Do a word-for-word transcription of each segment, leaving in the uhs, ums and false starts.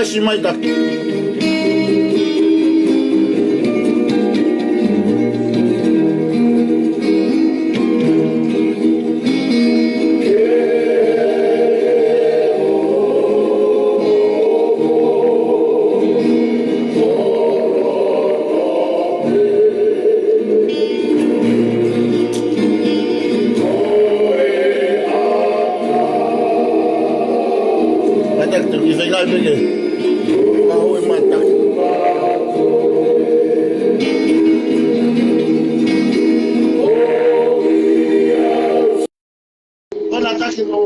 Siʻi mai taki. Mai taki, te u kiʻi feinga pē ke kaho e mai taki. Mana taki mo.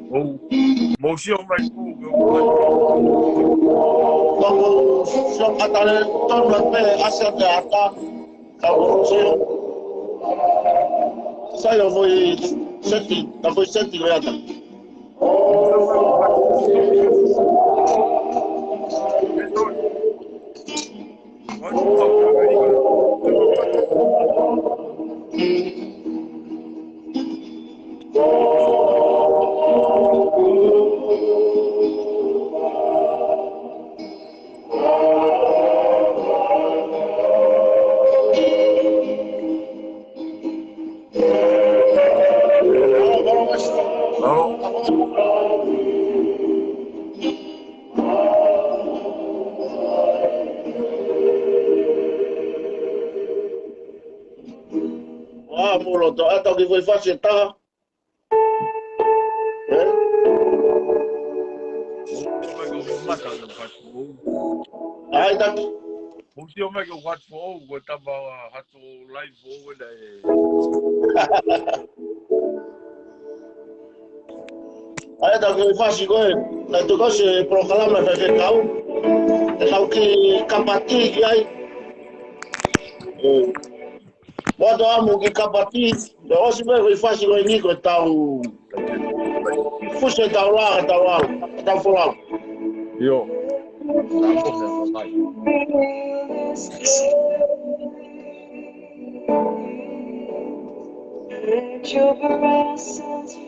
ʻOu, mou sio mai kū, ke u mai. Ka mou sio ʻatā lelei tonu pē ʻasi ʻa e ʻatā. Ka mou sio. Sai ʻo foʻi seti, ka foʻi seti ko e ʻatā. ʻA, mou loto atu ki he foʻi fasi ʻe taha. ʻE? ʻAi, taki. Mou sio mai ki he WhatsApp ʻoʻou, ko e tama hatu live ʻoʻou ena ē. ʻAi, taki, fasi ko ē. Naʻe tuku ʻa e polokalama faifekau. ʻE tau kiʻi kapati ki ai. ʻE. Mo ʻetau ʻamu kiʻi kapati, ʻe ʻosi pē ko e fasi ko eni ko ʻetau fusi ʻetau lā, ʻetau lau, ʻetau folau. ʻIo.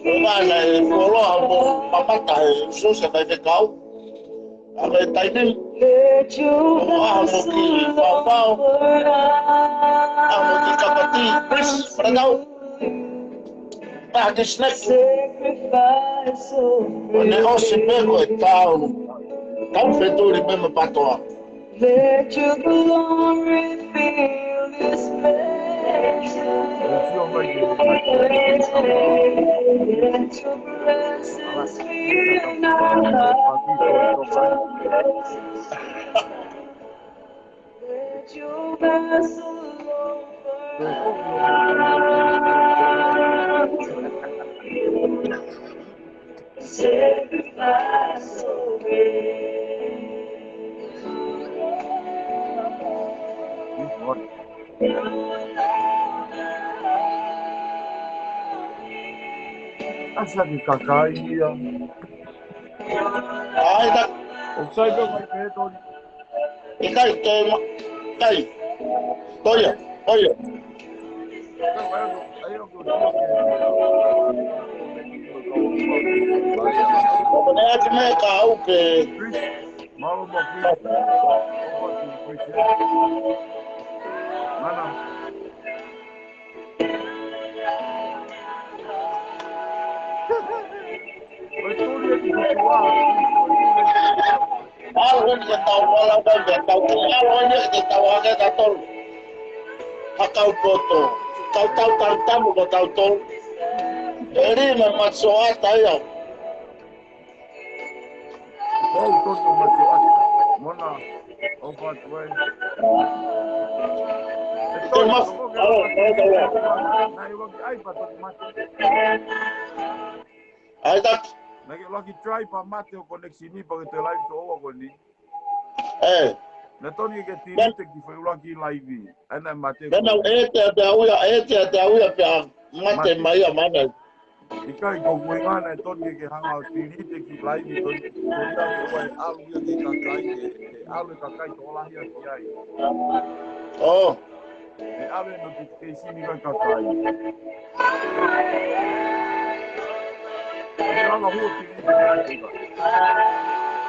ʻE mana e fuoloa mo mamata e susa kai te kau. ʻA e taimi. ʻO ʻaho mo kiʻi paopao. ʻAho mo kiʻi kapati. Please, whānau. ʻAho mo kiʻi snack. ʻO ne ʻosi pē ko ʻetau. Tau fetuli pē mo patoa. Let your glory fill this place. Let your presence fill our hearts. Let your vessel overflow. Sacrifice of praise. ʻAsi ʻa e kakai ia. ʻAi, ta. ʻOku sai pē mai pē toni. ʻIkai, toe ma-, ʻikai. Toia, toia. Ko e meʻa ʻoku ou kau ke. Mālō mo ki. Mana. Ko e tuli e ki tuā. ʻAlu heni ke tau vala mai, ke tau ʻalu heni ke tau hake ka tolu. Hakau poto. Tau tau tau tamu ka tau tolu. ʻE lima matsoata ia. Wow, tonu matsoata. Mona. ʻO fatu ai. ʻE tonu mas-, alo, alo, alo. Naʻe ʻuluaki ʻai pea toki mate. ʻAi, taki. Naʻe ʻuluaki try pea mate ʻo connection ni pea ke te live to over ko ni. ʻE. Naʻe tonu ke delete ki he ʻuluaki live. ʻAi naʻe mate. Naʻa nau ʻete ʻa te au ia, ʻete ʻa te au ia pea mate mai ia mana. ʻIkai ko e ʻuhinga naʻe tonu ke hanga ʻo tilite ki laivi, tonu ke tonu ke ʻoua ʻe ʻalu ia ki he kakai, ʻe, ʻe ʻalu e kakai tokolahi ia ki ai. ʻOo. ʻE ʻalu e notification ia ki he kakai. ʻE lava hua tilite ki ai.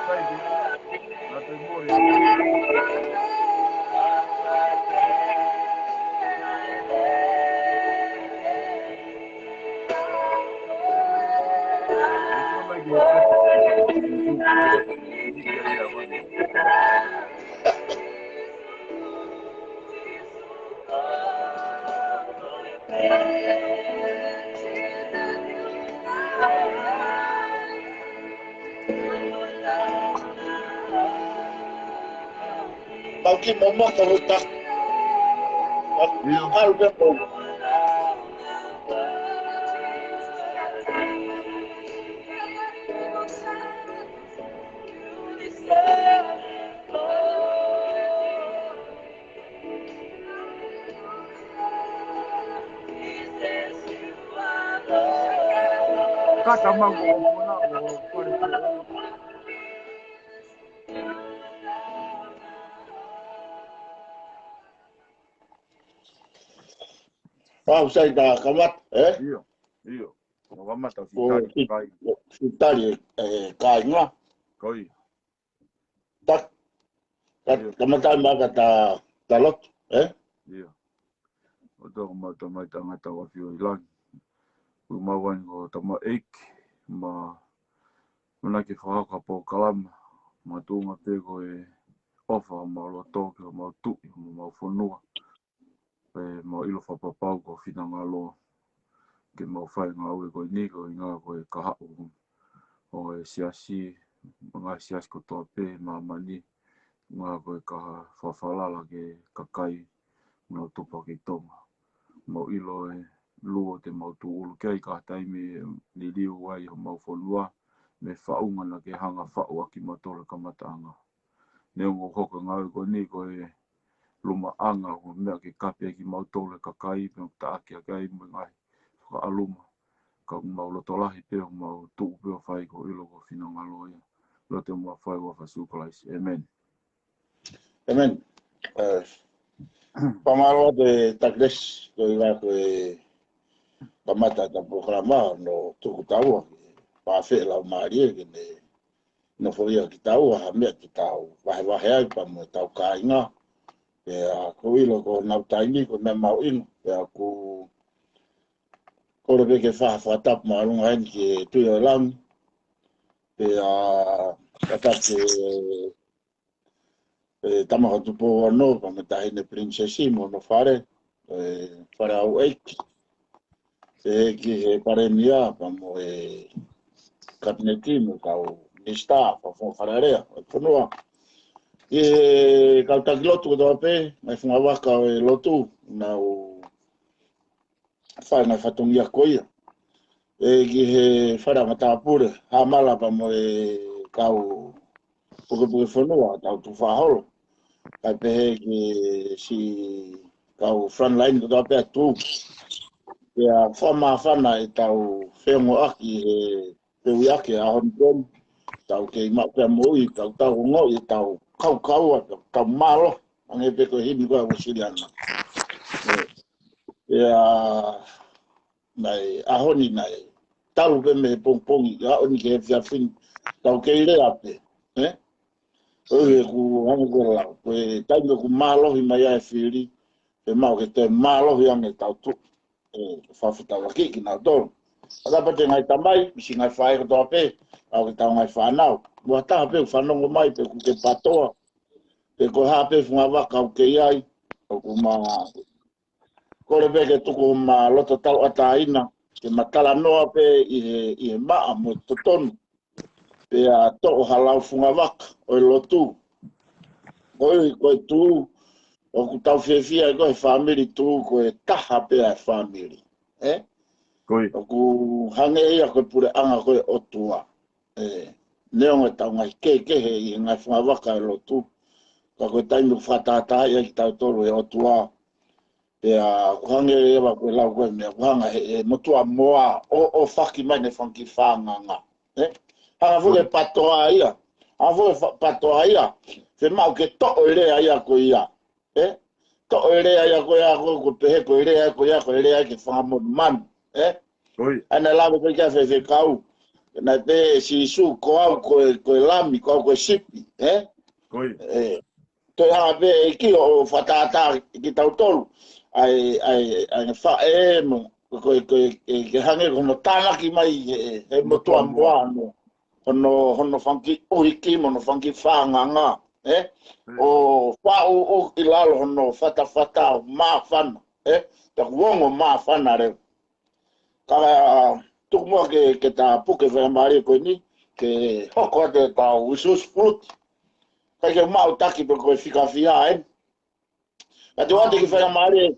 Sai ki. Ngā te mori. Pau ki mo mo ko ruta. Ia. Alu pe po. Kata mau ko mona ko pare. Pau sai ka kamata, ē? ʻIo, ʻio. Mo kamata ʻo fitali, fitali, ē, kāinga. Ko ia. Ta, ta, ʻio. Kamata mai ka ta, ta lotu, ē? ʻIo. ʻOtua ko homau Tamai tangata ʻoku ʻafio ʻi langi. Ko homau ʻani ko tamaiki, ma, mana ke fakahoko ha polokalama, makatuʻunga pē ko e ʻofa homau loto ki homau tuʻi, homau fonua. Pea mau ʻilo fakapapau ko e finangalo ke mau fai e ngāue ko eni ko e ʻuhinga ko e kahaʻu ʻo e siasi, ngaahi siasi kotoa pē ʻi māmani, ʻuhinga ko e kaha fakafalala ki he kakai mo e tupu ki Tonga. Mau ʻilo e luo te mau tūʻulu ki ai ka taimi ʻe liliu ai homau fonua, mei he faʻunga naʻa ke hanga faʻu ʻaki mautolu he kamataʻanga. Neongo ʻoku hoko e ngāue ko eni ko e lumaʻanga ʻo e meʻa ke kape ki mautolu e kakai, pea ʻoku taʻaki ʻaki ai mo e ngaahi fakaʻaluma. Ka ʻoku mau loto lahi pē ʻo mau tuʻu pē ʻo fai ko e ʻilo ko e finangalo ia. Lotu mo e fai ʻi he huafa ʻo Sīsū Kalaisi. ʻĒmeni. ʻĒmeni. Eh, fakamālō atu e Takilesi, ko e ʻuhinga ko e kamata ʻeta polokalama ʻo tuku taua, pea fēfē lau mālie ke ne nofo ia kitaua, ha meʻa te tau vahevahe ai pea mo ʻetau kāinga. Pea ʻoku ou ʻilo ko honau taimi ko e meʻa mahuʻinga. Pea ʻoku kole pē ke fai ha fakatapu māʻolunga heni ki he Tuʻi ʻo e Langi. Pea fakatapu ki he, e, Tama ko Tupou Ono, pea mo e Taʻahine Pilinisesi mo hono fale, e, fale ʻauʻeiki. Pea ki he Palēmia, pea mo e Kapineti mo e kau Minisitā, pea mo e Fale Alea ʻo e fonua. Ki he kau taki lotu kotoa pē, ngaahi fungavaka ʻo e lotu, naʻa nau fai e ngaahi fatongia ko ia. Pea ki he Fale ʻo e Matāpule, Haʻamala pea mo e kau pukepuke fonua, tau tuʻu fakaholo. Kae pehē ki he siʻi kau frontline kotoa pē ʻoku tuʻu. Pea fakamāfana ʻetau feongoʻaki he pea ʻi he ʻaho ni ko eni. Tau kei maʻu pē moʻui, tau tau ongoʻi ʻetau kaukaua, tau, tau mālohi. Hangē pē ko e himi ko ē ʻa e Uēsiliana. Ē, pea naʻe ʻaho ni naʻe talu pē mei he pongipongi, ʻaho ni ki he efiafi ni, tau kei lea pē, ē? ʻOku hangē ko e lau, ko e taimi ʻoku mālohi mai ai e fili, pea mau ke toe mālohi ange ʻetau tuʻi, ē, fakafetaulaki kinautolu. Fakatapu ki he ngaahi tamai, mo e siʻi ngaahi faʻē kotoa pē, ʻa e kau ngaahi fānau. Mo ha taha pē ʻoku fanongo mai, pe ʻoku ke pātoa, pe ko e hā pē fungavaka ʻoku ke ʻi ai, ʻoku ma kole pē ke tuku homa loto tauʻatāina, ke ma talanoa pē ʻi he, ʻi he maʻa mo e totonu. Pea toʻo ha lau fungavaka ʻo e lotu. Ko e, ko e tuʻu, ʻoku tau fiefia ai ko e fāmili tuʻu, ko e taha pē ʻa e fāmili. Ē? Ko ia. ʻOku hangē ia ko e puleʻanga ko e ʻOtua. Ē, neongo ʻetau ngaahi kehekehe ʻi he ngaahi fungavaka ʻo e lotu. Ka ko e taimi ʻoku fakatahatahaʻi ai kitautolu ʻe he ʻOtua. Pea ʻoku hangē leva ko e lau ko e meʻa, ʻoku hanga he, he motuʻa moa ʻo, ʻo faki mai ʻene fanga kiʻi fānganga. Ē? Hanga foki e patoa ia. Hanga foki e fa-, patoa ia. Fiemaʻu ke toʻo e lea ia ko ia. Ē? Toʻo e lea ia ko ia ko, ko e pehē ko e lea ko ia ko e lea ke fanga monumanu. Ē? ʻA ia naʻe lave ko ia ki he faifekau. Naʻe pehē ʻe Sīsū ko au ko e, ko e lami, ko au ko e sipi. Ē? Ē. Toe hanga pē ʻEiki ʻo fakatātā kitautolu. ʻAi, ʻai, ʻai, faʻē mo, ko, ko, ko, ke hangē ko hono tānaki mai he, he motuʻa moa mo hono, hono fanga kiʻi ʻuhiki mo hono fanga kiʻi fānganga, ē? ʻO faʻu ʻo ʻi lalo hono fatafata ʻo māfana, ē? Taku ongo māfana leva. Ka tuku muʻa ke, ke ta puke faingamālie ko eni, ke hoko atu e tau usuusu fuluti. Kae ke maʻu taki pe ko e fika fiha eni. Ka te ʻoatu e kiʻi faingamālie.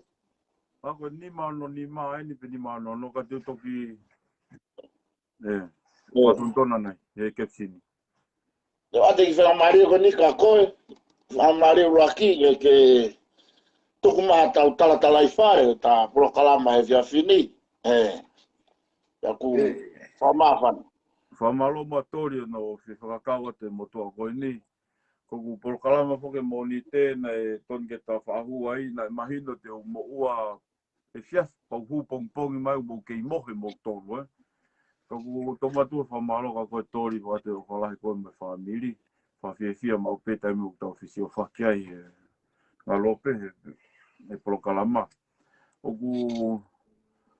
Ako nima ono nima eni pe nima ono ono ka te toki. Ē. Ē. Washington anai, e kepsini. Te ʻoatu e kiʻi faingamālie ko eni kia koe, faingamālie ʻuluaki, ke, ke tuku mai ha tau talatalaifale, ta polokalama he efiafi ni. Ē. Ia ʻoku fakamāfana. Fakamālō mo Toli ʻo ne fefakakau atu e motuʻa ko eni. Ko ʻeku polokalama foki Mōnite naʻe tonu ke ta faʻa hū ai, naʻe mahino te u moʻua he efiafi, pea u hū pongipongi mai ʻo mou kei mohe moutolu, ē. Ka ʻoku ou tō mai atu e fakamālō kia koe Toli, fakatau fakalahi koe mo e fāmili, fakafiefia maʻu pē taimi ʻoku tau fesiofaki ai he ngalo pē he, he polokalama. ʻOku,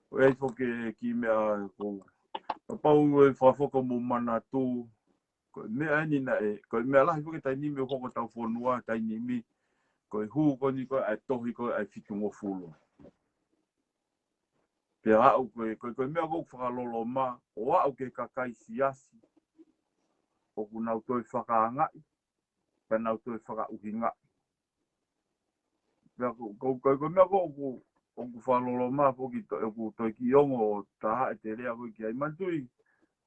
ʻoku ʻi ai foki e kiʻi meʻa ʻoku, kapau ʻe fakafoki hoʻomou manatu, ko e meʻa eni naʻe, ko e meʻa lahi foki taimi ni ʻoku hoko ʻetau fonua, taimi ni, ko e hū ko eni ko e ʻa e tohi ko e ʻa e fitungofulu. Pea aʻu ko e, ko e, ko e meʻa ʻoku fakaloloma, ʻo aʻu ki he kakai siasi, ʻoku nau toe fakaangaʻi, pea nau toe fakaʻuhingaʻi. Pea ko, ko, ko, ko e meʻa ko ʻoku, ʻoku fakaloloma foki to, ʻoku toe kiʻi ongo ʻo taha e te lea ko ē ki ai manatuʻi,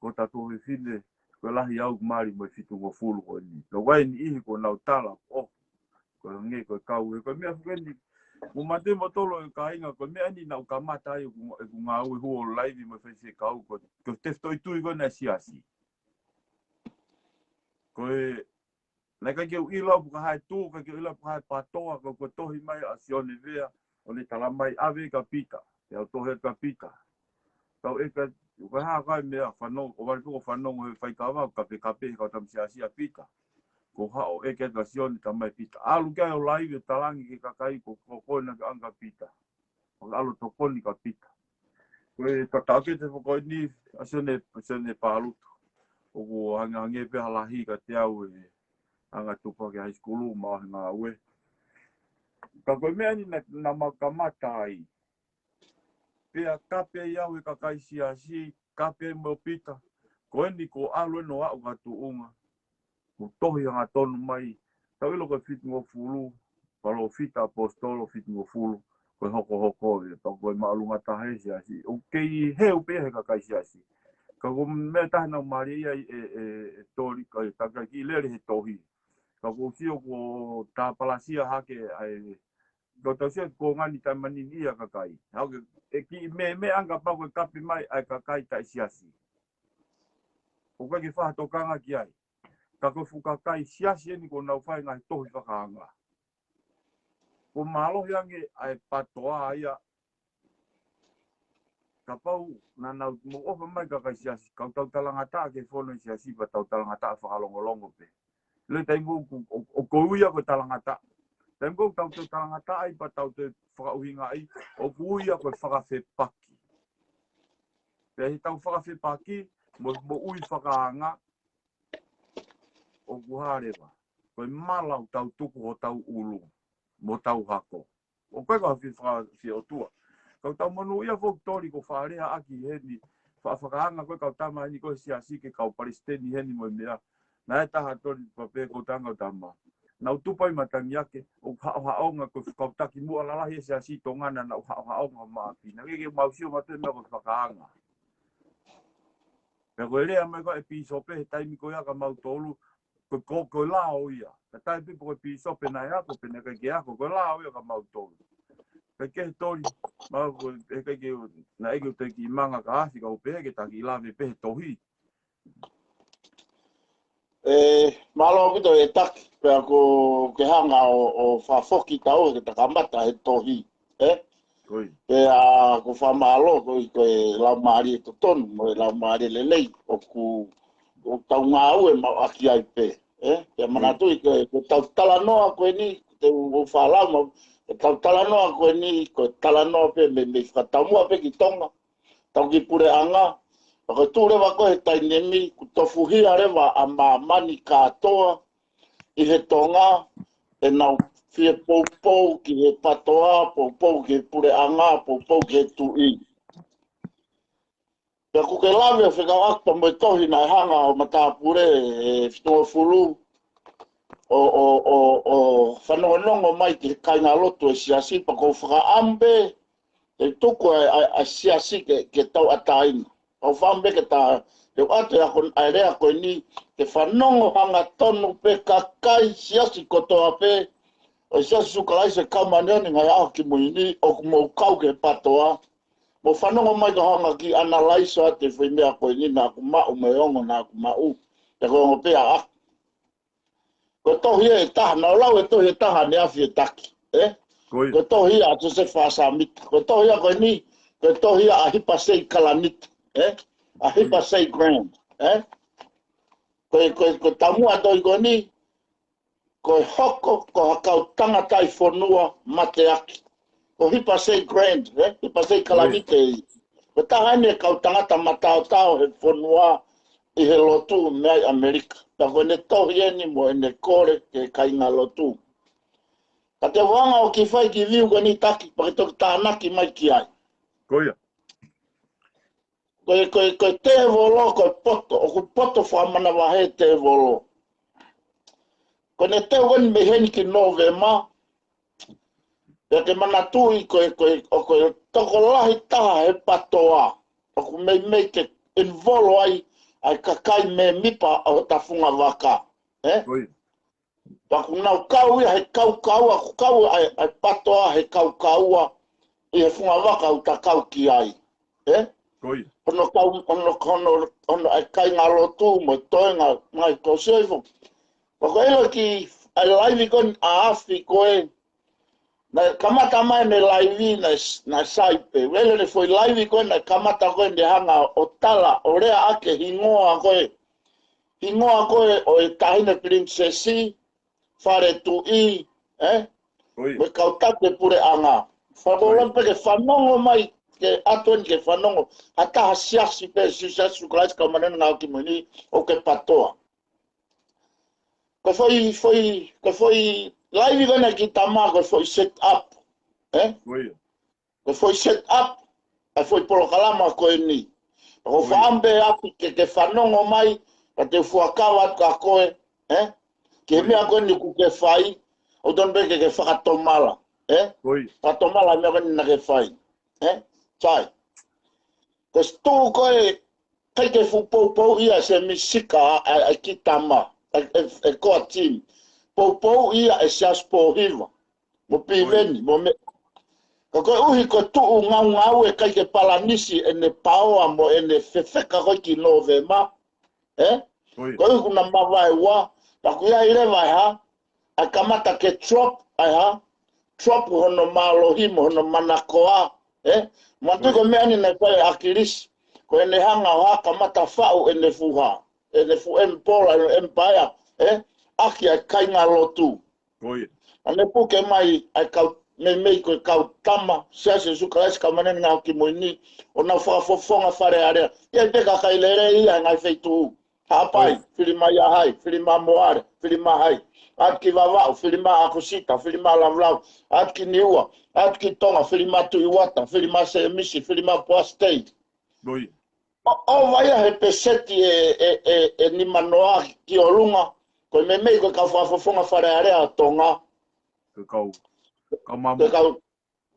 ko ʻetau fefine, ko e lahi au mali mo e fitungofulu ko eni. Ka ʻoku ʻi ai e niʻihi ʻoku nau tala, ʻo, ko e hangē ko e kau, he ko e meʻa foki eni, mou manatuʻi moutolu e kāinga, ko e meʻa eni naʻa ku kamata ai ʻeku, ʻeku ngāue hū ʻo laivi mo e faifekau, ko, ko e tefitoʻi tui ko ena e siasi. Ko e, naʻe ʻikai ke u ʻilo pe ko e hā e tū, ʻikai ke u ʻilo pe ko e hā e patoa, ka ko e tohi mai ʻa Sione Vea, ʻo ne tala mai ʻave kia Pita, ʻe au tohi kia Pita. Tau ʻeke, ko e hā ko e meʻa, fanongo, ʻo vale pē ko e fanongo he faikava, kapekape he kau tama siasi ʻa Pita. Ko e hā ʻo ʻeke kia Sione, tala mai Pita. ʻAlu ki ai ʻo laivi ʻo talaange ki he kakai, ko, ko, ko e naʻe ʻanga Pita. ʻO ʻalu ʻo tokoni kia Pita. Ko e tatau ke te fokoi ni, ʻa Sione, Sione Pālutu. ʻOku hangehangē pē ha lahi kiate au e anga tupu hake high school, ma he ngāue. Ka ko e meʻa eni naʻa, naʻa mau kamata ai. Pea kape ai au he kakai siasi, kape ai mo Pita. Ko eni ko e ʻalu eni ʻo aʻu ki tuʻunga. Mo tohi hangatonu mai, tau ʻilo ko e fitungofulu, palōfita ʻaposetolo fitungofulu, ko e hokohoko ē, pea ko e māʻolunga taha e siasi. ʻOku kei heu pē he kakai siasi. Ka ko e meʻa taha naʻa ku mālieʻia ai ʻe, ʻe, ʻe Toli, ka ʻi he takai kiʻi lele he tohi. Ka ʻoku ou sio kuo tāpalasia hake ai, ko tau sio ko ngani taimani ni ia kakai. Hau ke, ʻe kiʻi meʻa, meʻa anga pau ko e kape mai ai kakai taʻe siasi. ʻOku ʻikai ke faʻa tokanga ki ai. Ka ko e fuʻu kakai siasi eni ʻoku nau fai e ngaahi tohi fakaanga. Ko e mālohi ange ʻa e patoa ia. Kapau naʻa nau mou ʻofa mai kakai siasi, kau tau talangataʻa ki he fono ʻi he siasi pea tau talangataʻa fakalongolongo pē. Lele taimi ʻoku, ʻo, ʻoku ui ia ko e talangataʻa. Taimi ʻoku tau toe talangataʻa ai pea tau toe fakaʻuhingaʻi, ʻoku ui ia ko e fakafepaki. Pea ʻi heʻetau fakafepaki, mo, moʻui fakaanga, ʻoku hā leva. Ko e mala ʻoku tau tuku hotau ʻulu, mo hotau hako. ʻOku ʻikai ko ha fie faka-, fie ʻotua. Ka ʻoku tau monūʻia foki Toli ko e faʻa lea ʻaki heni, faʻa fakaanga ko e kau tama heni ko e siasi ki he kau palesiteni heni mo e meʻa. Naʻe taha Toli pea pehē ko e tangata tama. Naʻa ku tupu ai matangi ake, ʻoku haʻohaʻonga ko e kau taki muʻa lalahi e siasi Tonga naʻa nau haʻohaʻonga maʻapi. Naʻe ʻikai ke mau sio mautolu e meʻa ko e fakaanga. Pea ko e lea mai ko e pīsope he taimi ko ia kia mautolu, ko, ko, ko e lao ia. Ka taimi pē ko e pīsope naʻe ako, pe naʻe ʻikai ke ako, ko e lao ia kia mautolu. Kae kehe Toli, ma ko e kai ke, naʻe ʻikai ke u te kiʻi manga ka afi ka u pehē ke ta kiʻi lave pē he tohi. E, mālō ʻaupito e taki, pea ko ke hanga ʻo, ʻo fakafoki taua ke ta kamata he tohi. E? Ko ia. Pea ko e fakamālō, ko e, ko e laumālie totonu, mo e laumālie lelei, ʻoku, ʻoku tau ngāue maʻu ʻaki ai pē. E? Pea manatuʻi ko e, ko e tau talanoa ko eni, te u, u falau ma, ko e tau talanoa ko eni, ko e talanoa pē mei, mei fakataumuʻa pē ki Tonga, tau ki puleʻanga, pea ko e tuʻu leva ko e he taimi ni, kuo tofuhia leva ʻa māmani kātoa, ʻi he Tonga, ʻenau fie poupou ki he patoa, poupou ki he puleʻanga, poupou ki he tuʻi. Pea ʻoku ke lave ʻo fekauʻaki pea mo e tohi naʻe hanga ʻo matāpule ʻe fitungofulu ʻo, ʻo, ʻo, ʻo fanongonongo mai ki he kāingalotu e siasi, pea ʻoku ou fakaʻamu pē ke tuku ʻa e, ʻa e, ʻa e siasi ke, ke tauʻatāina. ʻOku ou fakaʻamu pē ke ta, he ʻoatu ʻa e ako, ʻa e lea ko eni, ke fanongo hangatonu pē kakai siasi kotoa pē ʻo e Siasi ʻo Sīsū Kalaisi ʻo e Kau Māʻoniʻoni ʻi he Ngaahi ʻAho Kimui Ni, ʻoku mou kau ki he patoa. Mou fanongo mai ka hanga ki analaiso atu e foʻi meʻa ko eni naʻa ku maʻu mo e ongo naʻa ku maʻu. Pea ko e ongo pē ʻaʻaku. Ko e tohi ʻe taha, naʻa ku lau e tohi ʻe taha ʻaneafi e taki, e? Ko ia. Ko e tohi ʻa Siosefa Sāmita. Ko e tohi ko eni, ko e tohi ʻa Hipa Sei Kalanita, e? ʻA Hipa Sei Grant, e? Ko e, ko e, ko e taumuʻa tohi ko eni, ko e hoko ko ha kau tangataʻi fonua mateaki. Ko Hipa Sei Grant, e? Hipa Sei Kalanita ē. Ko e taha eni e kau tangata mataotao he fonua ʻi he lotu mei ʻAmelika. Pea ko ʻene tohi eni mo ʻene kole ki he kāingalotu. Ka te u hanga ʻo kiʻi fai kiʻi view ko eni taki, pea ke toki tānaki mai ki ai. Ko ia. Ko e, ko e, ko e tēvolo, ko e poto, ʻoku poto fakamanavahē tēvolo. Ko ʻene teu ko eni mei heni ki Nōvema, pea ke manatuʻi ko e, ko e, ʻoku ko e tokolahi taha he patoa ʻoku meimei ke involve ai ʻa e kakai mēmipa ʻo hota fungavaka. E? Ko ia. Pea ʻoku nau kau ia he kaukaua, ʻoku kau ʻa e, ʻa e patoa he kaukaua ʻi he fungavaka ʻoku ta kau ki ai. E? Ko ia. Hono kau, hono, hono, hono ʻa e kāingalotu mo e toenga mai ko sefo. Pea ko e ʻilo ki ʻa e laivi ko eni ʻaʻafi ko ē, naʻe kamata mai ʻene laivi naʻe, naʻe sai pē. Uele ʻene foʻi laivi ko ē naʻe kamata ko ē ʻene hanga ʻo tala, ʻo lea ʻaki e hingoa ko ē. Hingoa ko ē ʻo e Taʻahine Pilinisesi, Fale Tuʻi, e? Ko ia. Mo e kau taki e puleʻanga. Fakaʻamu pē ke fanongo mai, ke ʻatu eni ke fanongo. Ha taha siasi pē, Siasi ʻo Sīsū Kalaisi Kau Māʻoniʻoni ʻi he Ngaahi ʻAho Kimui Ni, ʻoku ke patoa. Ko e foʻi, foʻi, ko e foʻi laivi ko ena ki tama, ko e foʻi set up. E? Ko ia. Ko e foʻi set up, ʻa e foʻi polokalama ko eni. Ko e fakaʻamu pē ʻapi ke, ke fanongo mai, ka te u fuakava atu kia koe, e? Ki he meʻa ko eni ʻoku ke fai, ʻoku totonu pē ke, ke fakatomala, e? Ko ia. Fakatomala meʻa ko eni naʻa ke fai, e? Sai. Ko e tuʻu ko ē, ʻikai ke fuʻu poupouʻi ʻa e Semi Sika ʻa, ʻa, ʻa e ki tama, ʻa e, ʻa e, ʻa e core team. Poupouʻi ʻa e Siasi Pōhiva. Mo Piveni, mo me. Ka koeʻuhi ko e tuʻu ngaungaue ʻikai ke palanisi ʻene paoa mo ʻene fefeka ko ē ki Nōvema. E? Ko ia. Koeʻuhi kuo na mavaeua, pea ʻoku ʻi ai leva e hā, ʻa e kamata ke drop, ʻa e hā, drop hono mālohi mo hono manakoa, e? Manatuʻi ko e meʻa ni naʻe fai ʻe ʻAkilisi, ko ʻene hanga ʻo hā kamata faʻu ʻene fuʻu hā, ʻene fuʻu empola, ʻene empire, e? ʻAki ʻa e kāingalotu. Ko ia. ʻA ʻene puke mai ʻa e kau, meimei ko e kau tama, Siasi ʻo Sīsū Kalaisi Kau Māʻoniʻoni ʻi he Ngaahi ʻAho Kimui Ni, ʻo nau fakafofonga Fale Alea. ʻI ai pē kakai lelei ia he ngaahi feituʻu. Haʻapai, Ko ia. Filimā ʻIahai, Filimā Moale, Filimā Hai. ʻAtu ki Vavaʻu, Filimā ʻAkosita, Filimā Lavulau. ʻAtu ki Niua, ʻatu ki Tonga, Filimā Tuʻi Uata, Filimā Sēmisi, Filimā Poasi Teiti. Ko ia. ʻO, ʻo vaia he peseti ʻe, ʻe, ʻe, ʻe nimanoa ki ʻolunga, ko e meimei ko e kau fakafofonga Fale Alea ʻo Tonga. Ko e kau, kau Ko e Māmonga. kau,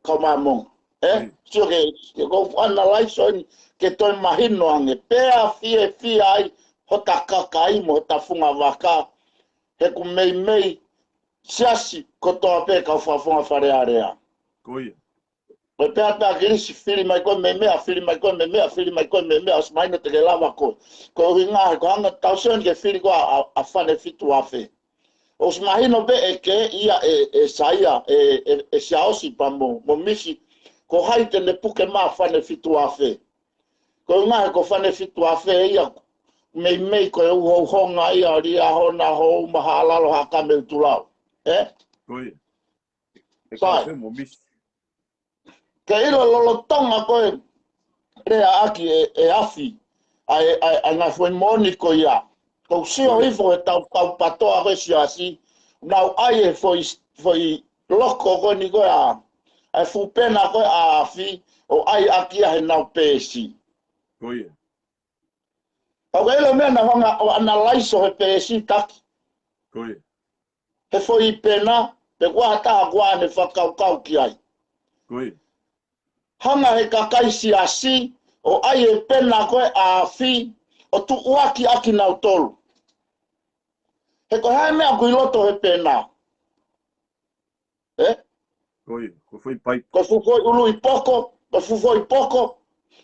kau Māmonga. E? Mm. Sio ke, ke ko analyze ʻo eni, ke toe mahino ange. Pea fiefia ai, hota kakai mo hota fungavaka. He ʻoku meimei, siasi, kotoa pē kau fakafofonga Fale Alea. Ko ia. Pea tā Kilisi fili mai koe mei meʻa, fili mai koe mei meʻa, fili mai koe mei meʻa, ʻosi mahino te ke lava koe. Ko e ʻuhinga he ko e hanga tausioni ke fili koe ʻa, ʻa, ʻa Fane Fitu Afe. ʻOsi mahino pē ʻe ke ia ʻe, ʻe Saia, ʻe, ʻe, ʻe Siaosi pea mo, mo Misi, ko hai te ne puke mai ʻa Fane Fitu Afe. Ko e ʻuhinga he ko Fane Fitu Afe ia, meimei ko e uhouhonga ia ʻo Liahona, Houma, Haʻalalo, Haʻakame, Utulau. Ē? Ko ia. ʻE Sai. Kafe mo Misi. Ke ʻilo lolotonga ko e lea ʻaki ʻe, ʻe Afi, ʻa e, ʻa e, ʻa e ngaahi foʻi moʻoni ko ia. Ko u sio Ko ia. hifo he tau, tau patoa ko e Siasi, nau ʻai e foʻi, foʻi loko ko eni ko ē ʻa, ʻa e fuʻu pena ko ē ʻa Afi, ʻo ʻai ʻaki ia he nau peesi. Ko ia. Ka ʻoku ʻilo meʻa naʻa hanga ʻo analaiso he peesi taki. Ko ia. He foʻi pena, pe ko ha taha ko ē ne fakakaukau ki ai. Ko ia. Hanga he kakai Siasi, ʻo ʻai e pena ko ē ʻa Afi, ʻo tuʻuaki ʻaki nautolu. He ko e hā e meʻa ʻoku ʻi loto he pena. Ē? Ko ia, ko e foʻi paipa. Ko e fuʻu foʻi ʻuluʻi poko, ko e fuʻu foʻi poko,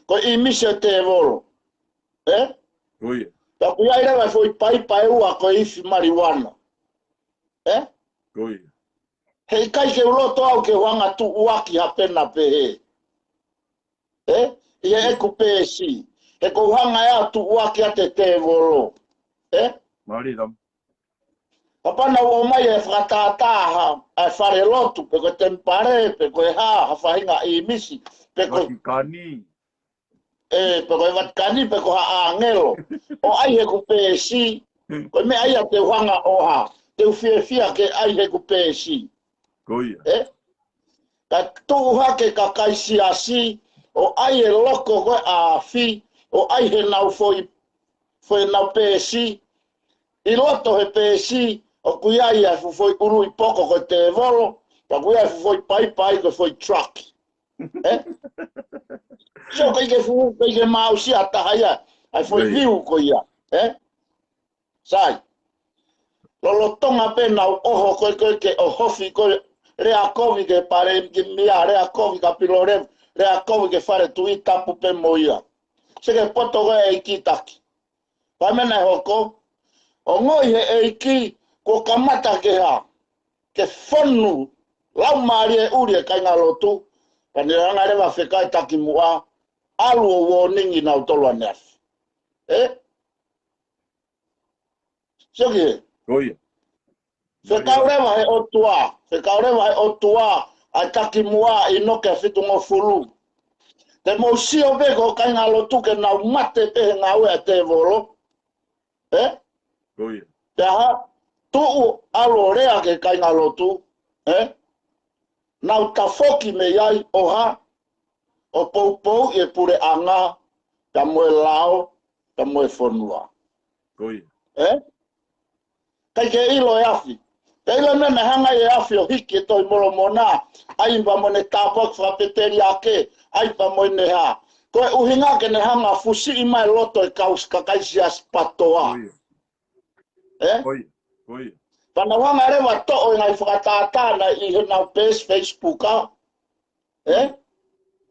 ko e ʻīmisi ʻo e tēvolo. Ē? Ko ia. Pea ʻoku ʻi ai leva e foʻi paipa ʻe ua ko e ifi maliuana. Ē? Ko ia. He ʻikai ke u loto au ke u hanga tuʻuaki ha pena pehē. Ē? ʻI heʻeku peesi. He ko u hanga ʻe au tuʻuaki ʻa e tēvolo. Ē? Mālie Tama. Kapau naʻa ku ʻomai e fakatātā ha, ʻa e fale lotu, pe ko e temipale, pe ko e hā, ha faʻahinga ʻīmisi, pe ko Vatikani. Ē, pe ko e Vatikani, pe ko ha ʻāngelo. ʻO ʻai heʻeku peesi, ko e meʻa ia te u hanga ʻo hā, te u fiefia ke ʻai heʻeku peesi. Ko ia. Ē? Ka tuʻu hake kakai Siasi, ʻo ʻai e loko ko ē ʻa Afi, ʻo ʻai he nau foʻi, foʻi nau peesi, ʻi loto he peesi, ʻoku ʻi ai e fuʻu foʻi ʻuluʻi poko ko e tēvolo, pea ʻoku ʻi ai e fuʻu foʻi paipa ai ko e foʻi truck. Ē? So, ʻikai ke fuʻu, ʻikai ke maʻu ʻe ha taha ia, ʻa e foʻi Ko ia. view ko ia. Ē? Sai. Lolotonga pē naʻa ku ʻoho ko ē, ko ē ke ʻohofi ko ē, lea kovi ki he palēmia, lea kovi ki he Pilolevu, lea kovi ki he fale tuʻi, tapu pē mo ia. Sio ki he poto ko ē ʻa e ʻEiki taki. Pea meʻa naʻe hoko, ongoʻi he ʻEiki, kuo kamata ke hā, ke fonu, laumālie ʻuli e kāingalotu, pea ne hanga leva ʻo fekau e taki muʻa, ʻalu ʻo uoningi nautolu ʻaneafi. Ē? Sio ki he. Ko ia. Fekau leva he ʻOtua, fekau leva he ʻOtua, ʻa e taki muʻa ʻi Noke fitungofulu. Te mou sio pē ko e kāingalotu ke nau mate pē he ngāue ʻa e tēvolo. Ē? Ko ia. Pea hā, tuʻu ʻalu ʻo lea ki he kāingalotu. Ē? Nau tafoki mei ai ʻo hā, ʻo poupou e puleʻanga, pea mo e lao, pea mo e fonua. Ko ia. Ē? ʻIkai ke ʻilo ʻe Afi. Ke ʻilo meʻa naʻe hanga ʻe Afi ʻo hiki e Tohi Molomona, ʻai pea mo ʻene tāpuaki fakapēteliake, ʻai pea mo ʻene hā. Ko e ʻuhinga ke ne hanga ʻo fusiʻi mai loto e kau kakai Siasi patoa. Ko ia. Ē? Ko ia. Ko ia. Pea nau hanga leva ʻo toʻo e ngaahi fakatātā naʻe ʻi he nau peesi Facebook ʻa. Ē?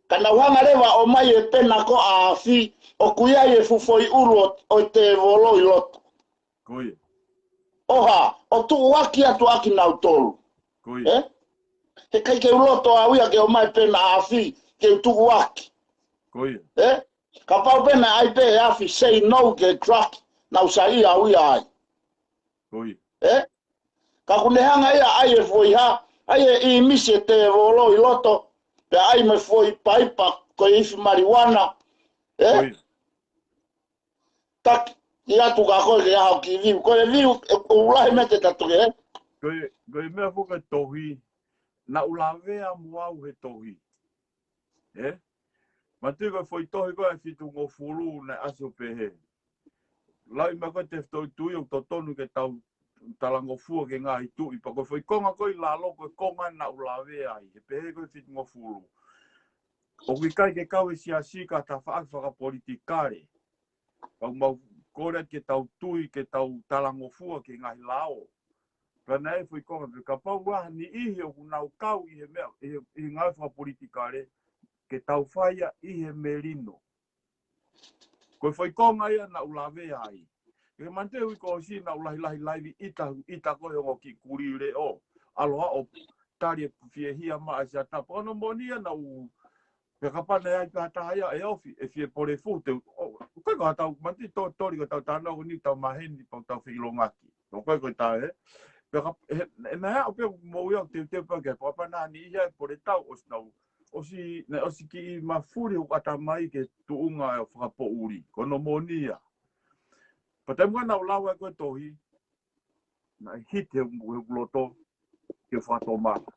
Ka nau hanga leva ʻo ʻomai e pena ko ē ʻa Afi, ʻoku ʻi ai e fuʻu foʻi ʻulu ʻo, ʻo e tēvolo ʻi loto. Ko ia. ʻO hā, ʻo tuʻuaki atu ʻaki nautolu. Ko ia. Ē? He ʻikai ke u loto au ia ke ʻomai e pena ʻa Afi, ke u tuʻuaki. Ko ia. Ē? Kapau pē naʻe ʻai pē ʻe Afi say no ki he truck, naʻa ku saiʻia au ia ai. Ko ia. Ē? Ka ʻoku ne hanga ia ʻo ʻai e foʻi hā, ʻai e ʻīmisi e tēvolo ʻi loto, pea ʻai mo e foʻi paipa, ko e ifi maliuana. Ē? Ko ia. Taki, ʻai atu ka ko e ke ʻaho ki view. Ko e view, ē, ʻoku lahi meʻa te ta toki, ē? Ko e, ko e meʻa foki e tohi, naʻa ku lavea mo au he tohi. Ē? Manatuʻi ko e foʻi tohi ko ē ʻa e fitungofulu naʻe ʻasi ʻo pehē. Lauʻi mai ko e tefitoʻi tuʻi ʻoku totonu ke tau talangofua ki he ngaahi tuʻi pea ko e foʻi konga ko ē ʻi lalo ko e konga naʻa ku lavea ai. He pehē ko e fitungofulu. ʻOku ʻikai ke kau e Siasi ki ha tafaʻaki fakapolitikale. Pea ʻoku mau kole ke tau tui, ke tau talangofua ki he ngaahi lao. Pea naʻe foʻi konga pē kapau ʻoku ʻi ai ha niʻihi ʻoku nau kau ʻi he meʻa, ʻi he, ʻi he ngāue fakapolitikale, ke tau fai ia ʻi he melino. Ko e foʻi konga ia naʻa ku lave ai. Ke manatu ʻi he uike kuo ʻosi naʻa ku lahilahi laivi ʻita, ʻita ko e ongo kiʻi kulī leʻo. ʻAlu ʻo tali e fiehia maʻa e siata. Pea ko hono moʻoni ia naʻa ku, pea kapau naʻe ʻi ai pē ha taha ia ʻe ofi, ʻe fie pole fuhu te u, ʻo, ko e ko ha tau, manatu to, toli ko e tau tano ko eni tau maheni, pea tau feʻilongaki. ʻO ko e ko e tau, ē. Pea ka, he, he, naʻe aʻu pē mo ia te, te pea ke, pea kapau naʻe ʻi ai pole tau, ʻosi naʻa ku, ʻosi, naʻe ʻosi kiʻi mafuli hoku ʻatamai ki he tuʻunga ʻo e fakapoʻuli. Ko hono moʻoni ia. Pea taimi ko ē naʻa ku lau ai ko e tohi, naʻe hiki he, he loto, ke fakatomala.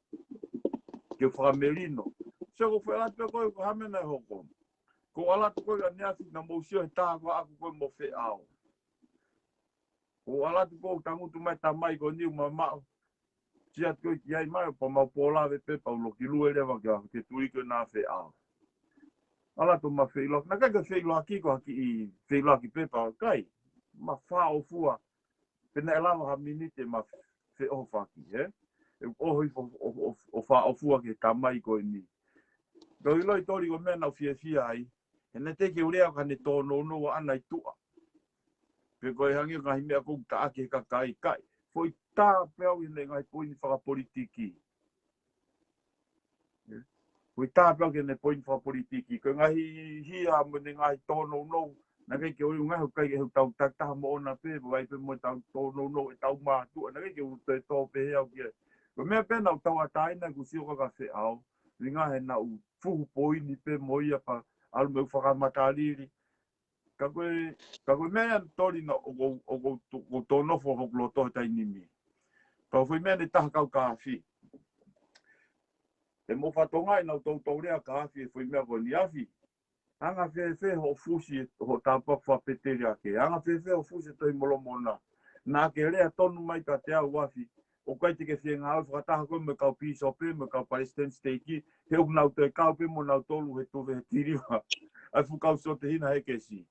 Ke fakamelino. Sio ko e foʻi ʻalu atu pē ko e ko e hā e meʻa naʻe hoko. Ko e ʻalu atu ko e ʻaneafi naʻa mou sio he tā ko ē ʻaku ko e mo Feʻao. Ko e ʻalu atu ko e tangutu mai tamai ko eni ʻo mamaʻo. Sio atu ko e ki ai mai, pea mau pōlave pē, pea u loki lue leva kia, ke tui ko e naʻa Feʻao. ʻAlu atu ma feʻiloaki, naʻe ʻikai ke feʻiloaki ko ha kiʻi feʻiloaki pē pea kai. Ma fāʻofua, pea naʻe lava ha miniti ma feʻohofaki, ē? ʻE ʻoho hifo ʻo, ʻo, ʻo, ʻo fāʻofua ki he tamai ko eni. Ka u ʻiloʻi toli ko e meʻa naʻa ku fiefia ai, he naʻe teʻeki ke u lea ka ne tōnounou ʻaʻana ʻi tuʻa. Pe ko e hangē ngaahi meʻa ʻoku taʻaki he kakai, kai. Foʻi tā pē au ʻi he ngaahi poini fakapolitiki. Foʻi tā pē au ki he poini fakapolitiki. Ko e ngaahi hia mo e ngaahi tōnounou. Naʻe ʻikai ke u ngaahi ʻoku ʻikai ke u tau takitaha moʻona pē, ʻoku ʻi ai pē mo e tau tōnounou ʻetau mātuʻa. Naʻe ʻikai ke u toe tō pehē au ki ai. Ko e meʻa pē naʻa ku tauʻatāina ʻeku sio ko ē kia Feʻao. ʻUhinga he naʻa ku fuhu poini pē mo ia pea ʻalu mo ʻeku fakamatalili. Ka ko e, ka ko e meʻa ia toli naʻa ʻoku, ʻoku, ʻoku tōnofo hoku loto he taimi ni. Ka ko e foʻi meʻa ʻe taha kau kia Afi. ʻE mo fatongia naʻa ku toutou lea kia Afi he foʻi meʻa ko eni, Afi. Anga fēfē hoʻo fusi hoʻo tāpuaki fakapēteliake. Anga fēfē hoʻo fusi e Tohi Molomona. Naʻa ke lea tonu mai kiate au, Afi. ʻOku ʻikai te ke fie ngāue fakataha koe mo e kau pīsope, mo e kau palesiteni siteiki, he ʻoku nau toe kau pē mo nautolu he tuve he tiliva. ʻA e fuʻu kau sote hina he kesi.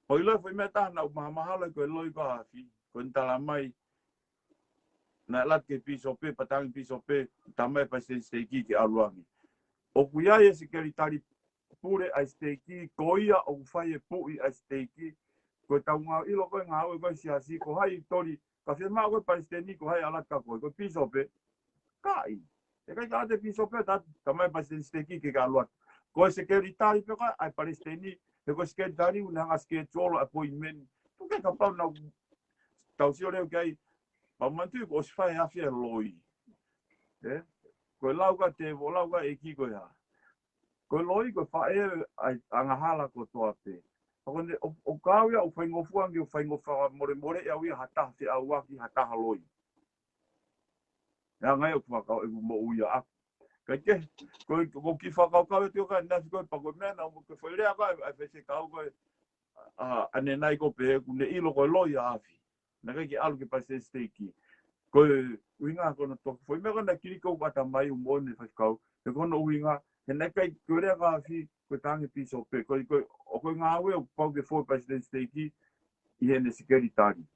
Ko e ʻilo e foʻi meʻa taha naʻa ku mahamahalo ai ko e loi ko ē ʻa Afi, ko eni tala mai, naʻe ʻalu atu ki he pīsope, pea tangi pīsope, tamai palesiteni siteiki ke ʻalu ange. ʻOku ʻi ai e sekelitali pule ʻa e siteiki, ko ia ʻoku fai e puʻi ʻa e siteiki, ko e tau ngāue ʻilo ko e ngāue ko e siasi, ko hai toli, ka fiemaʻu ko e palesiteni, ko hai ʻalu atu kia koe, ko e pīsope, kai. ʻE ʻikai ke ʻalu atu e pīsope, ta, tamai palesiteni siteiki ke ke ʻalu atu. Ko e sekelitali pē ko ē ʻa e palesiteni, he ko e sekelitali ʻoku ne hanga ʻo schedule appointment. Tuku ke kapau naʻa tau sio leva ki ai, pea manatuʻi kuo ʻosi fai ʻe Afi e loi. Ē? Ko e lau ko ē ʻa e tēvolo, lau ko ē ʻa e ʻEiki ko e hā. Ko e loi ko e faʻē ʻa e angahala kotoa pē. Pea ko eni, ʻo, ʻoku ou ia ʻoku faingofua ange, ʻoku faingofua fakamolemole ʻe au ia ha taha feʻauaki, ha taha loi. ʻE anga ia ʻoku fakakau ʻeku moʻui ʻaʻaku. Kae kehe, ko e, ko e kiʻi fakakaukau ʻe tio ka nafi ko e pea ko e meʻa naʻa mo ke foʻi lea ko ē, ʻa e faifekau ko ē, ʻa, ʻanenai ko e pehē ʻoku ne ʻilo ko e loi ʻa Afi. Naʻe ʻikai ke ʻalu ki he palesiteni siteiki. Ko e ʻuhinga ko hono toki foʻi meʻa ko ē naʻe kiliki hoku ʻatamai ʻo moʻoni faifekau. He ko hono ʻuhinga, he naʻe ʻikai ke u lea kia Afi, ko e tangi pīsope. Ko e, ko e, ʻoku ʻi ai e ngāue ʻoku pau ke fou e palesiteni siteiki, ʻi heʻene sekelitali.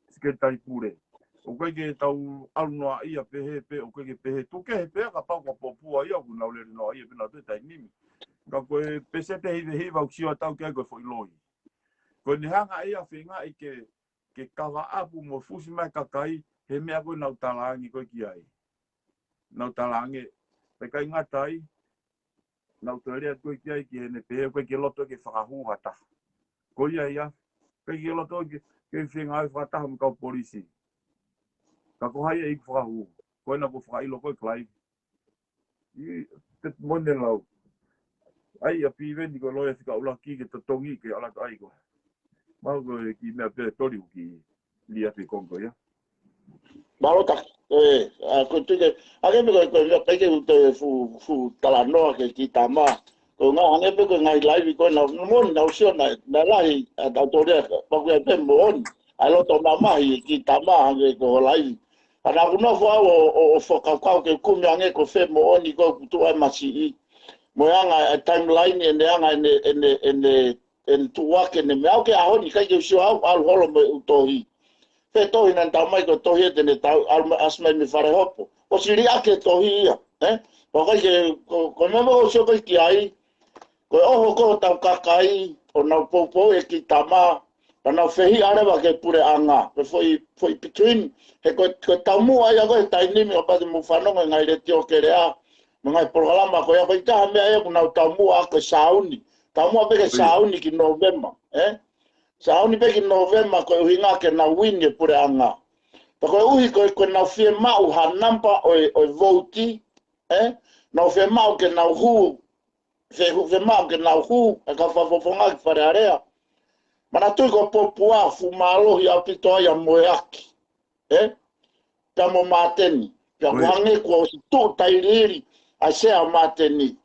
Sekelitali pule. ʻOku ʻikai ke tau ʻalu noaʻia pehē pē, ʻoku ʻikai ke pehē tuku kehe pē kapau ko e pōpula ia ʻoku nau lele noaʻia pē nautolu he taimi ni. Ka ko e peseti ʻe hiva hiva ʻoku sio atu au ki ai ko e foʻi loi. Ko ʻene hanga ia ʻo feingaʻi ke, ke kava ʻapu mo fusi mai e kakai, he meʻa ko ē naʻa ku talaange ko ē ki ai. Naʻa ku talaange, pea ʻikai ngata ai, naʻa ku toe lea atu ko ē ki ai ki heʻene pehē ʻoku ʻikai ke loto ke fakahū ha taha. Ko ia ia, ʻikai ke loto ke, ke fengāueʻaki fakataha mo e kau polisi. Ka ko hai ʻe ʻikai fakahū. Ko ena kuo fakaʻilo ko ē Clive. ʻI, te mone lau. ʻAi ʻa Piveni ko e loea fika ʻuluaki ke totongi ke ʻalu atu ai ko ē. Mau ko e kiʻi meʻa pē toli ʻoku kiʻi lea pē konga ia. Mālō Taki, ē, ʻa, ko e tuʻu ke, ʻa ke me ko e, ko e meʻa pē ke u toe fuʻu, fuʻu talanoa ki he kiʻi tama. Ko e ngaahi hangē pē ko e ngaahi laivi ko ē naʻa, naʻa mo, naʻa ku sio naʻe, naʻe lahi, ʻa, tau tō lea, paku ia pē moʻoni. ʻA e loto mamahi e kiʻi tama hangē ko e laivi. Ka naʻa ku nofo au ʻo, ʻo, ʻo fakakaukau ke kumi ange ko fē moʻoni ko ē ʻoku tuʻu ai masiʻi. Mo e anga e timeline ʻene anga ʻene, ʻene, ʻene, ʻene tuʻu ake ʻene meʻa au ki he ʻaho ni ʻikai ke u sio au ʻalu holo mo e ʻū tohi. Pea tohi naʻa ne tau mai ko e tohi ʻe te ne tau ʻalu mai ʻasi mai mei fale hopo. ʻOsi liʻaki e tohi ia, ē? Pea ʻikai ke, ko, ko e meʻa ʻoku ou sio ko ē ki ai, Ko e ʻoho ko ē hotau kakai, ʻo nau poupou e kiʻi tama, pea nau fehiʻa leva ki he puleʻanga. Ko e foʻi, foʻi between, he ko e, ko e taumuʻa ia ko ē he taimi ni, ʻo pehē mou fanongo he ngaahi letiō kelea, mo e ngaahi polokalama ko ia, ko e taha meʻa ia ʻoku nau taumuʻa ko e sāuni. Taumuʻa pē ke sāuni ki Nōvema, ē? Sāuni pē ki Nōvema koeʻuhinga ke nau win e puleʻanga. Pea koeʻuhi ko e, ko ʻenau fiemaʻu ha namba ʻo e, ʻo e vouti, ē? Nau fiemaʻu ke nau hū, fe-, hū, fiemaʻu ke nau hū e kau fakafofonga ki Fale Alea. Manatuʻi ko Popua fuʻu mālohi ʻaupito ai ʻa Moeaki, ē? Pea mo Māteni. Pea kuo hangē kuo ʻosi tuʻu tailiili ʻa e sea ʻa Māteni.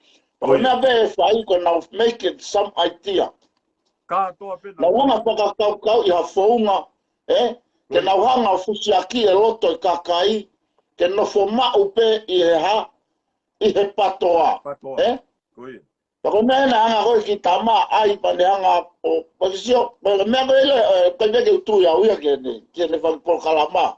Pea ko e meʻa pē ʻe fai ko ʻenau make it some idea. Kātoa pē nau hanga fakakaukauʻi ha founga, ē? Ke nau hanga ʻo fusiaki e loto e kakai, ke nofo maʻu pē ʻi he hā, ʻi he patoa, ē? Pea ko e meʻa ena hanga ko ē ki tama ai pea ne hanga ʻo, ʻo sio, ko e meʻa ko ē ʻilo, ē, ko e meʻa ke u tui au ia ke ne, ke ne fai polokalama.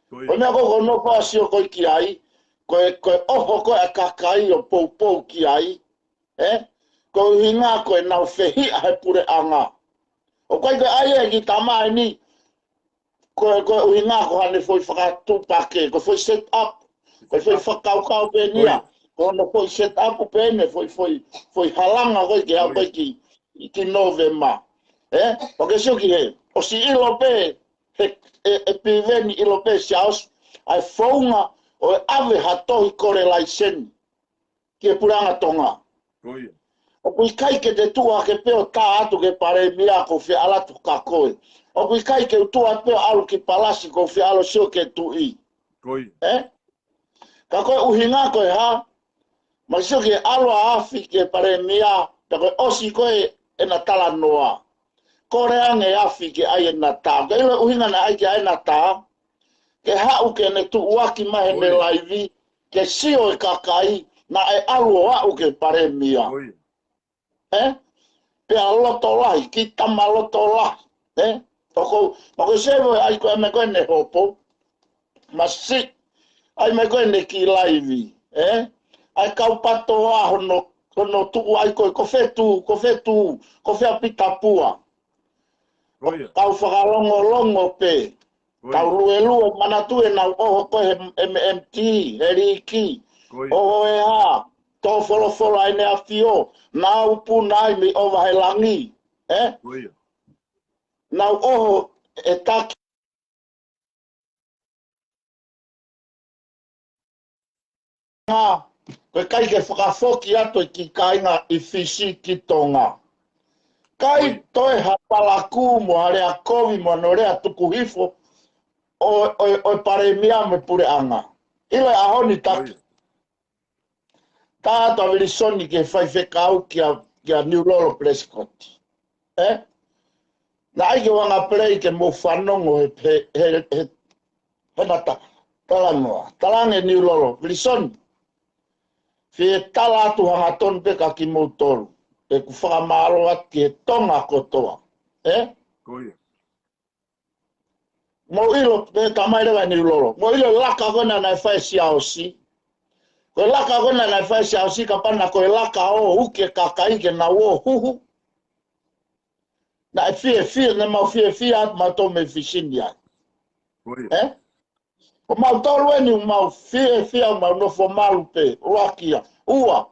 Ko e meʻa ko ē ko hono fai sio ko ē ki ai, ko e, ko e ʻoho ko ē ʻa e kakai ʻo poupou ki ai, ē? Koeʻuhinga ko ʻenau fehiʻa he puleʻanga. ʻOku ʻikai ke ʻai e kiʻi tama eni, ko e, koeʻuhinga ko haʻane foʻi fakatupulaki, ko e foʻi set up, ko e foʻi fakakaukau pē eni ia. Ko hono foʻi set up pē eni, foʻi, foʻi, foʻi halanga ko ē ke aʻu ko ē ki, ki Nōvema. Ē? ʻOku ke sio ki hē, ʻosi ʻilo pē, he, ʻe, ʻe Piveni ʻilo pē Siaosi, ʻa e founga ʻo e ʻave ha tohi kole laiseni ki he puleʻanga Tonga. ʻOku ʻikai ke te tuʻu hake pē ʻo tā atu ki he palēmia ʻoku ou fie ʻalu atu kia koe. ʻOku ʻikai ke u tuʻu atu pē ʻo ʻalu ki Palasi ʻoku ou fie ʻalu ʻo sio ki he tuʻi. Ē? Ka ko e ʻuhinga ko e hā, mou sio ki he ʻalu ʻa Afi ki he palēmia, pea ko e ʻosi ko ē ʻena talanoa. Kole ange ʻe Afi ke ʻai ʻena tā. Ke ʻilo e ʻuhinga naʻe ʻai ke ʻai ʻena tā, ke haʻu ke ne tuʻuaki mai heʻene laivi, ke sio e kakai, naʻe ʻalu ʻo aʻu ki he palēmia. Ē? Pea loto lahi, kiʻi tama loto lahi. Ē? ʻOku, ʻoku ou sio ʻe ʻai ko e meʻa ko ē ne hopo. Masi, ʻai meʻa ko ē ne kiʻi laivi. Ē? ʻAi kau patoa hono, hono tuʻu ai ko ē, ko fē tuʻu, ko fē tuʻu, ko fē ʻapi tapua. Kau fakalongolongo pē. Kau luelue, manatuʻi ʻenau ʻoho ko ē he M M T, he liiki. ʻOho ʻe hā, tō folofola ʻEne ʻAfio, nau puna ai mei ʻova he langi. Ē? Nau ʻoho ʻe taki. Ko e ʻikai ke fakafoki atu e kiʻi kāinga ʻi Fisi ki Tonga. ʻIkai toe ha palakū mo ha lea kovi mo hano lea tuku hifo ʻo, ʻo, ʻo e palēmia mo e puleʻanga. ʻIlo e ʻaho ni taki. Tātā Vilisoni ke faifekau kia, kia Niulolo Pelesikoti. Ē? Naʻe ʻai ke u anga pelei ke mou fanongo he, he, he, he, he nata. Talanoa. Talaange Niulolo, Vilisoni. Fie tala atu hangatonu pē kia kimoutolu. ʻOku ou fakamālō atu ki he Tonga kotoa. Ē? Mou ʻilo, pea talamai leva ʻe Niulolo. Mou ʻilo e laka ko ena naʻe fai ʻe Siaosi. Ko e laka ko ena naʻe fai ʻe Siaosi kapau naʻe ko e laka ʻo uki e kakai ke nau ō huhu. Naʻe fiefia, naʻa mau fiefia atu mautolu mei Fisi ni ai. Ē? Ko mautolu eni ʻoku mau fiefia, mau nofo malu pē, ʻuluaki ia. Ua,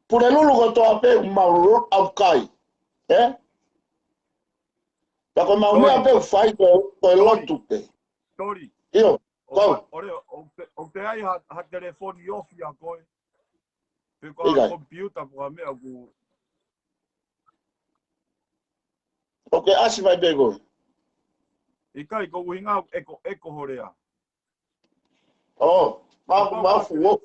Pulelulu kotoa pē ʻoku mau ʻaukai. Ē? Pea ko e mau meʻa pē ʻoku fai ko, ko e lotu pē. ʻIo, ʻoku te, ʻoku te ʻai ha, ha telefoni ofi ʻa koe. Pe ko ha komipiuta pe ko ha meʻa ʻoku. ʻOku ke ʻasi mai pē koe. ʻIkai, ko e ʻuhinga ʻekoʻeko ho lea. ʻŌ, ma, ma fuo.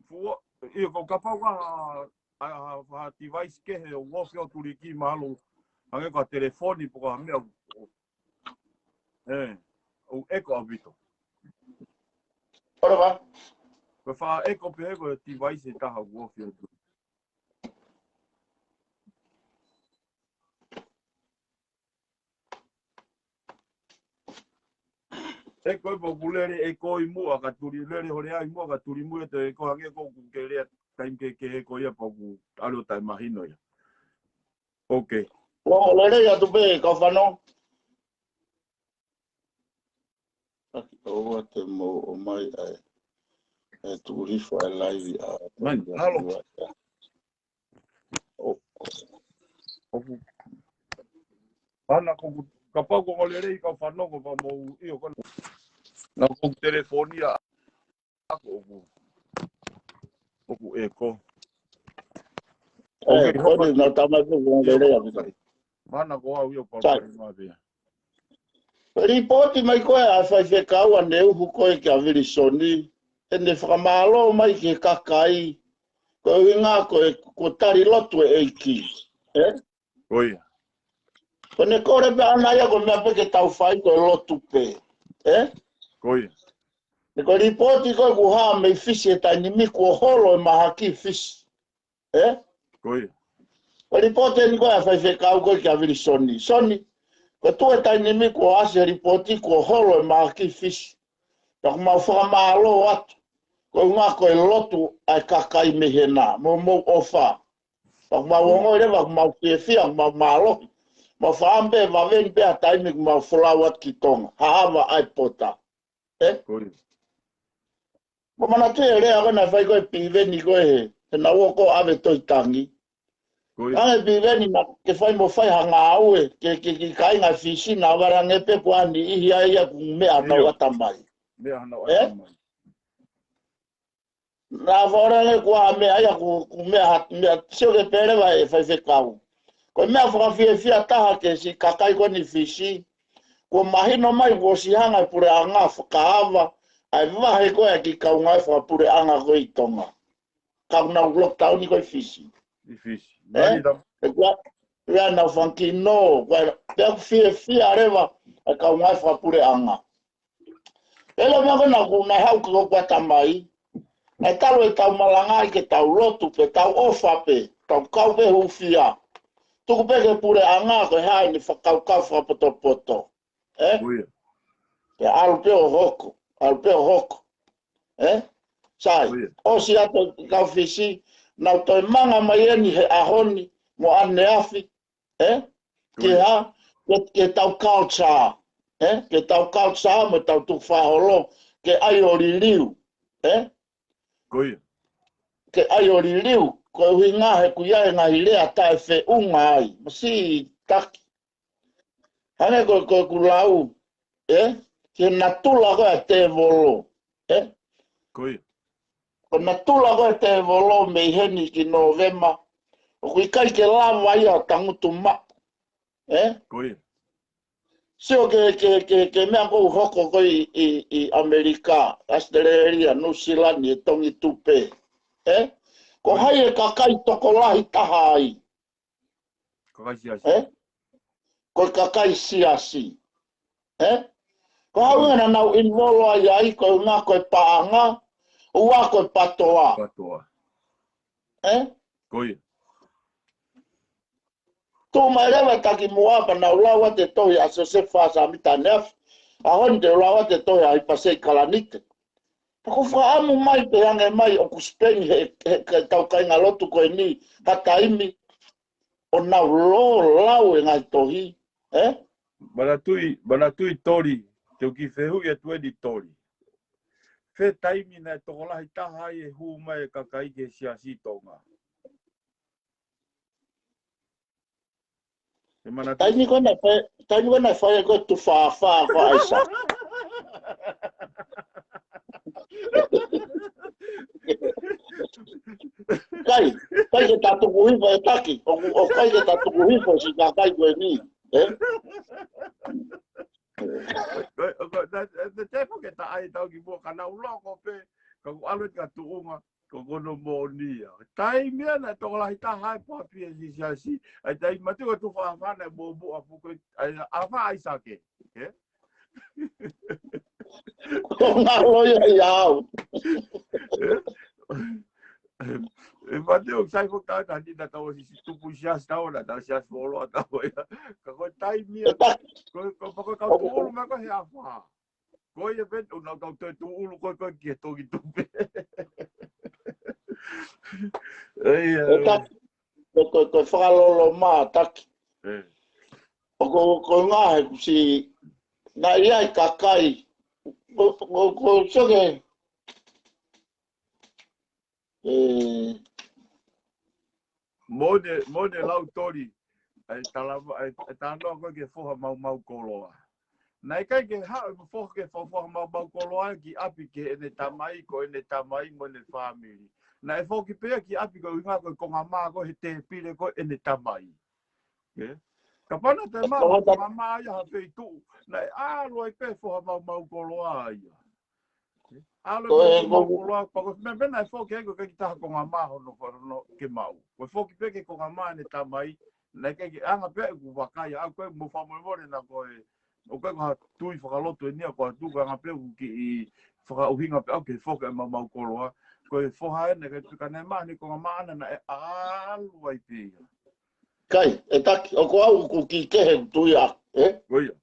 Fuo, ʻio, ko kapau ka ha, ha, ha, ha device kehe ʻoku ofi ʻo tuliki mahalo. Hangē ko ha telefoni pe ko ha meʻa. Ē, ʻoku ʻeko ʻaupito. Ko e fakaʻeko pē ko e device ʻe taha ʻoku ofi atu. ʻEko ē pe ʻoku lele ʻe koe ʻi muʻa ka tuli, lele ho lea ʻi muʻa ka tuli muʻa ʻe toe ʻeko hangē ko ʻoku ke lea taimi kehekehe ko ia pea ʻoku ʻalu ʻo taʻemahino ia. Ok. Ongo lelei atu pē, kau fanongo. ʻOua te mou ʻomai ʻa e, ʻa e tuʻu hifo ʻa e laivi ʻa. Mai, halo. ʻO, ʻoku, ana ko, kapau ko ongo lelei kau fanongo pea mou ʻio ko ena. Naʻa ko e telefoni ʻa ʻoku, ʻoku ʻeko. ʻE, ok, ko hopa. Eni, naʻa tau mai pē ongo lelei ʻa kita. Mana ko au ʻio pea. Sai. Ko e lipooti mai ko ē ʻa e faifekau ʻa Neuhu ko ē kia Vilisoni, ʻene fakamālō mai ki he kakai, ko e ʻuhinga ko e, ko e tali lotu ʻa e ʻEiki. ʻE? Ko ia. Ko ʻene kole pē ʻana ia ko e meʻa pē ke tau fai ko e lotu pē. ʻE? Ko ia. He ko e lipooti ko ē kuo hā mei Fisi he taimi ni kuo holo e mahaki Fisi. ʻE? Ko ia. Ko e lipooti eni ko ē ʻa e faifekau ko ē kia Vilisoni. Soni, ko e tuʻu he taimi ni kuo ʻasi e lipooti kuo holo e mahaki Fisi. Pea ʻoku mau fakamālō atu. Ko e ʻuhinga ko e lotu ʻa e kakai mei hena, mo hoʻomou ʻofa. Pea ʻoku mau ongoʻi leva, ʻoku mau fiefia, ʻoku mau mālohi. Mau faʻa ʻamu pē, vave ni pē ha taimi ʻoku mau folau atu ki Tonga. Haʻava ʻa e pota. ʻE? Ko ia. Mo manatuʻi e lea ko ē naʻe fai ko ē ʻe Piveni ko ē he, he naʻa ʻoku ʻave Tohi Tangi. Ko ia. Ange Piveni naʻa ke fai mo fai ha ngāue, ke, ke, ke kāinga Fisi naʻa vale ange pē kuo ʻi ai ha niʻihi ia ʻoku meʻa ʻenau ʻatamai. Meʻa ʻenau ʻatamai. Naʻa vale ange kuo meʻa ia ʻoku, ʻoku meʻa ha, meʻa sio ke pele vai e faifekau. Ko e meʻa fakafiefia taha ki he siʻi kakai ko eni Fisi. Kuo mahino mai kuo ʻosi hanga e puleʻanga fakaava ʻa e vahe ko ē ʻa e kiʻi kaungāue fakapuleʻanga ko ē ʻi Tonga. Ka ʻoku nau lockdown ko ē Fisi. ʻI Fisi. ʻE? Mai tam- ʻE kuo, kuo nau fanga kiʻi nō, kuo, pea ʻoku fiefia leva ʻa e kaungāue fakapuleʻanga. ʻE lava ko ena ʻoku nau haʻu ki hoku ʻatamai. ʻE talu ʻetau malanga ai ke tau lotu pē, tau ʻofa pē, tau kau pē hūfia. Tuku pē ki he puleʻanga ko e hā ʻene fakakaukau fakapotopoto. ʻE? Ko ia. Pea ʻalu pē ʻo hoko, ʻalu pē ʻo hoko. ʻE? Sai, ko ia. ʻOsi atu e kau Fisi, nau toe manga mai eni he ʻaho ni, mo ʻaneafi, ʻE? Ko ia. Ke hā, ke, ke tau culture. ʻE? Ke tau culture mo tau tukufakaholo, ke ʻai ʻo liliu. ʻE? Ko ia. Ke ʻai ʻo liliu, ko e ʻuhinga he ʻoku ʻi ai e ngaahi lea taʻefeʻunga ai. Masiʻi taki. Hangē ko, ko ʻeku lau, ʻE? Ki he natula ko ē ʻa e tēvolo. ʻE? Ko ia. Ko e natula ko ē ʻa e tēvolo mei heni ki Nōvema. ʻOku ʻikai ke lava ia ʻo tangutu maʻu. ʻE? Ko ia. Sio ki he, ki he, ki he, ki he meʻa ʻoku hoko ko ē ʻi, ʻi, ʻi ʻAmelika, ʻAositelēlia, Nuʻusila ni, e tongi tupe. ʻE? Ko hai e kakai tokolahi taha ai? Kakai siasi. ʻE? Ko e kakai siasi. ʻE? Ko e ʻuhinga naʻa nau involve ai ai, ko e ʻuhinga ko e paʻanga, ua ko e patoa. Patoa. ʻE? Ko ia. Tuʻu mai leva e taki muʻa pea nau lau atu e tohi ʻa Siosefa Sāmita ʻaneafi. ʻAho ni te u lau atu e tohi ʻa ʻIpasei Kalanite. Pea ʻoku fakaʻamu mai pē ange mai ʻoku Sipeni he, he, he tau kāinga lotu ko eni, ha taimi ʻo nau lō lau e ngaahi tohi, ʻe? Manatuʻi, manatuʻi Toli, te u kiʻi fehuʻi atu eni Toli. Fē taimi naʻe tokolahi taha ai e hū mai e kakai ki he siasi Tonga? Ke manatuʻi. Taimi ko ē naʻe fai, taimi ko ē naʻe fai ko ē tufa afā ko ʻAisake. ʻIkai, ʻikai ke ta tuku hifo e taki, ʻo, ʻoku ʻikai ke ta tuku hifo siʻi kakai ko eni, ʻe? Ko, ko, na, na, te po ke ta ʻai tau ki muʻa ka nau loko pē, ka ʻoku ʻalu atu ka tuʻunga, ko kono moʻoni ia. Taimi ia naʻe tokolahi taha ai pāpia si siasi, ʻa e taimi matu ka tufa afā naʻe mōmoa puko, ʻa e afā ʻAisake, ʻe? Ko ngalo ia ia au. ʻE? ʻE mate ʻoku sai foki tau ta ni na tau si, si tupu siasi tau na, tau siasi foloa tau ia. Ka ko e taimi ia, ʻe ta- ko, ko, ko, ko kau tuʻulu mai ko ē he afā. Ko ia pē, ʻo nau tau toe tuʻulu ko ē, ko ē ki he tongi tupe. ʻE ia, ʻe Taki, ko, ko, ko e fakaloloma, Taki. ʻE. ʻOku, ko e ngaahi kusi, naʻe ʻi ai e kakai. Ko, ko, ko, soke. ʻE. Mo ne, mo ne lau toli, ʻe tala, ʻe, ʻe talanoa ko ē ki he foha maumau koloa. Naʻe ʻikai ke haʻu e foha ke foha, foha maumau koloa ki ʻapi ki heʻene tamai, ko ʻene tamai mo ʻene fāmili. Naʻe foki pē ia ki ʻapi ko e ʻuhinga ko e konga mā ko ē he tēpile ko ē ʻene tamai. ʻE? Kapau naʻe toe maʻu e konga mā ia ha feituʻu, naʻe ʻalu ai pē foha maumau koloa ia. ʻAlu e foha maumau koloa, pea ko e meʻa pē naʻe foki ai ko e ʻikai ke ʻi ai ha konga mā hono, hono ke maʻu. Ko e foki pē ki he konga mā ʻene tamai, naʻe ʻikai ke anga pē ʻeku vakai, ʻa ko e mo fakamolemole naʻa ko e, ʻoku ʻikai ko ha tui fakalotu eni ia ko ʻeku tui, ko e anga pē ʻeku kiʻi fakaʻuhinga pē ʻaʻaku ki he foki e maumau koloa. Ko e foha ena, ʻikai pē ka naʻe maʻu ʻene konga mā ʻana naʻe ʻalu ai pē ia. Kai, ʻe Taki, ʻoku ʻi ai ʻeku kiʻi kehe ʻeku tui ʻaʻaku, ē? Ko ia.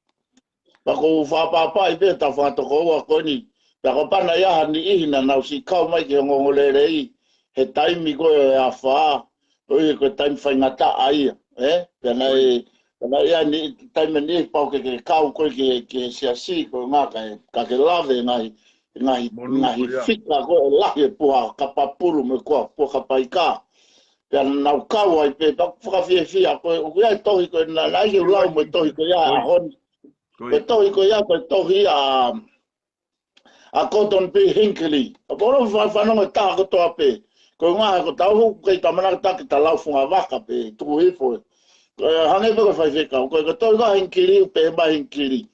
Pea ʻoku ou fakapapauʻi pē ʻetau fakatokoua ko eni. Pea kapau naʻe ʻi ai ha niʻihi naʻa nau siʻi kau mai ki he ongoongolelei he taimi ko ē ʻo e afā, ʻo ʻi he ko e taimi faingataʻa ia, ē? Pea naʻe, pea naʻe ʻi ai e niʻihi, taimi ʻe niʻihi pau ke, ke kau ko ē ki he, ki he siasi, ko e ʻuhinga ka ke lave e ngaahi, ngaahi, ngaahi fika ko ē ʻe lahi e puha kapapulu mo e kua puha kapaika. Pea naʻa nau kau ai pē, pea ʻoku fakafiefia ko ē, ʻoku ʻi ai e tohi ko ē, naʻa, naʻe ʻi ai ke u lau mo e tohi ko ia ʻa ʻAhoni. Ko e tohi ko ia, ko e tohi ʻa, ʻa Gordon B. Hinckley. ʻOku ou fa-, fanongo e taha kotoa pē. Ko e ʻuhinga he ko ʻetau hū kei tamanaki taki ta lau funga vaka pē, tuku hifo ē. Ko e hangē pē ko e faifekau, ko e, ko e tohi ko ē ʻa Hinckley, pehē mai ʻe Hinckley.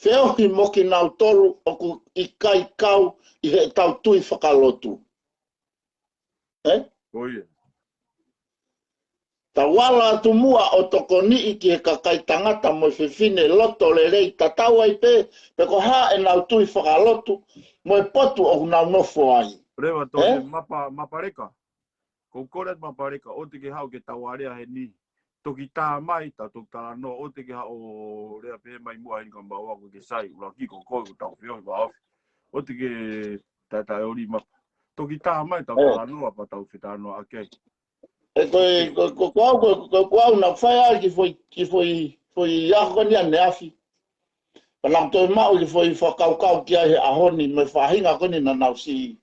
Feohi mo kinautolu ʻoku ʻikai kau ʻi heʻetau tui fakalotu. Ē? Ko ia. Tau ala atu muʻa ʻo tokoniʻi ki he kakai tangata mo e fefine loto lelei tatau ai pē, pe ko e hā ʻenau tui fakalotu, mo e potu ʻoku nau nofo ai. Leva tō ē? Mapa, Mapaleka. Ko u kole atu Mapaleka, ʻoua te ke haʻu ke tau alea heni. Toki tā mai, tau toki talanoa, ʻoua te ke haʻu ʻo lea pē mai muʻa heni ka mau ako ke sai, ʻuluaki ko koe, ko tau feohi, ʻoua. ʻOua te ke taʻe, taʻe ʻoli Mapa. Toki tā mai, tau talanoa, pea tau fetalanoaʻaki ai. ʻE ko e, ko, ko, ko au, ko, ko, ko au naʻa ku fai ai ki he foʻi, ki he foʻi, foʻi ako ko eni ʻaneafi. Pea naʻa ku toe maʻu ki he foʻi fakakaukau ki ai he ʻaho ni, mo e faʻahinga ko eni naʻa nau siʻi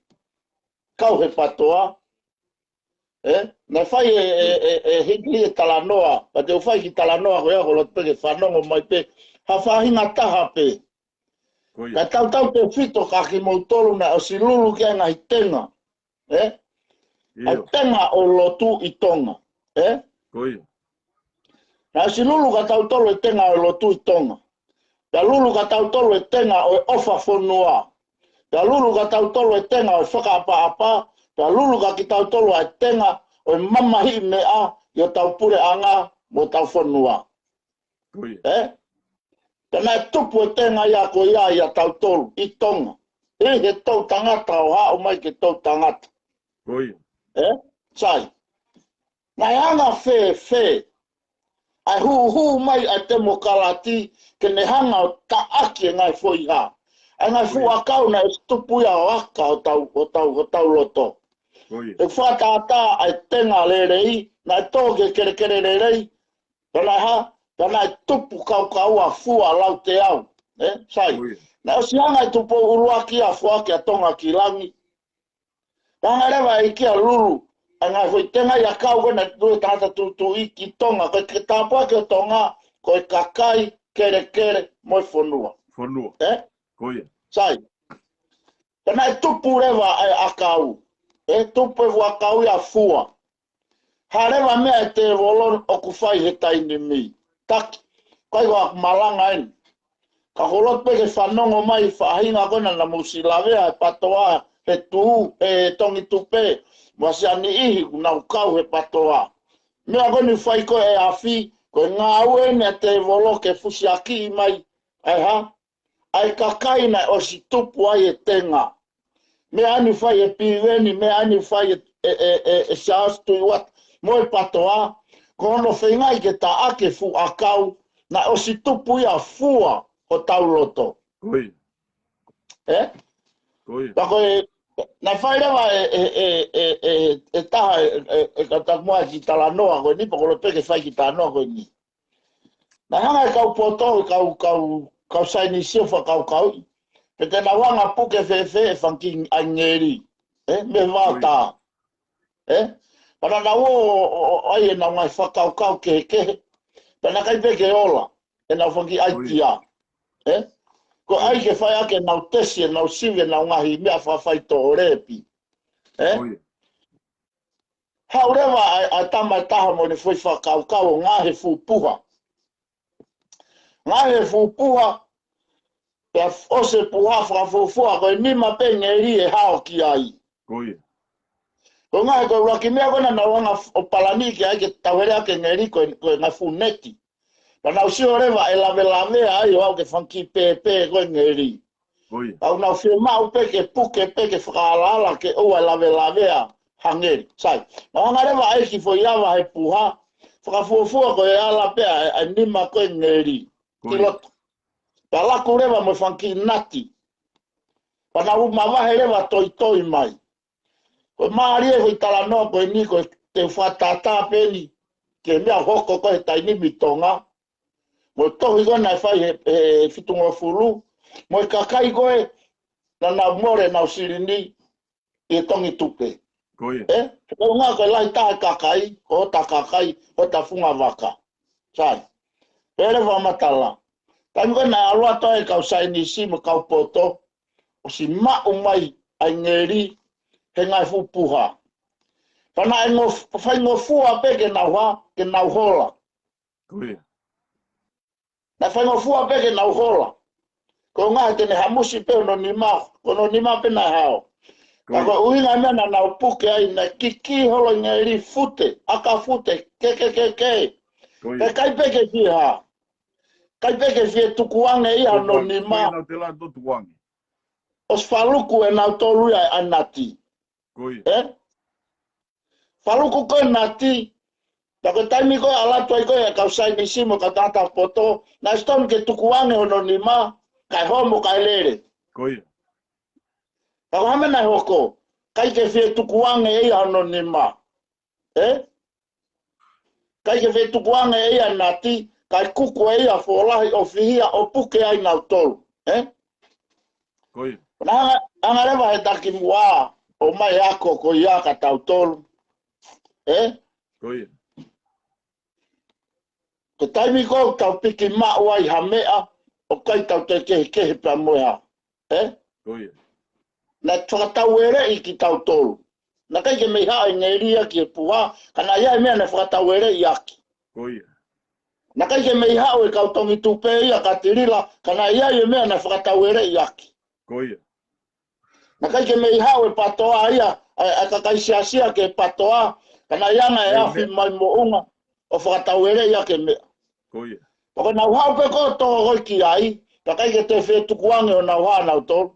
kau he PATOA. Ē? Naʻe fai ʻe, ʻe, ʻe, ʻe Hinckley e talanoa, pea te u fai e kiʻi talanoa ko ia, ʻoku ou loto pē ke fanongo mai pē ha faʻahinga taha pē. Ko ia. Ka tautautefito kia kimoutolu naʻe ʻosi lulu ki ai e ngaahi tenga. Ē? ʻIo. Ngaahi tenga ʻo e lotu ʻi Tonga. Ē? Ko ia. Naʻe ʻosi lulu kia tautolu e tenga ʻo e lotu ʻi Tonga. Pea lulu kia tautolu e tenga ʻo e ʻofa fonua. Pea lulu kia tautolu e tenga ʻo e fakaʻapaʻapa. Pea lulu kia kitautolu ʻa e tenga ʻo e mamahiʻi meʻa ʻi hotau puleʻanga mo hotau fonua. Ko ia. Ē? Pea naʻe tupu e tenga ia ko ia ʻia tautolu ʻi Tonga. ʻI he toʻutangata ʻo haʻu mai ki he toʻutangata. Ko ia. Ē? Sai. Naʻe anga fēfē ʻa e hūhū mai ʻa e temokalati ke ne hanga ʻo taʻaki e ngaahi foʻi hā, ʻa e ngaahi fuʻu ʻakau naʻe tupu ia ʻo aka hotau, hotau, hotau loto. Ko ia. ʻE fakatātā ʻa e tenga lelei, naʻe tō ki he kelekele lelei, pea naʻe hā, pea naʻe tupu kaukaua fua lauteau. Ē, sai. Ko ia. Naʻe ʻosi hanga ʻe Tupou ʻUluaki ʻo foaki ʻa Tonga ki langi. Pea hanga leva ʻe he ʻEiki ʻo lulu ʻa e ngaahi foʻi tenga ia ʻakau ko ē naʻe tuʻu he tangata tūtuuʻi ki Tonga, ko e tāpuaki ʻo Tonga, ko e kakai, kelekele, mo e fonua. Fonua. Ē? Ko ia. Sai. Pea naʻe tupu leva ʻa e ʻakau. Ē, tupu e fuʻu ʻakau ia fua. Hā leva e meʻa ʻa e tēvolo ʻoku fai he taimi ni. Taki, ʻikai ko haʻaku malanga eni. Ka ʻoku ou loto pē ke fanongo mai faʻahinga ko ena naʻa mou siʻi lavea he PATOA, he tuʻu, he Tongi Tupe, mo e siʻi niʻihi ʻoku nau kau he PATOA. Meʻa ko eni ʻoku fai ko ē ʻe afi, ko e ngāue eni ʻa e tēvolo ke fusiakiʻi mai, ʻa e hā? ʻA e kakai naʻe ʻosi tupu ai e tenga. Meʻa eni ʻoku fai ʻe Piveni, meʻa eni ʻoku fai ʻe, ʻe, ʻe, ʻe, ʻe Siaosi Tuʻiuata, mo e PATOA, ko hono feingaʻi ke taʻaki e fuʻu ʻakau naʻe ʻosi tupu ia fua hotau loto. Ko ia. Ē? Ko ia. Pea ko e, Naʻe fai leva e, e, e, e, e, e taha e, e, e kau taku muʻa ki talanoa ko eni, pe ko e pē ke fai ki talanoa ko eni. Naʻe hanga e kau poto, kau, kau, kau saienisi ʻo fakakaukauʻi pe te nau hanga puke fēfē e fanga kiʻi ʻāngeli. Ē, mei he vaotā. Ē? Pea naʻa nau ō, ō, ō, ʻai ʻenau ngaahi fakakaukau kehekehe. Pea naʻe ʻikai pē ke ola ʻenau fanga kiʻi ʻaitia. Ē? Ko e ʻai ke fai ʻaki ʻenau tesi, ʻenau sivi, ʻenau ngaahi meʻa fakafaitoʻolepi. Ē? Haʻu leva ʻa e, ʻa e tama ʻe taha mo ʻene foʻi fakakaukau ʻo ngaohi e fuʻu puha. Ngaohi e fuʻu puha, pea ʻosi e puha fakafuofua, ko e nima pē ʻāngeli ʻe hao ki ai. Ko e ngaahi ko e ʻuluaki meʻa ko ē naʻa nau hanga ʻo palani ke ʻai ke tauhele ʻaki e ʻāngeli ko e, ko e ngaahi fuʻu neti. Pea nau sio leva ʻe lavelavea ai ʻo aʻu ki he fanga kiʻi pēpē ko e ʻāngeli. Pea ʻoku nau fiemaʻu pē ke puke pē ke fakaalaala ke ʻoua ʻe lavelavea ha ʻāngeli. Sai, nau hanga leva ʻo ʻai e kiʻi foʻi ava he puha, fakafuofua ko e ala pē ʻa e, ʻa e nima ko e ʻāngeli ki loto. Pea laku leva mo e fanga kiʻi nati. Pea nau mavahe leva toitoi mai. Ko e mālie e foʻi talanoa ko eni ko e te u fakatātā pē eni ki he meʻa ʻoku hoko ko ē he taimi ni ʻi Tonga. Mo e tohi ko ē naʻe fai he, he fitungofulu. Mo e kakai ko ē naʻa nau mole ʻenau silini ʻi he tongi tupe. Ē? He ko e ʻuhinga ko e lahi taha e kakai, ko hota kakai, hota fungavaka. Sai. Pea leva ʻo matala. Taimi ko ē naʻe ʻalu atu ai e kau saienisi mo e kau poto, ʻosi maʻu mai ʻa e ʻāngeli he ngaahi fuʻu puha. Pea naʻe ngof-, faingofua pē ke nau hā, ke nau hola. Naʻe faingofua pē ke nau hola. Ko e ʻuhinga he te ne hamusi pē hono nima, ko hono nima pē naʻe hao. Ka ko e ʻuhinga e meʻa naʻa nau puke ai naʻe kiki holo ʻāngeli fute, ʻaka fute, ke, ke, ke, ke. Pea ʻikai pē ke fie hā. ʻIkai pē ke fie tukuange ia hono nima. ʻOsi faluku ʻe nautolu ia ʻa e nati. Ē? Faluku ko ē nati, pea ko e taimi ko ē ʻalu atu ai ko ē e kau saienisi mo e kau tangata poto, naʻe ʻosi tonu ke tukuange hono nima, kae homo kae lele. Ka ko e hā e meʻa naʻe hoko, ʻikai ke fie tukuange ia hono nima. Ē? ʻIkai ke fie tukuange ia nati, kae kuku ʻe ia fōlahi ʻo fihia ʻo puke ai nautolu. Ē? Naʻe hanga, hanga leva he taki muʻa, ʻo ʻomai e ako ko ia kia tautolu. Ē? Ko e taimi ko ē ʻoku tau piki maʻu ai ha meʻa, ʻoku ʻikai tau toe kehekehe pea mo e hā. Ē? Naʻe fakataueleʻi kitautolu. Naʻe ʻikai ke mei haʻu e ʻāngeli ia ki he puha, ka naʻe ʻi ai e meʻa naʻe fakataueleʻi ʻaki. Naʻe ʻikai ke mei haʻu e kau tongi tupe ia kia Tilila, ka naʻe ʻi ai e meʻa naʻe fakataueleʻi ʻaki. Naʻe ʻikai ke mei haʻu e patoa ia, ʻa e, ʻa e kakai siasi ia ki he patoa, ka naʻe ʻi ai e afi mai moʻunga ʻo fakataueleʻi ʻaki e meʻa. Pea ko ʻenau haʻu pē ko ē ʻo tō ko ē ki ai, pea ʻikai ke toe fie tukuange honau hā nautolu.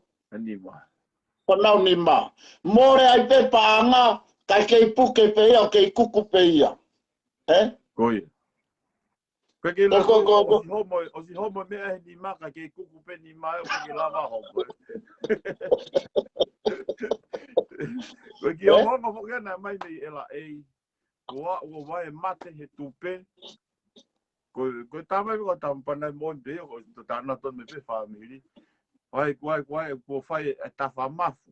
Ko honau nima. Mole ai pē paʻanga, kae kei puke pē ia, ʻo kei kuku pē ia. Ē? Ko e kei ko, ko, ko, ko. ʻOsi homo, ʻosi homo meʻa he nima kae kei kuku pē nima ʻo kei lava homo. Ko e kiʻi ongoongo foki naʻe ʻomai mei L A. Ko ā, ʻoku ʻai e mate he tupe. Ko, ko e tama ia ko e tama panai moʻoni pē, ko e tana tonu mei pē fāmili. Ko ā, ko ā, ko ā, kuo fai e tafa mafu.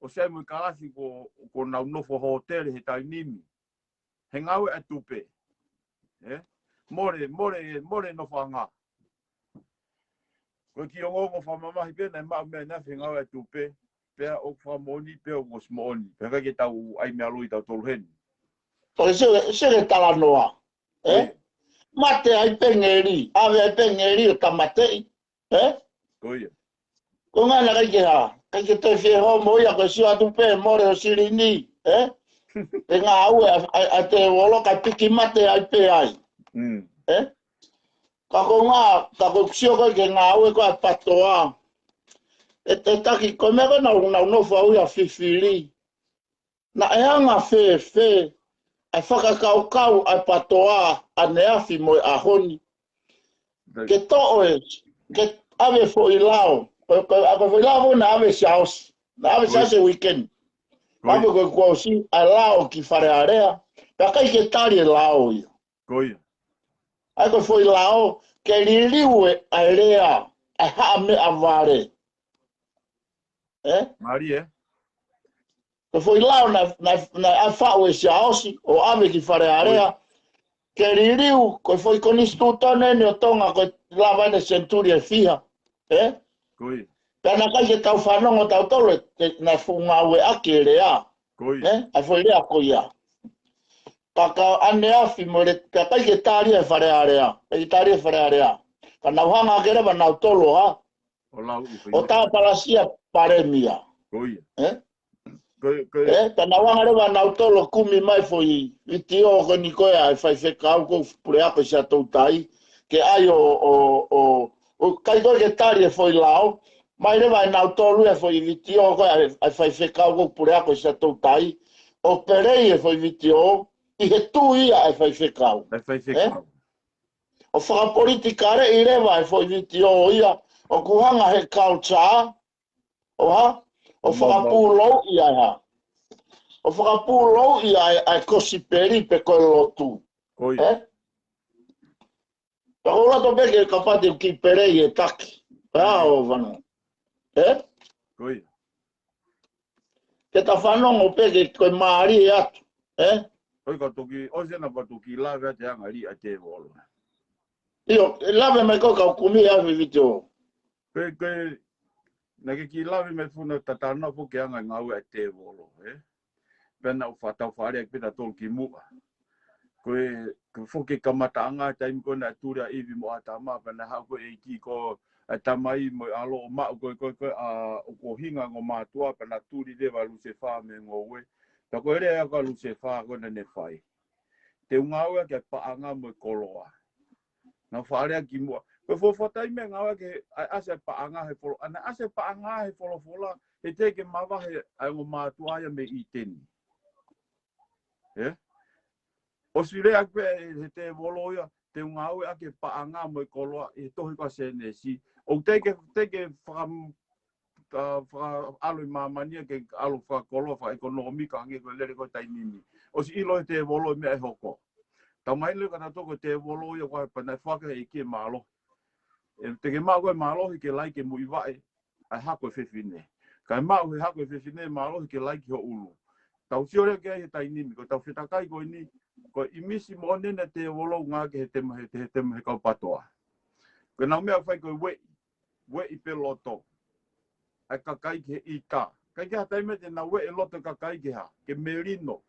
ʻOsi ʻai mo e kalasi ko, ko ʻenau nofo hōtele he taimi ni. He ngāue ʻa e tupe. Ē? Mole, mole, mole nofoʻanga. Ko e kiʻi ongoongo fakamamahi pē naʻe maʻu mei he ngāue ʻa e tupe. Pea ʻoku fakamoʻoni, pea ʻoku ʻosi moʻoni. Pea ʻikai ke tau ʻai meʻa loi tautolu heni. ʻOku sio, sio ki he talanoa. Ē? Mate ai pē ʻāngeli. ʻAve ai pē ʻāngeli ʻo tāmateʻi. Ē? Ko e ʻuhinga naʻe ʻikai ke hā. ʻIkai ke toe fie homo ia ko e sio atu pē mole ho silini. Ē? He ngāue ʻa, ʻa, ʻa e tēvolo kae piki mate ai pē ai. Ē? Ka ko e ʻuhinga, ka ko e sio ko ē ki he ngāue ko ē ʻa e patoa. ʻE, ʻe taki ko e meʻa ko ē naʻa nau, nau nofo au ia fifili. Naʻe anga fēfē ʻa e fakakaukau ʻa e patoa ʻaneafi mo e ʻaho ni. Ke toʻo e, ke ʻave foʻi lao. Ko, ko, ʻa ko e foʻi lao ko ē naʻe ʻave ʻe Siaosi. Naʻe ʻave Ko ia. Siasi he weekend. Ko ia. Pea ko e kuo ʻosi ʻa e lao ki Fale Alea. Pea ʻikai ke tali e lao ia. Ko ia. ʻA ia ko e foʻi lao, ke liliu e ʻa e lea, ʻa e haʻa meʻavale. Ē? Mālie, ē? Ko e foʻi lao naʻe, naʻe, naʻe faʻu ʻe Siaosi, ʻo ʻave ki Fale Alea. Ko ia. Ke liliu, ko e foʻi konisitūtone eni ʻo Tonga, ko e lava ʻene senituli ʻe fiha. Ē? Ko ia. Pea naʻe ʻikai ke tau fanongo tautolu, ke naʻe fuʻu ngāueʻaki e lea. Ko ia. Ē? ʻA e foʻi lea ko ia. Ka ka ʻaneafi mo le, ka ʻikai ke tali e Fale Alea. ʻIkai ke tali e Fale Alea. Ka nau hanga hake leva nautolu, ha? ʻO lau ʻi foʻi ʻO tā palasia palēmia. Ko ia. Ē? Ko ia, ko ia. Ē, ka nau hanga leva nautolu ʻo kumi mai foʻi vitiō ko eni ko ē ʻa e faifekau ko e puleako ʻi Siaʻatoutai. Ke ʻai ʻo, ʻo, ʻo, ʻo, ʻikai ko ē ke tali e foʻi lao. Mai leva ʻe nautolu e foʻi vitiō ko ē ʻa e, ʻa e faifekau ko e puleako ʻi Siaʻatoutai. ʻO pelei e foʻi vitiō, ʻi he tui ia ʻa e faifekau. ʻA e faifekau. Ē? ʻO fakapolitikaleʻi leva e foʻi vitiō ia, ʻoku hanga he culture, ʻo ha? ʻO Mo, mo. fakapūlouʻi ʻa e ha? ʻO fakapūlouʻi ʻa e, ʻa e kosipeli pe ko e lotu. Ko ia. Ē? Pea ko e loto pē ke kapau te u kiʻi pelei e taki. Pea ʻo fano. Ē? Ko ia. Ke ta fanongo pē ke ko e mālie atu. Ē? ʻOi ka toki, ʻosi ena pea toki lave atu e anga lī ʻa e tēvolo. ʻIo, lave mai ko e kau kumi ʻa e vitiō. Ko e, ko e, naʻa ke kiʻi lave mai funa tatana foki anga ngāue ʻa e tēvolo, ē? Pea naʻa ku fa-, tau fakalea pē tautolu kimuʻa. Ko e, ko e foki kamataʻanga taimi ko ē naʻe tuli ʻa ʻIvi mo ʻĀtama, pea naʻe haʻu ko e ʻEiki ko e Tamai mo e ʻAlo ʻo maʻu ko e, ko e, ko e, ʻa, ʻoku ʻuhinga e ongo mātuʻa, pea naʻe tuli leva ʻa Lusefā mei he ngoue. Pea ko e lea ko ē ʻa Lusefā ko ē naʻa ne fai. Te u ngāueʻaki ʻa e paʻanga mo e koloa. Naʻa ku fakalea kimuʻa. Ko e fuofua taimi ʻe ngāueʻaki ʻa e ʻasi ʻa e paʻanga he folo-, ʻa e ʻasi ʻa e paʻanga he folofola, he teʻeki mavahe ʻa e ongo mātuʻa ia mei ʻĪteni. Ē? ʻOsi lea pē he tēvolo ia, te u ngāueʻaki e paʻanga mo e koloa ʻi he tohi ko ē ʻa Sēnesi. ʻOku teʻeki, teʻeki faka-, ka fakaʻalu ʻi māmani ia ke ʻalu fakakoloa, fakaʻekonōmika, hangē ko e lele ko ē taimi ni. ʻOsi ʻilo he tēvolo e meʻa ʻe hoko. Tau mahino leva ka tau toko tēvolo ia ko e pea naʻe foaki ʻe he ʻEiki e mālohi. ʻE, te ke maʻu ko e mālohi ke lahi ki muivaʻe ʻa e hako ʻo e fefine. Kae maʻu he hako ʻo e fefine mālohi ke lahi ki ho ʻulu. Tau sio leva ki ai he taimi ni, ko ʻetau fetakai ko eni, ko e ʻimisi moʻoni ʻa e tēvolo ngāueʻaki he tēma he, he tēma he kau PATOA. Ko ʻenau meʻa ʻoku fai ko e ueʻi, ueʻi pē loto ʻa e kakai ki he ʻita. ʻIkai ke ʻi ai ha taimi te nau ueʻi loto e kakai ke hā, ke melino,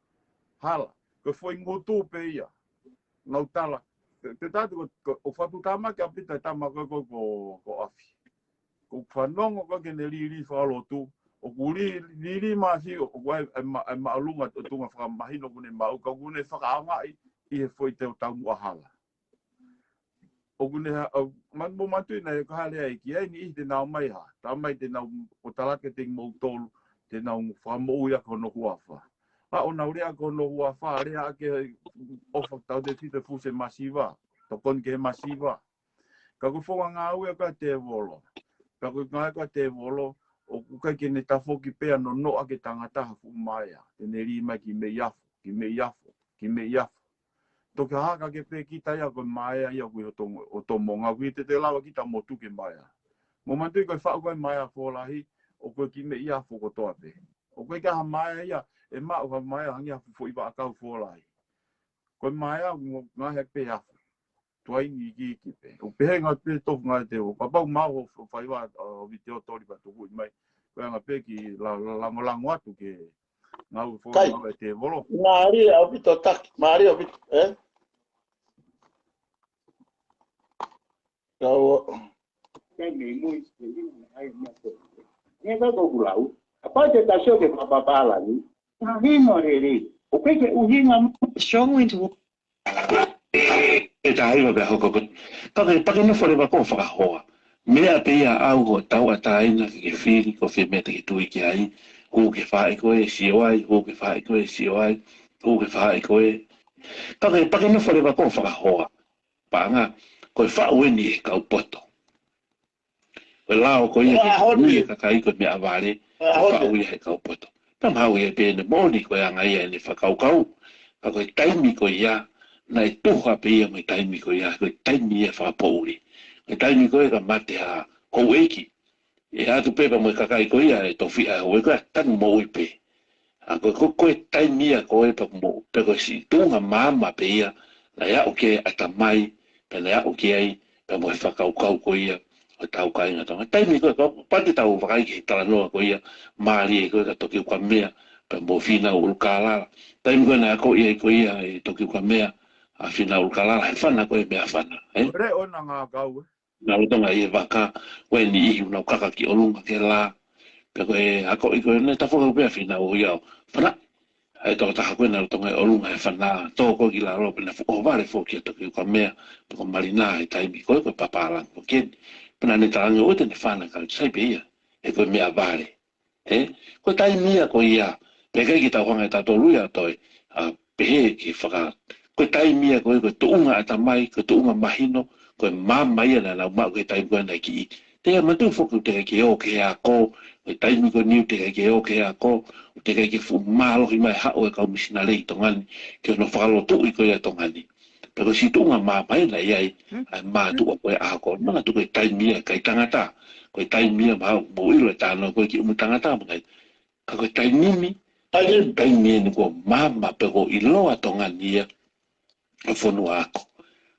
hala, ko e foʻi ngutu pē ia. Nau tala, ke, ke tatu ko, ko, ʻoku fakatamaki ʻaupito e tama ko, ko, ko, ko ʻAfi. ʻOku fanongo ko ē ke ne lī, lī fakalotu, ʻoku lī, lī, lī masi, ʻoku ʻi ai, ʻi ai ma-, ʻi ai māʻolunga ʻo tuʻunga fakamahino ʻoku ne maʻu, ka ʻoku ne fakaʻaongaʻi ʻi he foʻi teu taumuʻa hala. ʻOku ne ha-, ʻo, man-, mou manatuʻi naʻe ko e hā e lea ʻa e ʻEiki, ʻa e niʻihi te nau ō mai ha, tā mai te nau ō ʻo talake te kimoutolu, te nau fakamoʻui ʻaki hono huafa. ʻA ʻo nau lea ʻaki hono huafa, lea ʻaki ʻofa tautefito e fusi masiva, tokoni ki he masiva. Ka ko e founga ngāue ko ē ʻa e tēvolo. Ka ko e ngāue ko ē ʻa e tēvolo, ʻoku ʻikai ke ne tafoki pea nonoʻa ki he tangata ha fuʻu maea. Te ne lī mai ki meʻi afo, ki meʻi afo, ki meʻi afo. Toki hahake pē kita ia ko e maea ia ʻoku ʻi hoto, hoto monga, ʻoku ʻikai te te lava kita ʻo motuki e maea. Mou manatuʻi ko e faʻu ko ē e maea fōlahi, ʻoku ʻi he kiʻi meʻi afo kotoa pē. ʻOku ʻikai ke ʻi ai ha maea ia, ʻe maʻu ha maea hangē ha fuʻu foʻi vaʻakau fōlahi. Ko e maea ʻoku ngaohi pē afo. Tuai ni ikiiki pē. ʻOku pehē ngāue pē tofu ngāue ʻa e tēvolo. Kapau ʻoku maʻu ho, ho faiva, ʻo vitiō toli pea tuku mai. Ko e anga pē kiʻi la-, la-, langolango atu ki he ngāue fōlahi ʻa e tēvolo. Mālie ʻaupito taki, mālie ʻaupito, ē? Kau. Kai mei mui, mei mui, ai, mei mui. Ngai kai kau kulau. Apa te ta sio ke papapala ni. Mahino lelei. ʻOku ʻikai ke ʻuhinga mo. Strong wind wa-, ʻE taha hiva pea hoko ko. Pake, pake nofo leva ko e fakahoa. Meʻa pē ia ʻa au ko e tauʻatāina ke ke fili ko fē meʻa te ke tui ki ai. Hū ki he faʻē ko ē, sio ai, hū ki he faʻē ko ē, sio ai, hū ki he faʻē ko ē. Pake, pake nofo leva ko e fakahoa. Paʻanga, ko e faʻu eni ʻe he kau poto. Ko e lao ko ia ke ʻaho ni, ui e kakai ko e meʻavale, ʻaho ni, fakaʻuli he kau poto. Pea mahalo ia pē ʻene moʻoni ko e anga ia ʻene fakakaukau. Ka ko e taimi ko ia, naʻe tuha pē ia mo e taimi ko ia, ko e taimi ia fakapoʻuli. Ko e taimi ko ia ka mate ha houʻeiki, ʻe ʻatu pē pea mo e kakai ko ia ʻe tofiʻa e houʻeiki ko ia, tangi moʻui pē. ʻA ko, ko, ko e taimi ia ko e pea mo, pea ko e siʻi tuʻunga maama pē ia, naʻe aʻu ki ai ʻatamai, pea naʻe aʻu ki ai, pea mo e fakakaukau ko ia ʻo e tau kāinga Tonga. Taimi ko e, kapau te tau vakai ki he talanoa ko ia, mālie ko e ka Tokiukamea, pea mo Fīnau ʻUlukālala. Taimi ko e naʻe akoʻi ai ko ia ʻe Tokiukamea ʻa Fīnau ʻUlukālala, he fana ko e meʻafana, ē? Re ona ngā kau, ē? Nau lolotonga ʻi he vaka, ko e niʻihi ʻoku nau kaka ki ʻolunga ki he lā. Pea ko e akoʻi ko ē naʻe tafoki pē ʻa Fīnau ʻo ʻai ʻo fana. ʻA e tokotaha ko ē naʻe lolotonga ʻi ʻolunga he fana, tō ko ē ki lalo, pea naʻe fuʻu ʻohovale foki ʻa Tokiukamea, pea ko Malinā he taimi ko ē, ko e papālangi ko eni. Pea naʻa ne talaange ʻoua te ne fana, ka sai pē ia, he ko e meʻavale. Ē? Ko e taimi ia ko ia, pea ʻikai ke tau hanga ʻe tautolu ia ʻo toe, ʻa, pehē ke faka-, ko e taimi ia ko e, ko e tuʻunga ʻatamai, ko e tuʻunga mahino, ko e maama ia naʻa nau maʻu he taimi ko ē naʻe kiʻi. Te ia matu foki ʻoku teʻeki ke ō ki he ako, ko e taimi ko eni ʻoku teʻeki ke ō ki he ako, ʻoku teʻeki ke fuʻu mālohi mai haʻu e kau misinale ʻi Tonga ni, ke nau fakalotuʻi ko ia Tonga ni. Pea ko e siʻi tuʻunga maama ia naʻe ʻi ai, ʻa e mātuʻa ko e ʻaho ko ē, manatu ko e taimi ia ʻikai tangata, ko e taimi ia mahalo mou ʻilo e talanoa ko ē ki ʻUmutangata mo e ngaahi. Ka ko e taimi ni, taimi, taimi eni kuo maama pea kuo ʻiloa Tonga ni ia ʻo fonua ako.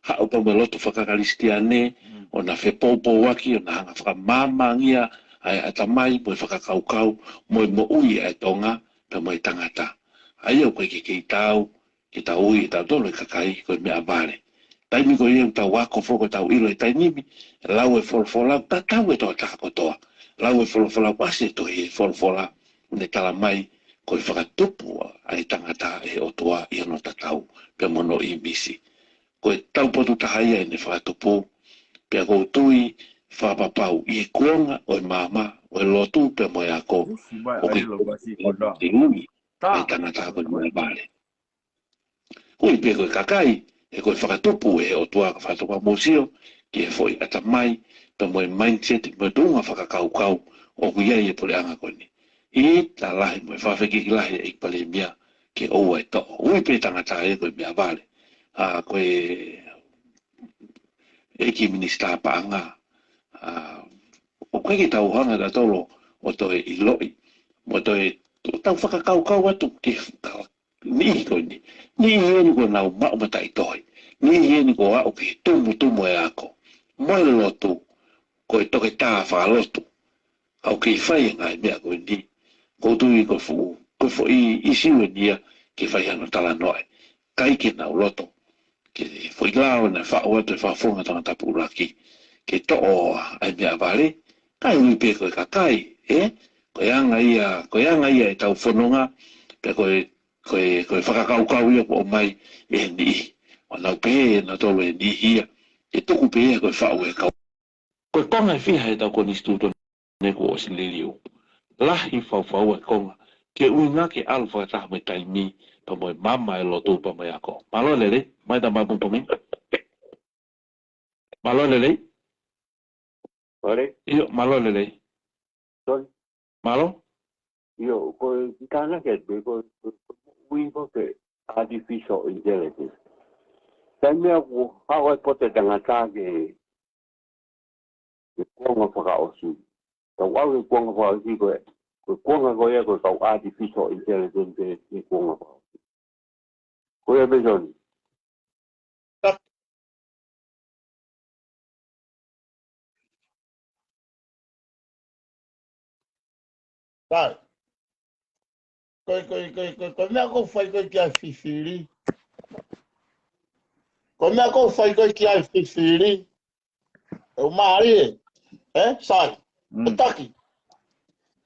Haʻu pea mo e lotu fakakalisitiane, ʻo na fepoupouaki, ʻo na hanga fakamaama ange ia ʻa e ʻatamai, mo e fakakaukau, mo e moʻui ʻa e Tonga, pea mo e tangata. ʻA ia ʻoku ʻikai ke kei tau, ke tau ui ʻe tautolu e kakai ko e meʻavale. Taimi ko ia ʻoku tau ako foki ʻo tau ʻilo e taimi ni, lau e folofola, tatau e tokotaha kotoa. Lau e folofola, ʻoku ʻasi e tohi he folofola, ʻoku ne tala mai, ko e fakatupu ʻa e tangata ʻe he ʻOtua ʻi hono tatau, pea mo hono ʻīmisi. Ko e taupotu taha ia ʻene fakatupu, pea ʻoku ou tui fakapapau ʻi he kuonga ʻo e maama, ʻo e lotu, pea mo e ako, ʻoku ʻikai ke ui ʻa e tangata ko e meʻavale. Ui pē ko e kakai, he ko e fakatupu ʻe he ʻOtua ka fakatupu mo sio, ki he foʻi ʻatamai, pea mo e mindset, mo e tuʻunga fakakaukau, ʻoku ʻi ai e puleʻanga ko eni. ʻI he talahi mo e fakafekiki lahi ʻEiki Palēmia, ke ʻoua ʻe toʻo. Ui pē tangata ē ko e meʻavale. ʻA, ko e ʻEiki Minisitā Paʻanga. ʻA, ʻoku ʻikai ke tau hanga tautolu ʻo toe ʻiloʻi, mo toe, ʻo tau fakakaukau atu ki he niʻihi ko eni. Niʻihi eni kuo nau maʻu mataʻitohi. Niʻihi eni kuo aʻu ki he tumutumu e ako. Mo e lotu, ko e toketā fakalotu. Ka ʻoku kei fai e ngaahi meʻa ko eni. ʻOku ou tui ko e fuʻu, ko e foʻi ʻīsiu eni ia ke fai hano talanoa. ʻIkai ke nau loto ke foʻi lao naʻe faʻu atu ʻe he Fakafofonga Tongatapu ʻUluaki ke toʻo ʻa e meʻavale, kae ui pē ko e kakai, ē? Ko e anga ia, ko e anga ia ʻetau fononga, pea ko e, ko e, ko e fakakaukau ia kuo ʻomai ʻe he niʻihi. ʻO nau pehē ʻe nautolu ʻe he niʻihi ia, ʻe tuku pē ia ko e faʻu ʻe he kau. Ko e konga ʻe fiha ʻetau konisitūtone kuo ʻosi liliu. Lahi fau fau e konga, ke ʻuhinga ke ʻalu fakataha mo e taimi, pea mo e maama e lotu pea mo e ako. Mālō e lelei, mai ta mapunga pongi. Mālō e lelei. Mālō. ʻIo, mālō e lelei. Sorry. Mālō. ʻIo, ko e tānaki atu, ko, ko, ko e ui ko e artificial intelligence. Taimi ʻoku haʻu ai e poto ʻo e tangata ki he, ki he kuonga fakaʻosi. Tau ʻalu ki he kuonga fakaʻosi ko e, ko e kuonga ko ia ko e kau artificial intelligence ki he, ki he kuonga fakaʻosi. Ko ia pē Soni. Sai. Ko e, ko e, ko e, ko e, ko e meʻa ʻoku ou fai ko ē ki ai fifili. Ko e meʻa ʻoku ou fai ko ē ki ai fifili. ʻE mālie, ē, Sai. Mm. ʻE taki.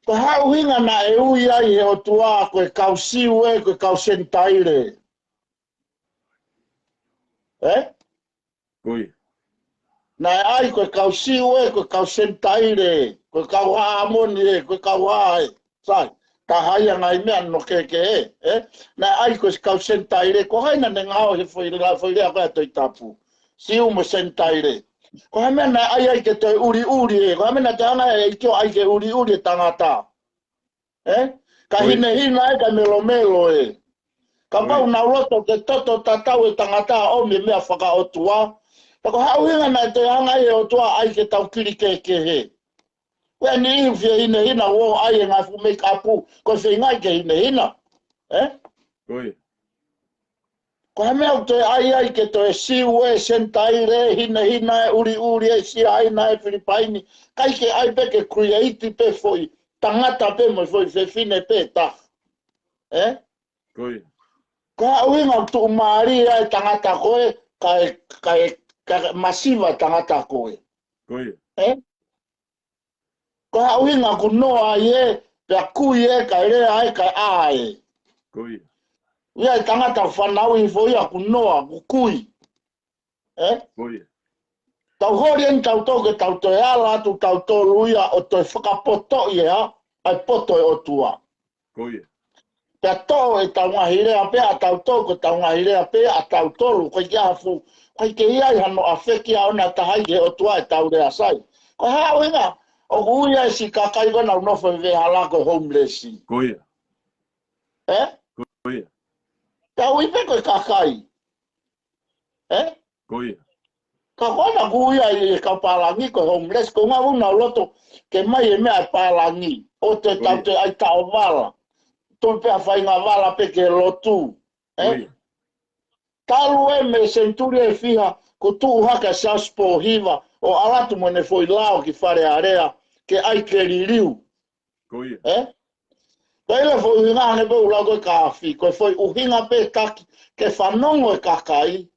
Ko e hā e ʻuhinga naʻe ui ai ʻe he ʻOtua ko e kau Siu ē, ko e kau Senitaile. Ē? Ui. Naʻe ʻai ko e kau Siu ē, ko e kau Senitaile, ko e kau Hāmoni ē, ko e kau hā ē. Sai, taha ia ngaahi meʻa ʻoku kehekehe, ē? Naʻe ʻai ko e kau Senitaile, ko hai naʻa ne ngaohi e foʻi lea, foʻi lea ko ē ʻa e Tohi Tapu. Siu mo Senitaile. Ko e hā e meʻa naʻe ʻai ai ke toe ʻuliʻuli ē? Ko e hā e meʻa naʻe toe hanga ʻe he ʻEiki ʻo ʻai ke ʻuliʻuli e tangata? Ē? Ka hinehina ē, ka melomelo ē. Kapau naʻa nau loto ke toto tatau e tangata ʻo ʻomi e meʻa fakaʻotua, pea ko e hā e ʻuhinga naʻe toe hanga ʻe he ʻOtua ʻo ʻai ke tau kili kehekehe? Ko e niʻihi ʻoku fie hinehina, ʻoku ʻai e ngaahi fuʻu meikapu, ko e feinga ia ke hinehina. Ē? Ko e hā e meʻa ʻoku toe ʻai ai ke toe Siu ē, Senitaile ē, hinehina ē, ʻuliʻuli ē, Siaina ē, Filipaini, ʻikai ke ʻai pē ke create pē foʻi tangata pē mo e foʻi fefine pē taha. Ē? Ko e hā e ʻuhinga ʻoku tuʻumālie ai e tangata ko ē, kae, kae, kae masiva e tangata ko ē? Ē? Ko e hā e ʻuhinga ʻoku noa ai ē, pea kui ē, kae lea ē, kae ʻā ē? ʻI ai e tangata fanauʻi hifo ia ʻoku noa, ʻoku kui. Ē? Tau holi eni tautolu ke tau toe ala atu tautolu ia ʻo toe fakapotoʻi ʻa e poto ʻo e ʻOtua. Pea toʻo ʻetau ngaahi lea pē ʻa tautolu, ko ʻetau ngaahi lea pē ʻa tautolu, ʻoku ʻikai ke ʻi ai ha fuʻu, ʻoku ʻikai ke ʻi ai hano ʻafeki ʻaʻona taha ia ki he ʻOtua ʻetau lea sai. Ko e hā e ʻuhinga ʻoku ui ai e siʻi kakai ko ē naʻa nau nofo he veʻehala ko e homeless? Ē? Tau ui pē ko e kakai. Ē? Ka ko e hā ʻoku ui ai e kau pālangi ko e homeless? Ko e ʻuhinga ʻoku nau loto ke ʻomai e meʻa ʻa e pālangi, ʻo toe tau toe ʻai taʻovala, toe pē ha faʻahinga vala pē ke lotu. Ē? Talu ē mei he senituli ʻe fiha kuo tuʻu hake ʻa Siaosi Pōhiva ʻo ʻalu atu mo ʻene foʻi lao ki Fale Alea ke ʻai ke liliu. Ē? Ko e foʻi ʻuhinga ʻanepō ʻoku lau ko e kafi, ko e foʻi ʻuhinga pē, Taki, ke fanongo e kakai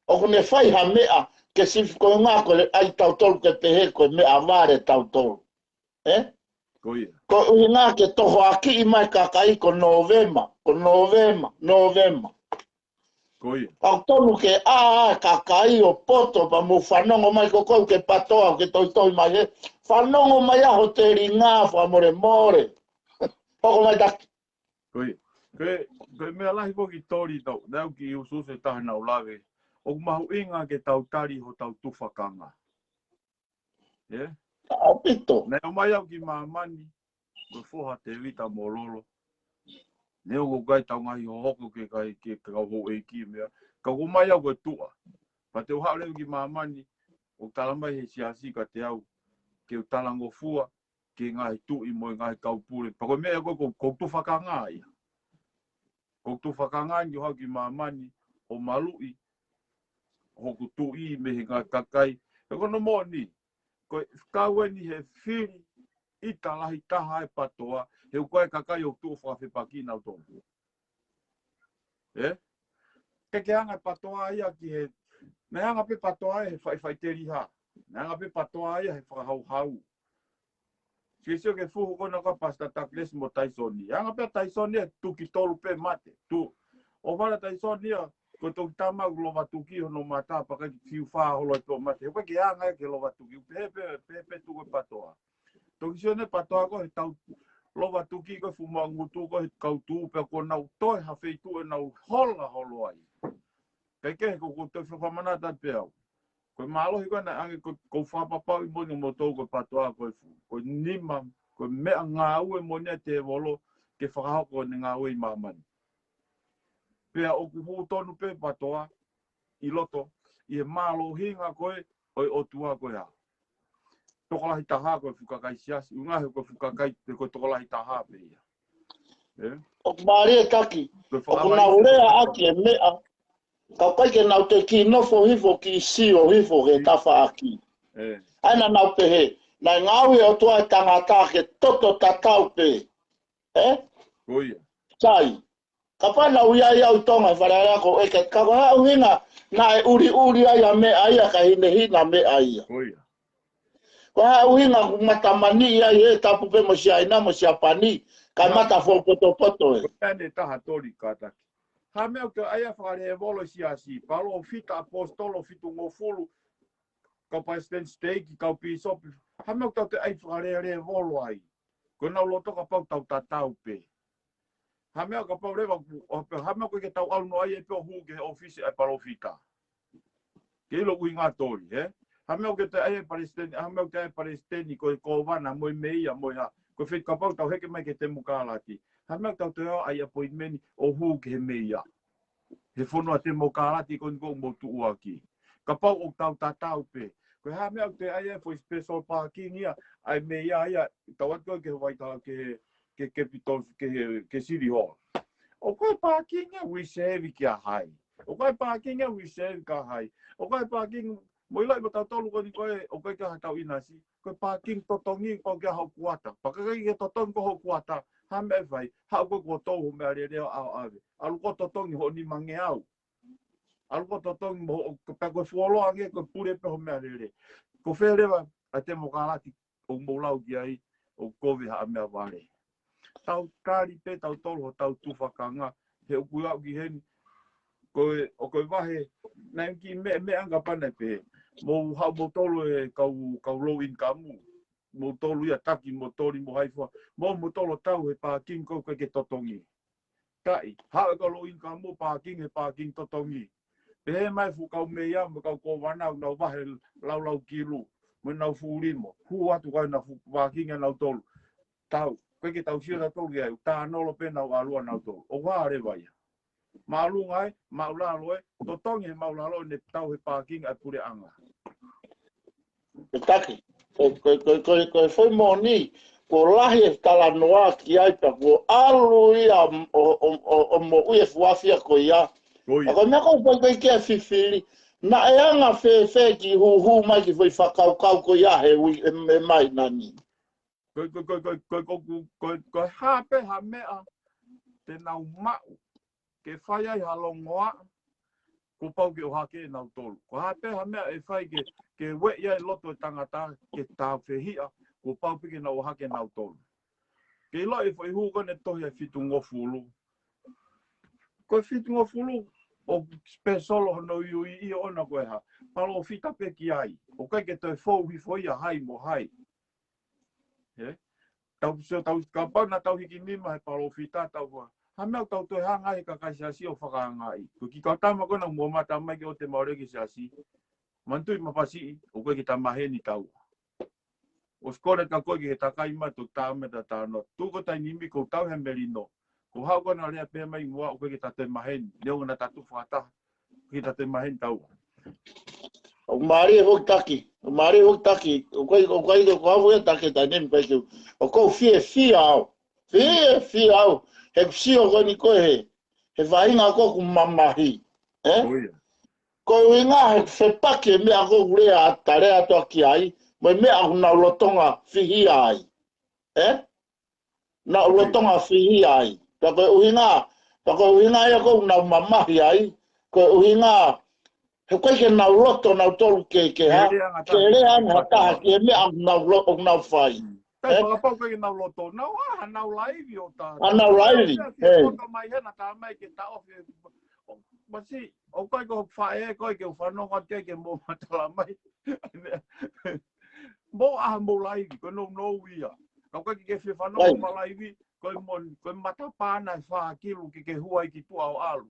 ʻoku ne fai ha meʻa, ke sifi ko e ʻuhinga ko e ʻai tautolu ke pehē ko e meʻa vale tautolu. Ē? Ko e ʻuhinga ke tohoakiʻi mai e kakai ko Nōvema, ko Nōvema, Nōvema. ʻOku tonu ke ʻā e kakai ʻo poto pea mou fanongo mai, ko koe ʻoku ke PATOA, ʻoku ke tohitohi mai ē, fanongo mai ʻa ho telinga fakamolemole. Hoko mai, Taki. Ko e, ko e, ko e meʻa lahi ko ē ki Toli tau, naʻa ku kiʻi usuusu e taha naʻa ku lave, ʻoku mahuʻinga ke tau tali hotau tufakanga. Ē? ʻAupito. Naʻe ō mai au ki māmani, ko e foha ʻo Tēvita Mololo. Neongo ʻoku ʻikai tau ngaahi hohoko ke kai, ke kau houʻeiki meʻa. Ka ʻoku ō mai au ko e tuʻa. Pea te u haʻu leva ki māmani, ʻoku tala mai he siasi kiate au ke u talangofua ki he ngaahi tuʻi mo e ngaahi kau pule. Pea ko e meʻa ko ē ʻoku, ʻoku ou tufakanga ia. ʻOku ou tufakanga eni ʻo haʻu ki māmani ʻo maluʻi hoku tuʻi mei he ngaahi kakai. He ko hono moʻoni, ko e kau eni he fili ʻita lahi taha e PATOA, he ʻoku ʻi ai e kakai ʻoku tuʻu fakafepaki nautolu. Ē? Ke ke anga e PATOA ia ki he, naʻe anga pē PATOA ia he faʻifaʻiteliha. Naʻe anga pē PATOA ia he fakahauhau. Ke sio ki he fuhu ko ena ko Pasita Takilesi mo Taisoni. Anga pē ʻa Taisoni ia tuki tolu pē mate. Tu, ʻohovale ʻa Taisoni ia, ko e toki tama ʻoku lova tuki hono mata pea ʻikai ke fiu fā holo ai pē ʻo mate. He ʻoku ʻikai ke anga ia ke lova tuki. Pehē pē, pehē pē tuku e PATOA. Toki sio eni PATOA ko e tau lova tuki ko e fuʻu maʻungutu ko e kau tuʻu pea kuo nau toe ha feituʻu ʻenau hola holo ai. Kae kehe ko, ko e toe fakamanatu pē au. Ko e mālohi ko ena ʻange ko, ko e fakapapauʻi moʻoni ʻa moutolu ko e PATOA ko e fuʻu, ko e nima, ko e meʻa ngāue moʻoni ʻa e tēvolo ke fakahoko ʻene ngāue ʻi māmani. Pea ʻoku hū tonu pē PATOA ʻi loto, ʻi he mālohinga ko ē ʻo e ʻOtua ko e hā. Tokolahi taha ko e fuʻu kakai siasi, ʻuhinga he ko e fuʻu kakai, ko e tokolahi taha pē ia. Ē? ʻOku mālie, Taki, ʻoku nau lea ʻaki e meʻa, ka ʻoku ʻikai ke nau toe kiʻi nofo hifo kiʻi sio hifo he tafaʻaki. ʻA ia naʻa nau pehē, naʻe ngaohi e ʻOtua e tangata ke toto tatau pē. Ē? Sai. Kapau naʻa ku ʻi ai au ʻi Tonga he Fale Alea ko ē, ka ko e hā e ʻuhinga naʻe ʻuliʻuli ai ʻa e meʻa ia kae hinehina e meʻa ia? Ko e hā e ʻuhinga ʻoku matamaniʻi ai e tapu pē mo Siaina mo Siapani, kae mata fou potopoto ē? Ko e taha Toli, kātaki. Hā e meʻa ʻoku tau ʻai ai fakalēvolo e siasi, palōfita, ʻaposetolo, fitungofulu, kau palesiteni siteiki, kau pīsope. Hā e meʻa ʻoku tau toe ʻai fakalēvolo ai? Ko ʻenau loto kapau tau tatau pē. Hā e meʻa kapau leva, ʻo, hā e meʻa ko ē ke tau ʻalu noa ai pē ʻo hū ki he ʻōfisi ʻa e palōfita? Ke ʻilo ʻuhinga, Toli, ē? Hā e meʻa ʻoku ke toe ʻai e palesiteni, hā e meʻa ʻoku ke ʻai e palesiteni, ko e kōvana, mo e meia, mo e hā, ko e fē kapau tau heke mai ki he temokalati. Hā e meʻa ʻoku tau toe ʻai appointment ʻo hū ki he meia. He fonua temokalati ko eni ʻoku mou tuʻuaki. Kapau ʻoku tau tatau pē. Ko e hā e meʻa ʻoku toe ʻai e foʻi special parking ia, ʻa e meia ia, tau atu ki he White House, ki he, ki he Capitol, ki he, ki he City Hall. ʻOku ʻi ai e parking ia reserve kia hai? ʻOku ʻi ai e parking ia reserve kia hai? ʻOku ʻi ai e parking, mou ʻiloʻi mo tautolu ko eni ko ē, ʻoku ʻikai ke ʻi ai haʻatau ʻinasi. Ko e parking totongi pau ke ʻi ai hoʻo kuata. Pea ka ʻikai ke totongi ko hoʻo kuata, hā e meʻa ʻe fai? Haʻu koe kuo tō hoʻo meʻalele ʻo ʻave. ʻAlu koe ʻo totongi hoʻo nimangeau. ʻAlu koe ʻo totongi mo hoʻo, pea ko e fuoloa ange ko e pule pē hoʻo meʻalele. Ko fē leva ʻa e temokalati ʻoku mou lau ki ai, ʻoku kovi haʻa meʻavale. Tau tali pē tautolu hotau tufakanga, he ʻoku ou aʻu ki heni, ko e, ʻoku ou vahe, naʻe kiʻi meʻa, meʻa anga pana pē, mou haʻu moutolu e kau, kau low income, moutolu ia Taki mo Toli mo Haifua, mo moutolu ʻo tau he parking ko ē ʻoku ʻikai ke totongi. Taʻi, haʻu e kau low income mo parking he parking totongi. Pehē mai fuʻu kau meia mo e kau kōvana ʻoku nau vahe laulau kilu, mo ʻenau fuʻu limo. Hū atu kae nau fuʻu parking ʻe nautolu. Tau, ʻoku ʻikai ke tau sio nautolu ia, ʻoku tānolo pē nau ʻalu ʻa nautolu. ʻOku hā leva ia? Māʻolunga ē, māʻulalo ē, totongi he māʻulalo ʻene tau he parking ʻa e puleʻanga. ʻE Taki, ko, ko, ko, ko, ko e foʻi moʻoni, kuo lahi e talanoa ki ai pea kuo ʻalu ia ʻo, ʻo, ʻo, ʻo moʻui e fuafia ko ia. Ko ia. Ka ko e meʻa ko ē ʻoku ʻikai ke fifili, naʻe anga fēfē ke hūhū mai ki he foʻi fakakaukau ko ia he ui, e, e mai nani. Ko, ko, ko, ko, ko, ko, ko, ko e hā pē ha meʻa te nau maʻu ke fai ai ha longoaʻa, kuo pau ke ʻohake ʻe nautolu. Ko e hā pē ha meʻa ʻe fai ke, ke ueʻi ai e loto e tangata ke tāufehiʻa, kuo pau pē ke nau ʻohake ʻe nautolu. Ke ʻiloʻi e foʻi hū ko ē naʻe tohi ʻa e fitungofulu. Ko e fitungofulu ʻoku special hono uiuiʻi ʻoʻona ko e hā? Palōfita pē ki ai. ʻOku ʻikai ke toe fou hifo ia hai mo hai. Ē? Tau, so, tau, kapau naʻa tau hiki nima he palōfita tau hoa. Hā e meʻa ʻoku tau toe hanga ai he kakai siasi ʻo fakaangaʻi? Ko e kiʻi kau tama ko ena ʻoku mou mamata mai ke ʻoua te mau lele ki siasi. Manatuʻi Mapasiʻi, ʻoku ʻikai ke ta maheni taua. ʻOsi kole ka ko ē ke takai mai, toki tā mai ta tano. Tuʻu ko e taimi ni ʻoku tau he melino. Ko e hā ko ena lea pē mai muʻa ʻoku ʻikai ke ta toe maheni. Neongo naʻa ta tuʻu fakataha, ʻikai ke ta toe maheni taua. ʻOku mālie hoʻo Taki, ʻoku mālie hoʻo Taki, ʻoku ʻikai, ʻoku ʻikai, ʻoku ʻikai ke u, ʻoku ou fiefia au. Fiefia au. He ʻoku ou sio ko eni ko ē he, he faʻahinga ko ē ʻoku mamahi. Ē? Ko ia. Ko e ʻuhinga he fepaki e meʻa ko ē ʻoku lea atu, lea atu ki ai, mo e meʻa ʻoku nau lolotonga fihia ai. Ē? Nau lolotonga fihia ai. Pea ko e ʻuhinga, pea ko e ʻuhinga ia ʻoku nau mamahi ai, ko e ʻuhinga, he ʻoku ʻikai ke nau loto nautolu ke, ke hā, ke lea ange ha taha ki he meʻa ʻoku nau lo-, ʻoku nau fai. Ē? Kapau ʻoku ʻikai ke nau loto, nau ʻā, nau laivi ʻo tā. ʻA nau laivi, ē. Poto mai hena tā mai ke taʻofi. Masiʻi, ʻoku ʻikai ko e faʻē, ʻikai ke u fanongo atu ke mou matala mai. Mou ʻā mou laivi, ko e nounou ia. Ka ʻoku ʻikai ke fie fanongo ma laivi, ko e mon-, ko e matapā ʻe fā kilu ke ke hua ai ki tuʻa ʻo ʻalu.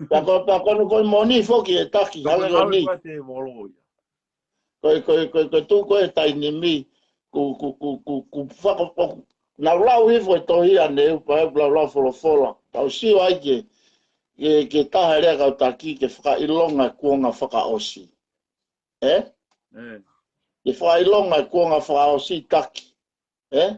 Pea ko, pea ko ʻene ko e moʻoni foki e Taki, hale ko eni. Ko e tēvolo ia. Ko e, ko e, ko e, ko e tuʻu ko ē taimi ni, ku, ku, ku, ku, ku faka-, ku, nau lau hifo e tohi ʻanenai, pea lau lau folofola. Tau sio ai ke, ke, ke taha lea kau Taki ke fakaʻilonga e kuonga fakaʻosi. Ē? Ē. Ke fakaʻilonga e kuonga fakaʻosi Taki. Ē?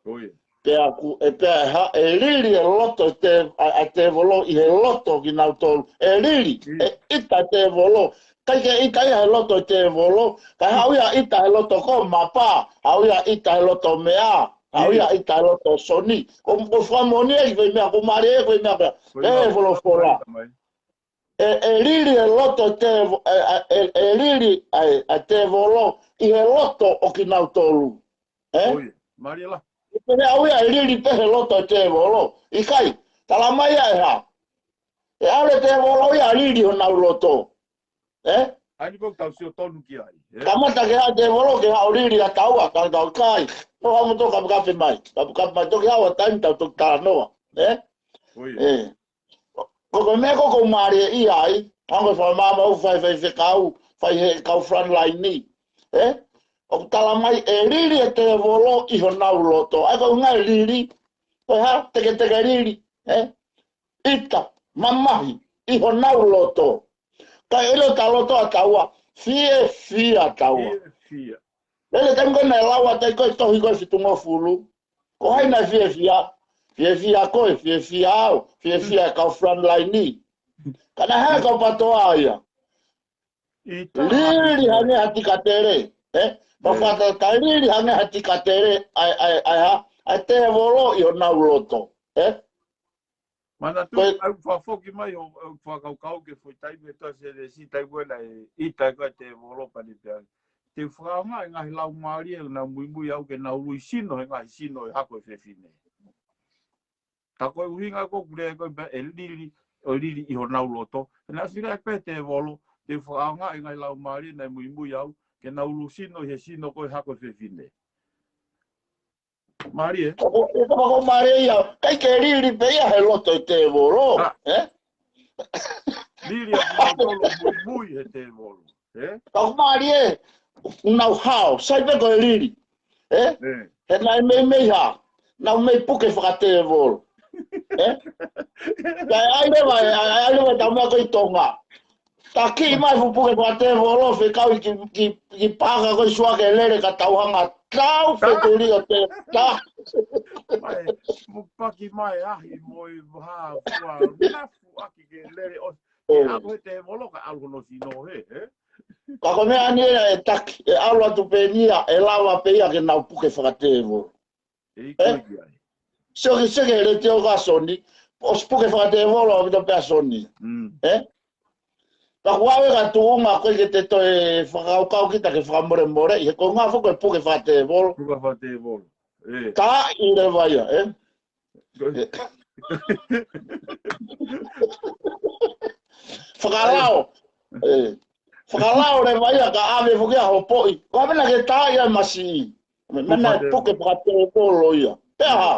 Ko ia. Pea ʻoku, ē pea ʻe hā, ʻe lili e loto te, ʻa, ʻa e tēvolo ʻi he loto kinautolu. ʻE lili, ʻe ʻita e tēvolo. ʻIkai ke ʻita ia he loto e tēvolo. Kae haʻu ia ʻita he loto ko ē mapa. Haʻu ia ʻita he loto meʻa. Haʻu ia ʻita he loto soni. Ko, ko e fakamoʻoni ē ki he foʻi meʻa, ko e mālie ē ki he foʻi meʻa ko ē. Ko ia. Ē, folofola. Ē, ʻe lili e loto te, ē, ē, ʻe, ʻe lili, ē, ʻa e tēvolo ʻi he loto ʻo kinautolu. Ē? Ko ia, mālie lahi. Pea haʻu ia ʻe lili pē he loto e tēvolo. ʻIkai, tala mai ia ʻe hā? ʻE ʻalu e tēvolo ia ʻo lili honau loto. Ē? ʻA eni ʻoku tau sio tonu ki ai. Ē? Kamata ke hā e tēvolo ke haʻu ʻo lili ʻa taua, ka tau kai. Mo haʻu mo tō kapekape mai. Kapekape mai toki haʻu ʻa e taimi tau toki talanoa. Ē? Ko ia. Ē. Ko, ko e meʻa ko ē ʻoku ou mālieʻia ai, hangē ko e fakamaama ʻoku fai faifekau, fai he kau frontline ni. Ē? ʻOku tala mai ʻe lili e tēvolo ʻi honau loto. ʻA ia ko e ʻuhinga e lili, ko e hā, teketeke lili, ē? ʻIta, mamahi, ʻi honau loto. Ka ʻilo ta loto ʻa taua, fiefia taua. Fiefia. Lele taimi ko ē naʻe lau atu ai ko e tohi ko e fitungofulu. Ko hai naʻe fiefia? Fiefia koe, fiefia au, fiefia e kau frontline ni. Ka naʻe hā e kau PATOA ia? ʻIta. Lili hangē ha tika tele, ē? Pea ʻe. Fakataha lili hangē ha tika tele, ʻa e, ʻa e, ʻa e hā? ʻA e tēvolo ʻi honau loto, ē? Manatu, ko e ʻoku fakafoki mai ʻo, ʻo fakakaukau ki he foʻi taimi ʻe toe se le si taimi ko ē naʻe ʻita ai ko e tēvolo pea ne pehē: Te u fakaʻaongaʻi e ngaahi laumālie ʻoku nau muimui au ke nau ului sino he ngaahi sino ʻo e hako ʻo e fefine. Ka ko e ʻuhinga ko ē ʻoku lea ko ē pē ʻe lili, ʻo lili ʻi honau loto. He naʻe sila pē tēvolo, te u fakaʻaongaʻi e ngaahi laumālie naʻe muimui au ke nau ului sino he sino ko ē ʻo e hako ʻo e fefine. Mālie. ʻOku, ʻoku, ʻoku mālie ia, ʻikai ke lili pē ia he loto e tēvolo, ʻa, ē? Lili ʻa e tēvolo, muimui he tēvolo, ē? ʻOku mālie, nau hao, sai pē ko e lili, ē? Ē. He naʻe meimei hā, nau mei puke fakatēvolo, ē? Kae ʻai leva, ʻai, ʻai leva ʻetau meʻa ko ē ʻi Tonga. Taki mai fuʻu puke fakatēvolo fekau ki, ki, ki paka ko ē ʻi Suva ke lele ka tau hanga tau fetuli ʻo te ta. Mai, mo paki mai ahi mo e vaha fua, nafu ʻaki ke lele ʻo, ʻe, ʻalu he tēvolo ka ʻalu hono sino he, ē? Ka ko e meʻa ni ē ʻe taki, ʻe ʻalu atu pē ʻe ia, ʻe lava pē ia ke nau puke fakatēvolo. ʻE, ʻikai ke ai. Sio ki, sio ki he letiō ko ē ʻa Soni, ʻosi puke fakatēvolo ʻaupito pē ʻa Soni. Mm. Ē? Ka kuo ʻave ki ha tuʻunga ko ē ke te toe fakakaukau kita ke fakamolemoleʻi, he ko e ngaahi foʻi ko e puke fakatēvolo. Puke fakatēvolo. Ē. Ka ʻi leva ia, ē? Ko e, ē. Fakalao. Ē. Fakalao leva ia ka ʻave foki ia hopoʻi. Ko e meʻa ke tā ia masiʻi. Meʻa naʻe puke fakatēvolo ia. Pea hā,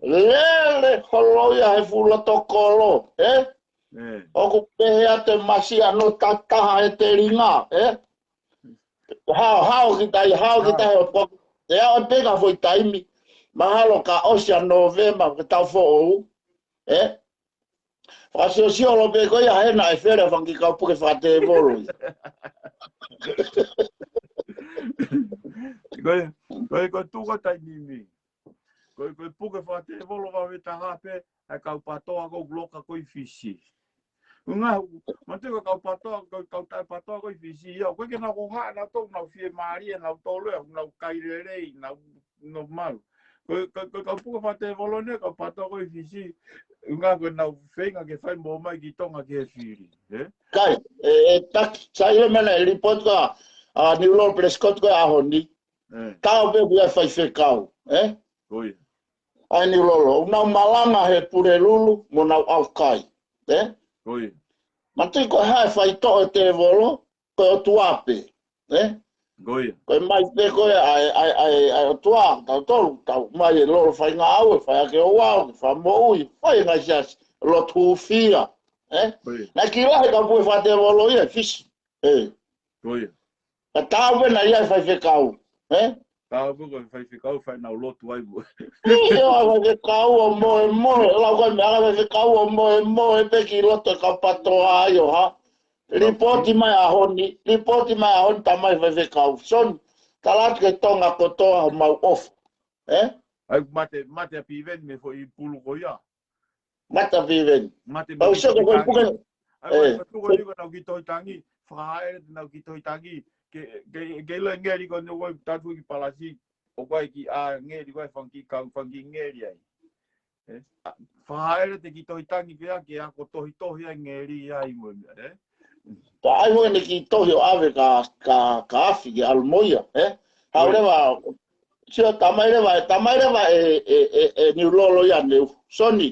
lele holo ia he fuʻu loto kolo, ē? Ē. ʻOku pehē atu e masiʻi ʻa hono tataha he telinga, ē? Hao, hao kita ia, hao kita ia he ʻoku, ʻe aʻu pē ki ha foʻi taimi. Mahalo ka ʻosi ʻa Nōvema, ke tau foʻou, ē? Fakasiosio holo pē ko ia he naʻe fele ʻa e fanga kiʻi kau puke fakatēvolo ia. Ko e, ko e, ko e tuʻu ko ē taimi ni. Ko e, ko e puke fakatēvolo vave taha pē ʻa e kau PATOA ko ē ʻoku loka ko ē ʻi Fisi. Ngaahi, manatu ko e kau PATOA, ko e kau taʻe PATOA ko ē ʻi Fisi ia. Ko e ke nau hohaʻa nautolu, nau fiemālie nautolu ē, nau kai lelei, nau, nau malu. Ko e, ko e, ko e kau puke fakatēvolo ni, kau PATOA ko ē ʻi Fisi, ʻuhinga ko ʻenau feinga ke fai mo mai ki Tonga ki he fili, ē? Kai, ē, ē, taki, sai le mena e lipoti ko ē ʻa Niulolo Prescott ko ē ʻaho ni. Ē. Tau pē ʻoku ʻi ai e faifekau, ē? Ko ia. ʻA e Niulolo, ʻoku nau malanga he Pulelulu, mo nau ʻaukai, ē? Ko ia. Manatuʻi ko e hā e faitoʻo e tēvolo, ko e ʻOtua pē, ē? Ko ia. Ko e mai pē ko ē ʻa e, ʻa e, ʻa e, ʻa e ʻOtua, tautolu, tau mai e lolo fai ngāue, fai ake ouau, fai moʻui, fai e ngaahi siasi, lotu hūfia, ē? Ko ia. Naʻe kiʻi lahi e kau puke fakatēvolo ia ʻi Fisi, ē? Ko ia. Ka tau pē naʻe ʻi ai e faifekau, ē? Tau pē ko e faifekau, fai ʻenau lotu ai mo. ʻIo, ʻa e faifekau ʻo moemoe, lau ko e meʻa, ʻa e faifekau ʻo moemoe pē ki loto e kau PATOA ai ʻo hā. Lipoti mai ʻaho ni, lipoti mai ʻaho ni tamai faifekau. Soni, tala atu ki he Tonga kotoa homau ʻofa. Ē? ʻAi, mate, mate ʻa Piveni mei he foʻi pulu ko ia. Mate ʻa Piveni. Mate mei he foʻi pulu ko ia. ʻAi, ē, mate ko ē ʻoku nau kiʻi tohi tangi, fakahaʻele te nau kiʻi tohi tangi, ke, ke, ke ʻilo e ngeli ko eni ʻoku ʻi ai, tatu ki Palasi, ʻoku ʻi ai e kiʻi ʻā ngeli, ʻoku ʻi ai e fanga kiʻi kau, fanga kiʻi ngeli ai. Ē, ʻa, fakahaʻele te kiʻi tohi tangi pea ke ako tohitohi ai ngeli ai mo e meʻa, ē? Ka ʻai mo ʻene kiʻi tohi ʻo ʻave ka, ka, ka afi ke ʻalu mo ia, ē? Haʻu leva, sio tamai leva, tamai leva e, e, e, e Niulolo ia Neu. Soni,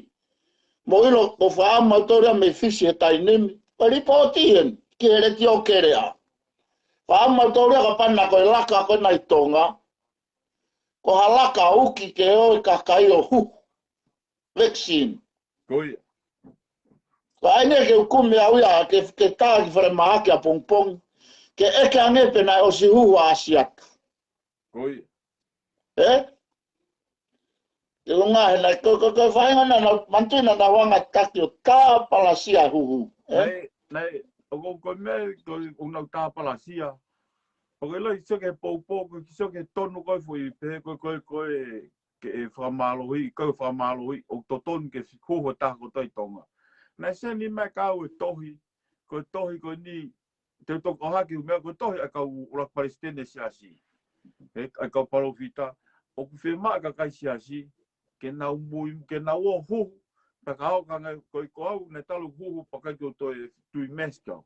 mou ʻilo, ʻoku faʻa mautolu ia mei Fisi he taimi ni. Ko e lipoti eni, ki he letiō Keleʻa. Faʻa mautolu ia kapau naʻe ko e laka ko ena ʻi Tonga. Ko ha laka uki ke ō e kakai ʻo huhu. Vaccine. Ko ia. Ko ʻene ke u kumi au ia, ke, ke tā ki falemahaki ʻapongipongi. ke ʻeke ange pe naʻe ʻosi huhu ʻa ʻAsiata. Ko ia. Ē? Ke longa he naʻe, ko, ko, ko e faʻahinga naʻa, naʻa, manatuʻi naʻa nau hanga taki ʻo tāpalasia huhu. Ē? Naʻe, naʻe, ʻoku, ko e meʻa, ko, ʻoku nau tāpalasia. ʻOku ʻiloa ʻe kiso ke poupou, ko e kiso ke tonu ko e foʻi pē, ko, ko, ko e, ke e fakamālohi, ko e fakamālohi, ʻoku totonu ke fi-, huhu ʻa e taha kotoa ʻi Tonga. Naʻe seni mai kau e tohi, ko e tohi ko eni, te u toki hake u meʻa ko e tohi ʻa e kau ʻuluaki palesiteni siasi. ʻE, ʻa e kau palōfita, ʻoku fiemaʻu e kakai siasi, ke nau mui, ke nau ō huhu, pea ka ō ka ngai, ko, ko au, naʻe talu huhu, pea ʻikai ke u toe tui meʻa siʻi kau.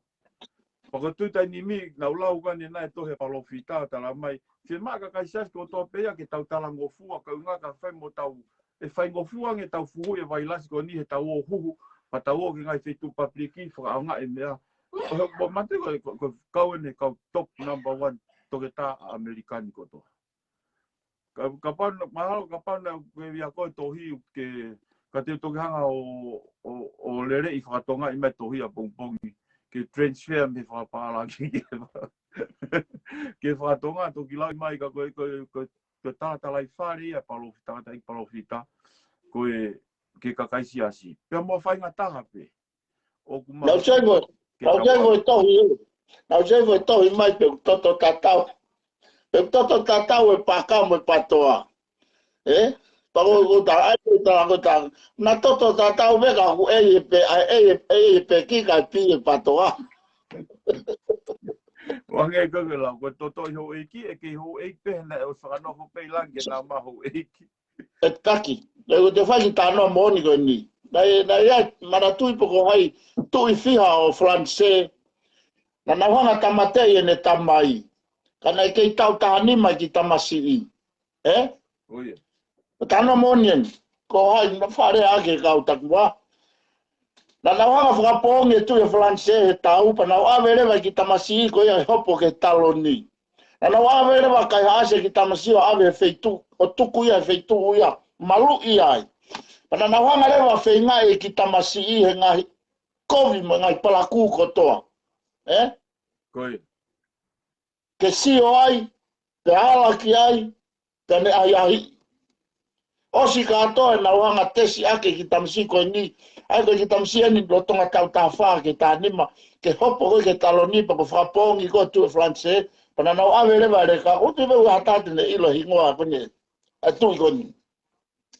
Pea ko e tui taimi ni, naʻa ku lau ko eni ʻa e tohi ʻa e palōfita, tala mai, fiemaʻu e kakai siasi kotoa pē ia ke tau talangofua, kae ʻuhinga ka fai mo tau, ʻe faingofua ange ʻetau fuhu e vailasi ko eni heʻetau ō huhu, pea tau ō ki he ngaahi feituʻu pāpiliki, fakaʻaongaʻi e meʻa. ʻO he, ʻo mate ko, ko, ko e kau eni kau top number one toketā ʻa ʻAmelika ni kotoa. Ka, kapau naʻa, mahalo kapau naʻa ke via ko e tohi ke, ka te u toki hanga ʻo, ʻo, ʻo leleʻi fakatongaʻi mai e tohi ʻapongipongi, ke transfer mei he fakapālangi ki he faka-, ki he fakatonga, toki lau mai ka ko e, ko e, ko e, ko e talatalaifale ia e palōfita, tangataʻeiki palōfita, ko e, ki he kakai siasi. Pea mo e faingataʻa pē. ʻOku mau Naʻa ku save, ke naʻa ku save tau e tohi, ē. Naʻa ku save e tohi mai pe ʻoku toto tatau. Pe ʻoku toto tatau e pāka mo e pātoa. Ē? Pea ko, ko ta, ai, ko ta, ko ta. Naʻa toto tatau me ka ʻoku ʻei e pe, ai, ʻei e, ʻei e peki kae pī e pātoa. Hangē ko e lau, ko e toto ʻi houʻeiki, ʻe kei houʻeiki pē, naʻe ʻosi fakanofo pē ʻi langi, naʻa ma houʻeiki. ʻE taki. Naʻa ku te fai ki he talanoa moʻoni ko eni. Naʻe, naʻe ʻi ai, manatuʻi pe ko hai, tuʻi fiha ʻo Falanisē. Naʻa nau hanga tamateʻi ʻene tamai. Ka naʻe kei taʻu taha nima e kiʻi tamasiʻi. Ē? ʻO ia. Talanoa moʻoni eni. Ko hai, naʻa fale ake kau takua. Naʻa nau hanga fakapoongi e tuʻi ʻa Falanisē he tau, pea nau ʻave leva e kiʻi tamasiʻi ko ia ʻe hopo ki he taloni. Naʻa nau ʻave leva ʻo kaihaʻasi e kiʻi tamasiʻi ʻo ʻave he feituʻu, ʻo tuku ia he feituʻu ia, maluʻi ai. Pea naʻa nau hanga leva ʻo feingaʻi e kiʻi tamasiʻi he ngaahi kovi mo e ngaahi palakū kotoa. Ē? Ko ia. Ke sio ai, ke ala ki ai, ke ne ʻahiʻahi. ʻOsi kātoa ʻenau hanga tesi ʻaki e kiʻi tamasiʻi ko eni. ʻAi ko e kiʻi tamasiʻi eni lolotonga taʻu taha fā ki he taha nima, ke hopo ko ē ki he taloni pea ko e fakapoongi ko ē e tuʻi ʻa Falanisē, pea naʻa nau ʻave leva e leka, ʻoku te veu hata te ne ʻilo e hingoa ko eni. ʻA e tuʻi ko eni.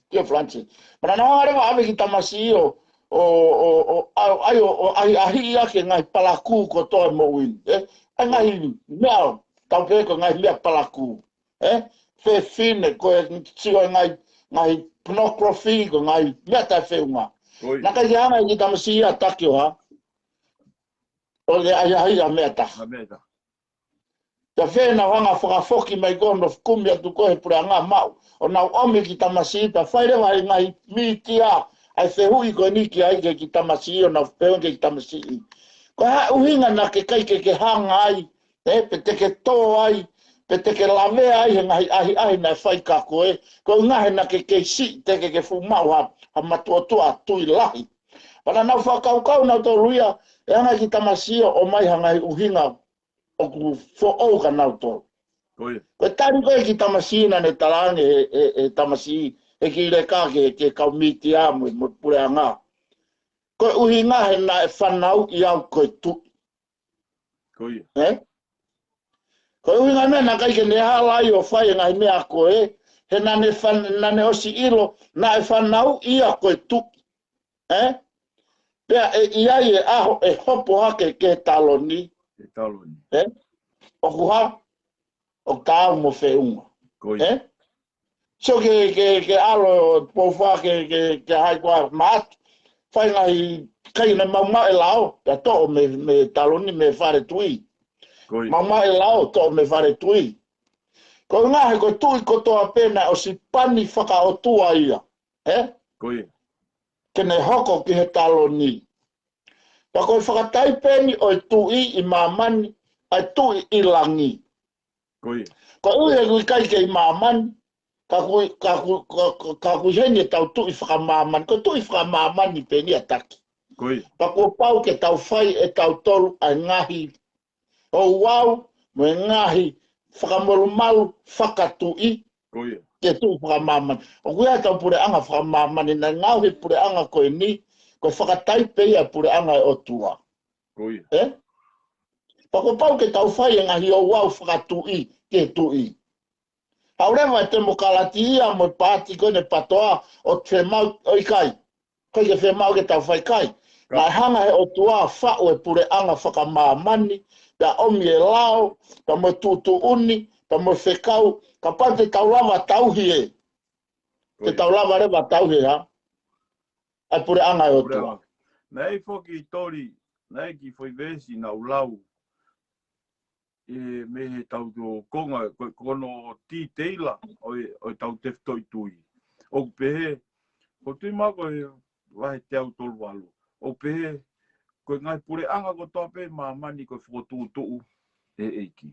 Kia Falanisē. Pea naʻa nau hanga leva ʻo ʻave e kiʻi tamasiʻi ʻo, ʻo, ʻo, ʻo, ʻai, ʻo, ʻo ʻahiʻahiʻi ʻaki e ngaahi palakū kotoa e moʻui ni, ē? ʻA e ngaahi meʻa, tau pehē ko e ngaahi meʻa palakū. Ē? Fefine, ko e sio e ngaahi, ngaahi pornography, ko e ngaahi meʻa taʻefeʻunga. Ko ia. Naʻe ʻikai ke hanga e kiʻi tamasiʻi ia ʻo taki ʻo hā. ʻO ne ʻahiʻahiʻi ʻa e meʻa taha. ʻA e meʻa taha. Pea fēfē nau hanga fakafoki mai ko ē ʻo nau kumi atu ko ē he puleʻanga maʻu. ʻO nau ʻomi e kiʻi tamasiʻi pea fai leva e ngaahi mītia ʻa e fehuʻi ko eni ki ai ki he kiʻi tamasiʻi ʻo nau pehē ki he kiʻi tamasiʻi. Ko e hā e ʻuhinga naʻa ke ʻikai ke ke hanga ai, ē, pe te ke tō ai, pe te ke lavea ai he ngaahi ʻahiʻahi naʻe fai kia koe, ko e ʻuhinga he naʻa ke kei siʻi te ke ke fuʻu maʻu ha, ha matuʻotuʻa tui lahi. Pea naʻa nau fakakaukau nautolu ia, ʻe hanga e kiʻi tamasiʻi ʻo ʻomai ha ngaahi ʻuhinga ʻoku foʻou kia nautolu. Ko ia. Ko e tali ko ē e kiʻi tamasiʻi naʻa ne talaange he, he, he tamasiʻi, he kiʻi leka ki he, ki he kau mītia mo, mo e puleʻanga. Ko e ʻuhinga he naʻe fanauʻi au ko e tuʻi. Ko ia. Ē? Ko e ʻuhinga e meʻa naʻe ʻikai ke ne hala ai ʻo fai e ngaahi meʻa ko ē, he naʻa ne fan-, naʻa ne ʻosi ʻilo, naʻe fanauʻi ia ko e tuʻi. Ē? Pea ʻe ʻi ai e ʻaho ʻe hopo hake ki he taloni. Ki he taloni. Ē? ʻOku hā, ʻoku taau mo feʻunga. Ko ia. Ē? So ke, ke, ke ʻalu ʻo poupou ke, ke, ke hai kua maat. Fai ngaahi kai naʻe maumau e lao, pea toʻo mei, mei he taloni, mei he fale tuʻi. Ko ia. Maumau e lao, toʻo mei he fale tuʻi. Ko e ʻuhinga he ko e tuʻi kotoa pē naʻe ʻosi pani fakaʻotua ia. Ē? Ko ia. Ke ne hoko ki he taloni. Pea ko e fakataipeni ʻo e tuʻi ʻi māmani, ʻa e tuʻi ʻi langi. Ko ia. Koeʻuhi he ʻoku ʻikai ke ʻi māmani, ka ʻoku, ka ʻoku, ka, ka, ka ʻoku ʻi heni ʻetau tuʻi fakamāmani, ko e tuʻi fakamāmani pē eni ʻa e taki. Ko ia. Pea kuo pau ke tau fai ʻe tautolu ʻa e ngaahi ouau, mo e ngaahi fakamolumalu fakatuʻi, Ko ia. ke tuʻu fakamāmani. ʻOku ʻi ai ʻetau puleʻanga fakamāmani naʻe ngaohi puleʻanga ko eni, ko e fakataipe ia puleʻanga e ʻOtua. Ko ia. Ē? Pea kuo pau ke tau fai e ngaahi ouau fakatuʻi ke tuʻi. Haʻu leva e temokalatia mo e paati ko eni PATOA ʻo te mau ʻo ʻikai. Ko e ke te mau ke tau fai kai. Naʻe hanga he ʻOtua faʻu e puleʻanga fakamāmani, pea ʻomi e lao, pea mo e tuʻutuʻuni, pea mo e fekau, kapau te tau lava tauhi ē. Te tau lava leva tauhi ē ha. ʻA e puleʻanga e ʻOtua. Naʻe foki Toli, naʻe ki foʻi veesi naʻu lau. ʻE mei he tau tō konga, ko, ko hono titeila ʻo e, ʻo e tau tefitoʻi tui. ʻOku pehē, ko tui mako e vahe teau tolu valu. ʻOku pehē, ko e ngaahi puleʻanga kotoa pē māmani ko e fokotuʻutuʻu e ʻEiki.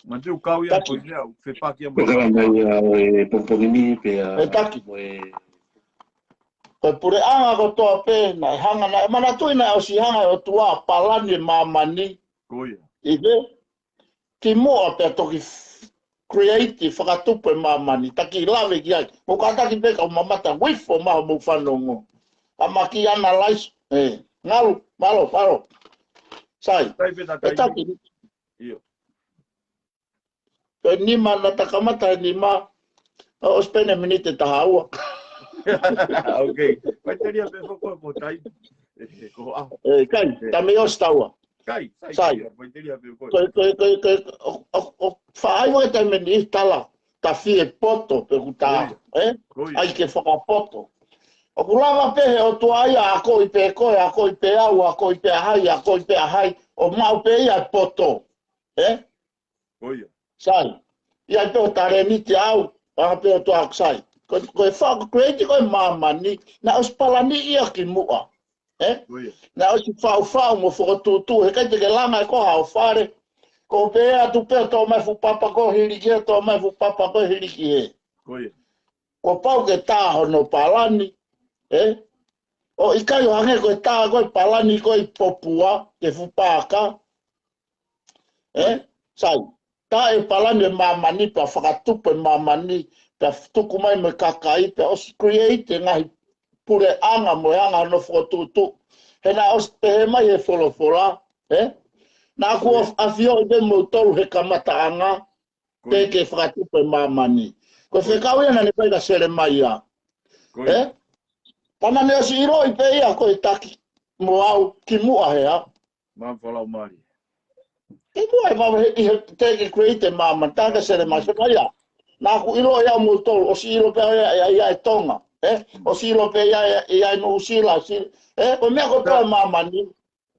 Manatu kau ia ko ia, fepaki ia mo Pekala mai ia ʻo e pongipongi ni pea E taki. mo e Ko e puleʻanga kotoa pē, naʻe hanga, naʻe manatuʻi naʻe ʻosi hanga e ʻOtua palani e māmani. Ko ia. ʻI he kimuʻa pea toki f-, create, fakatupu e māmani. Taki lave ki ai. Mo kātaki pē kau mamata, wifo maho mo fanongo. A ma ki analyze, e, ngalu, malo, malo. Sai, Tai pē ta e tai. taki, Io. ko e nima na takamata e nima, ʻo ʻosi pē ʻene miniti taha ua. Okay. Paitelia pē foʻi ko, ko tai. E, ko a. E, kai, ta me ʻosi taua. Kai, sai. Sai. Paitelia pē ko. Ko, ko, ko, ko, o, o, o, faʻai mo e taimi ni tala, ta fie poto, pe ku ta, e? Ko ia. Ai ke fakapoto. ʻOku lava pē he ʻOtua ia, akoʻi pē koe, akoʻi pē au, akoʻi pē ʻa hai, akoʻi pē ʻa hai, ʻo maʻu pē ia e poto. E? Ko ia. Sai. Ia pē ʻo talēniti au, ʻa pē ʻOtua ʻoku sai. Ko, ko e faʻa create ko e māmani, naʻe ʻosi palani ia kimuʻa. E? Ko ia. Naʻe ʻosi faʻufaʻu mo fokotuʻutuʻu, he kai te ke langa e ko ha ʻo fale. Ko pē atu pē ʻo tō mai fuʻu papa ko hiliki he, tō mai fuʻu papa ko hiliki he. Ko ia. Kuo pau ke tā hono palani, e? ʻO ʻikai ʻo hangē ko e tā ko e palani ko e popua, ke fuʻu pāka. E? Sai, tā e palani e māmani, pea fakatupu e māmani, pea tuku mai mo e kakai, pea ʻosi create e ngaahi puleʻanga mo e anga hono fokotuʻutuʻu. He naʻe ʻosi pehē mai he folofola, e? Naʻa ku ʻafioʻi pē moutolu he kamataʻanga, Ko pe ia. ke fakatupu e māmani. Ko e fekau ia naʻa ne fai kia Selemaia. Ko E? ia. Pea naʻa ne ʻosi ʻiloʻi pē ia ko e taki mo au kimuʻa he a. Maam falau mali. Kimuʻa he vave he, he te ke create e māmani, tā kia Selemaia, Selemaia. Naʻa ku ʻiloʻi au moutolu, ʻosi ʻilo pē ia, ia, ia e Tonga. E? ʻOsi ʻilo pē ia, ia, ia e Nuʻusila, si-, e? Ko e meʻa kotoa e māmani.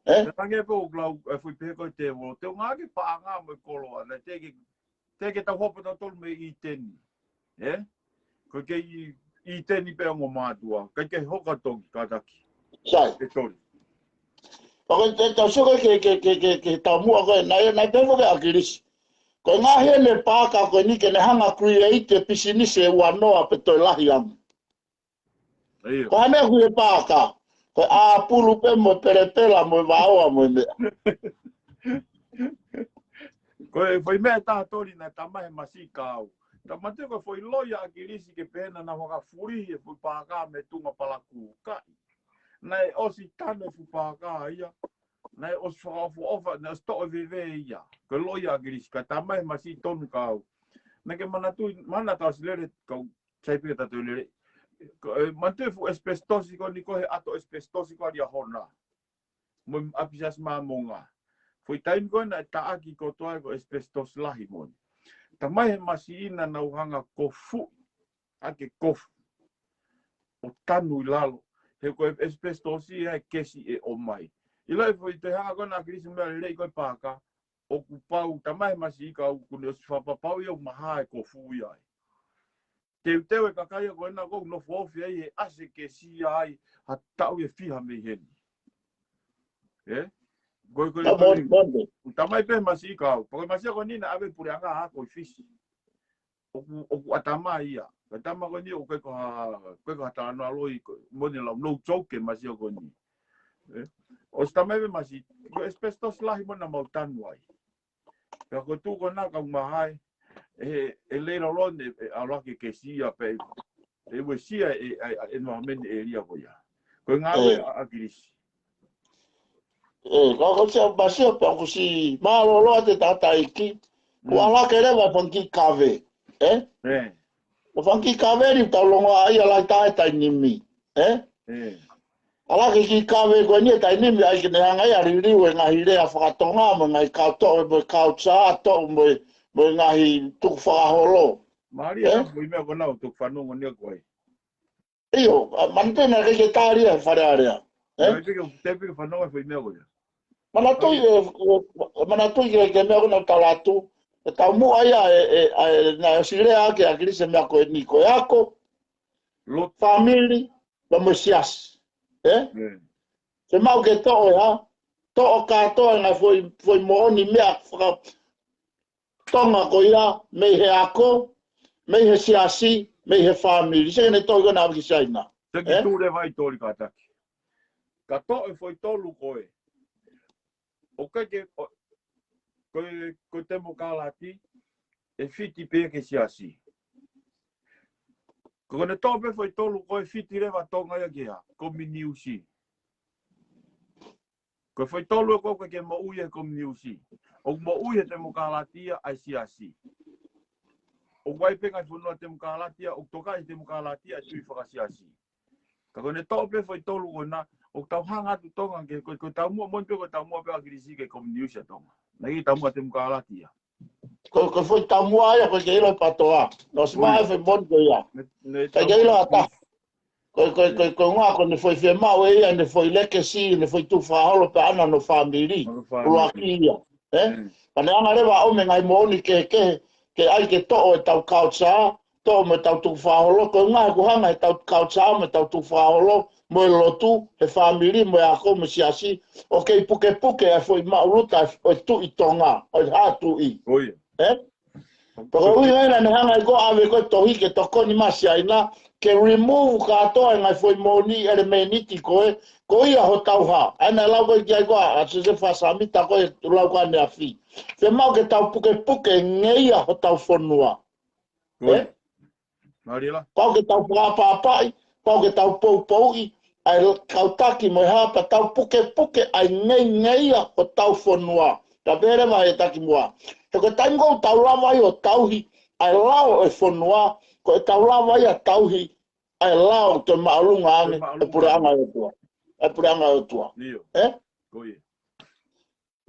E? Te tange pē ʻo lau, e fui pē ko e te vo, te ngā ke paʻanga mo e koloa, na te ke, te ke tau hopo tautolu mei ʻĪteni. E? Ko ke ʻi, ʻĪteni pē ongo mātuʻa, kai ke hoka toki, kātaki. Sai. E Toli. Pea ko e te tau sio ke, ke, ke, ke, ke tau muʻa ko e, naʻe, naʻe pehē ko e ʻAkilisi. Ko e ngaahi ʻene pāka ko eni ke ne hanga create e pisinisi ʻe ua noa pe toe lahi ange. Io. Ko hane hui e pāka. Ko e ʻāpulu pē mo e pelepela mo e vaoa mo e meʻa. Ko e fai meʻa tā Toli naʻe tamai he masi kau. Tamate ko e fai loia ʻAkilisi ke pehē naʻa nau hanga fulihi e fai pāka mei tuʻunga palakū. Kai. Naʻe ʻosi tanu e fai pāka ia. Naʻe ʻosi fakaʻofoʻofa, naʻe ʻosi toʻo e veve ia. Ko e loia ʻAkilisi, ka tamai he masi tonu kau. Naʻa ke manatu, mana tau ʻosi lele, kau sai pē tatou lele. Ko, e, manatu e fuʻu asbestos ko eni ko e ʻato asbestos ko ʻAliahona. Mo e ʻapi Siasi Māmonga. Fai taimi ko ē naʻe taʻaki kotoa ko e asbestos lahi mo eni. Tamai he masi ina nau hanga kofu. ʻA ke kofu. ʻO tanu ʻi lalo. He ko e asbestos ia e kesi ʻe ʻomai. ʻIlo e fai te hanga ko ena ʻAkilisi meʻa lelei ko e pāka. ʻOku pau tamai he masi ika ʻoku ne ʻosi fakapapauʻi ʻoku maha e kofu ia ai. Teuteu e kakai ko ena ʻoku nofo ofi ai he ʻasi e kesi ia ai ha taʻu ʻe fiha mei heni. E? Ko e, ko e, Ka ko e, mon-, monde. ʻoku tamai pē masi ika au. Pea ko e masi ko eni naʻe ʻave puleʻanga ʻa ko e Fisi. ʻOku, ʻoku ʻatā mai ia. Ko e tama ko eni ʻoku ʻikai ko ha, ʻikai ko ha talanoa loi ko, mo ne lau no joke e masi ko eni. E? ʻOsi tamai pē masi ko e asbestos lahi mo na mau tanu ai. Pea ko e tuʻu ko ena ka u mahai, e, e lei lolo ne, e ala ke ke sia pe, e uesia e, e, e, e no meni e lia ko ia. Ko e ngāue ʻa, ʻa Kilisi. E, ka ko sia, ma sia pe ko si, mālōlō atu e tataiki, ko ala ke leva e fanga kiʻi kave, e? E. Ko e fanga kiʻi kave ni tau longo ai ala tae tainimi, e? E. Ala ke kiʻi kave ko eni e tainimi ai ke ne hanga ia liliu e ngaahi lea fakatonga mo e ngaahi kau toʻo mo e culture toʻo mo e, mo e ngaahi tukufakaholo. Mālie e? Foʻi meʻa ko ena ʻoku tuku fanongo ni ko ai. ʻIo, a, manatu naʻe ʻikai ke tali ia he Fale Alea. E? Te piki fanongo foʻi meʻa ko ia. Manatu e, e, manatu ke, ke meʻa ko ena tala atu. E taumuʻa ia e, e, e, naʻe ʻosi lea ake ʻa Kilisi meʻa ko eni ko e ako. Lotu. Fāmili, pea mo e siasi. E? E. Ke mau ke toʻo e hā, toʻo kātoa e ngaahi foʻi, foʻi moʻoni meʻa faka, Tonga ko ia, mei he ako, mei he siasi, mei he fāmili. Seke ne toʻo ko ena ʻave ki Saina. Seke e? Tule vai toli kātaki. Ka toʻo e foʻi tolu ko e. ʻOku ʻikai ke, ʻo, ko e, ko e temokalati, e fiti pē ke siasi. Ko ʻene toʻo pē foʻi tolu ko e fiti leva Tonga ia ke hā, kominiusi. Ko e foʻi tolu ko ē ʻoku ʻikai ke moʻui he kominiusi. ʻOku moʻui he temokalati ʻa e siasi. ʻOku ʻi ai pē ngaahi fonua temokalati, ʻoku toka he temokalati ʻa e tui fakasiasi. Ka ko ʻene toʻo pē foʻi tolu ko ena, ʻoku tau hanga atu Tonga ke, ko, ko e taumuʻa moʻoni pē, ko e taumuʻa pē ʻa Kilisi ke kominiusi ʻa Tonga. Naʻe ʻikai taumuʻa temokalati ia. Ko, ko e foʻi taumuʻa ia, ʻoku ʻikai ke ʻilo ʻe Patoa. Naʻe ʻosi maʻu e foʻi moʻoni ko ia. Ne, ne ʻikai ke ʻilo ʻe ha taha. Ko, ko, ko, ko ngā, ko ʻene foʻi fiemaʻu ʻe ia, ʻene foʻi legacy, ʻene foʻi tukufakaholo pea ʻana hono fāmili. Hono fāmili. ʻUluaki ia. E? Mm. Pea ne hanga leva ʻo ʻomai e ngaahi moʻoni kehekehe, ke ʻai ke toʻo e tau culture, toʻo mo e tau tukufakaholo, ko e ngaahi ʻoku hanga he tau culture mo e tau tukufakaholo, mo e lotu, he fāmili, mo e ako, mo e siasi, ʻoku kei pukepuke e foʻi maʻuluta ʻo e tuʻi Tonga, ʻo e hā tuʻi. ʻOi. E? Pea ko e ʻuhinga ia naʻa ne hanga ai ko ē ʻo ʻave ko ē e tohi ke tokoni mai Saina, ke remove kātoa e ngaahi foʻi moʻoni ʻelemēniti ko ē, ko ia hotau hā. ʻA ia naʻe lau ko ē ki ai ko ē ʻa Siosefa Sāmita ko ē ʻoku lau ko ē ʻaneafi. Fiemaʻu ke tau pukepuke e ngeia hotau fonua. ʻOi. E? Mālie lā. Pau ke tau fakaʻapaʻapaʻi, pau ke tau poupouʻi, ʻa e kau taki mo e hā pea tau pukepuke ʻa e ngei, ngeia hotau fonua. Ka pehē leva ʻe he taki muʻa. He ko e taimi ko ē ʻoku tau lava ai ʻo tauhi ʻa e lao ʻo e fonua, ko e tau lava ai ʻo tauhi ʻa e lao ʻoku māʻolunga ange, ʻoku māʻolunga ange e puleʻanga ʻo e ʻOtua. ʻA e puleʻanga ʻo e ʻOtua. ʻIo. E? Ko ia.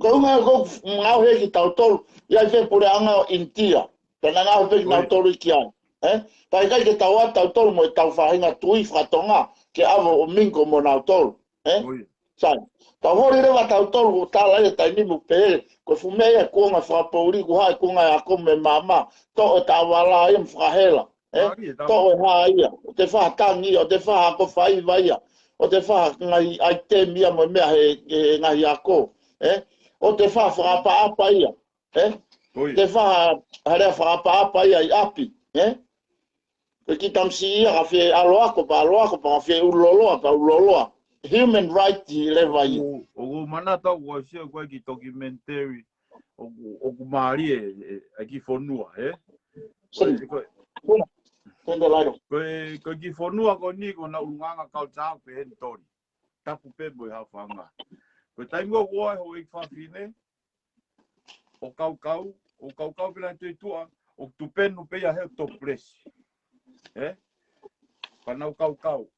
Ko e ʻuhinga ko ē ʻoku ngaohi kitautolu, ʻi ai e puleʻanga ʻo ʻInitia. Pea naʻe ngaohi pē kinautolu ia ki ai. E? Pea ʻikai ke tau ʻa tautolu mo e tau faʻahinga tui fakatonga, ke ʻave ʻo mingle mo nautolu. E? Ko ia. Sai. Tau holi leva tautolu, ʻoku tala ia taimi mo pē, ko e fuʻu meʻa ia kuonga fakapoʻuli, kuo hā e kuonga e ako mo e maama, toʻo e taʻavala ia mo fakahela. E? Mālie, tau. Toʻo e hā ia, ʻoku te faʻa tangi, ʻoku te faʻa ako faiva ia, ʻoku te faʻa ngaahi ʻaitemi ia mo e meʻa he, he ngaahi ako. E? ʻOku te faʻa fakaʻapaʻapa ia. E? ʻOi. Te faʻa, hale a fakaʻapaʻapa ia ʻi ʻapi. E? Ko e kiʻi tamasiʻi ia ka fie ʻalu ako, pea ʻalu ako, pea fie ʻulu loloa, pea ʻulu loloa. Human right leva ia. ʻOku, ʻoku ou manatu au ko e sio ko ē ki he documentary, ʻoku, ʻoku mālie e, e, e kiʻi fonua, e? Ko e, Sini. Ko e, Kuna. Tende lairo. Ko e, ko e kiʻi fonua ko eni, ko ʻena ʻulungaanga culture pē heni toli. Tapu pē mo e hā fanga. Ko e taimi ko ē ʻoku ʻi ai e houʻeiki fafine, ʻo kaukau, ʻo kaukau pē ʻena tui tuʻa, ʻo tupenu pē ia he topless. E? Pea nau kaukau.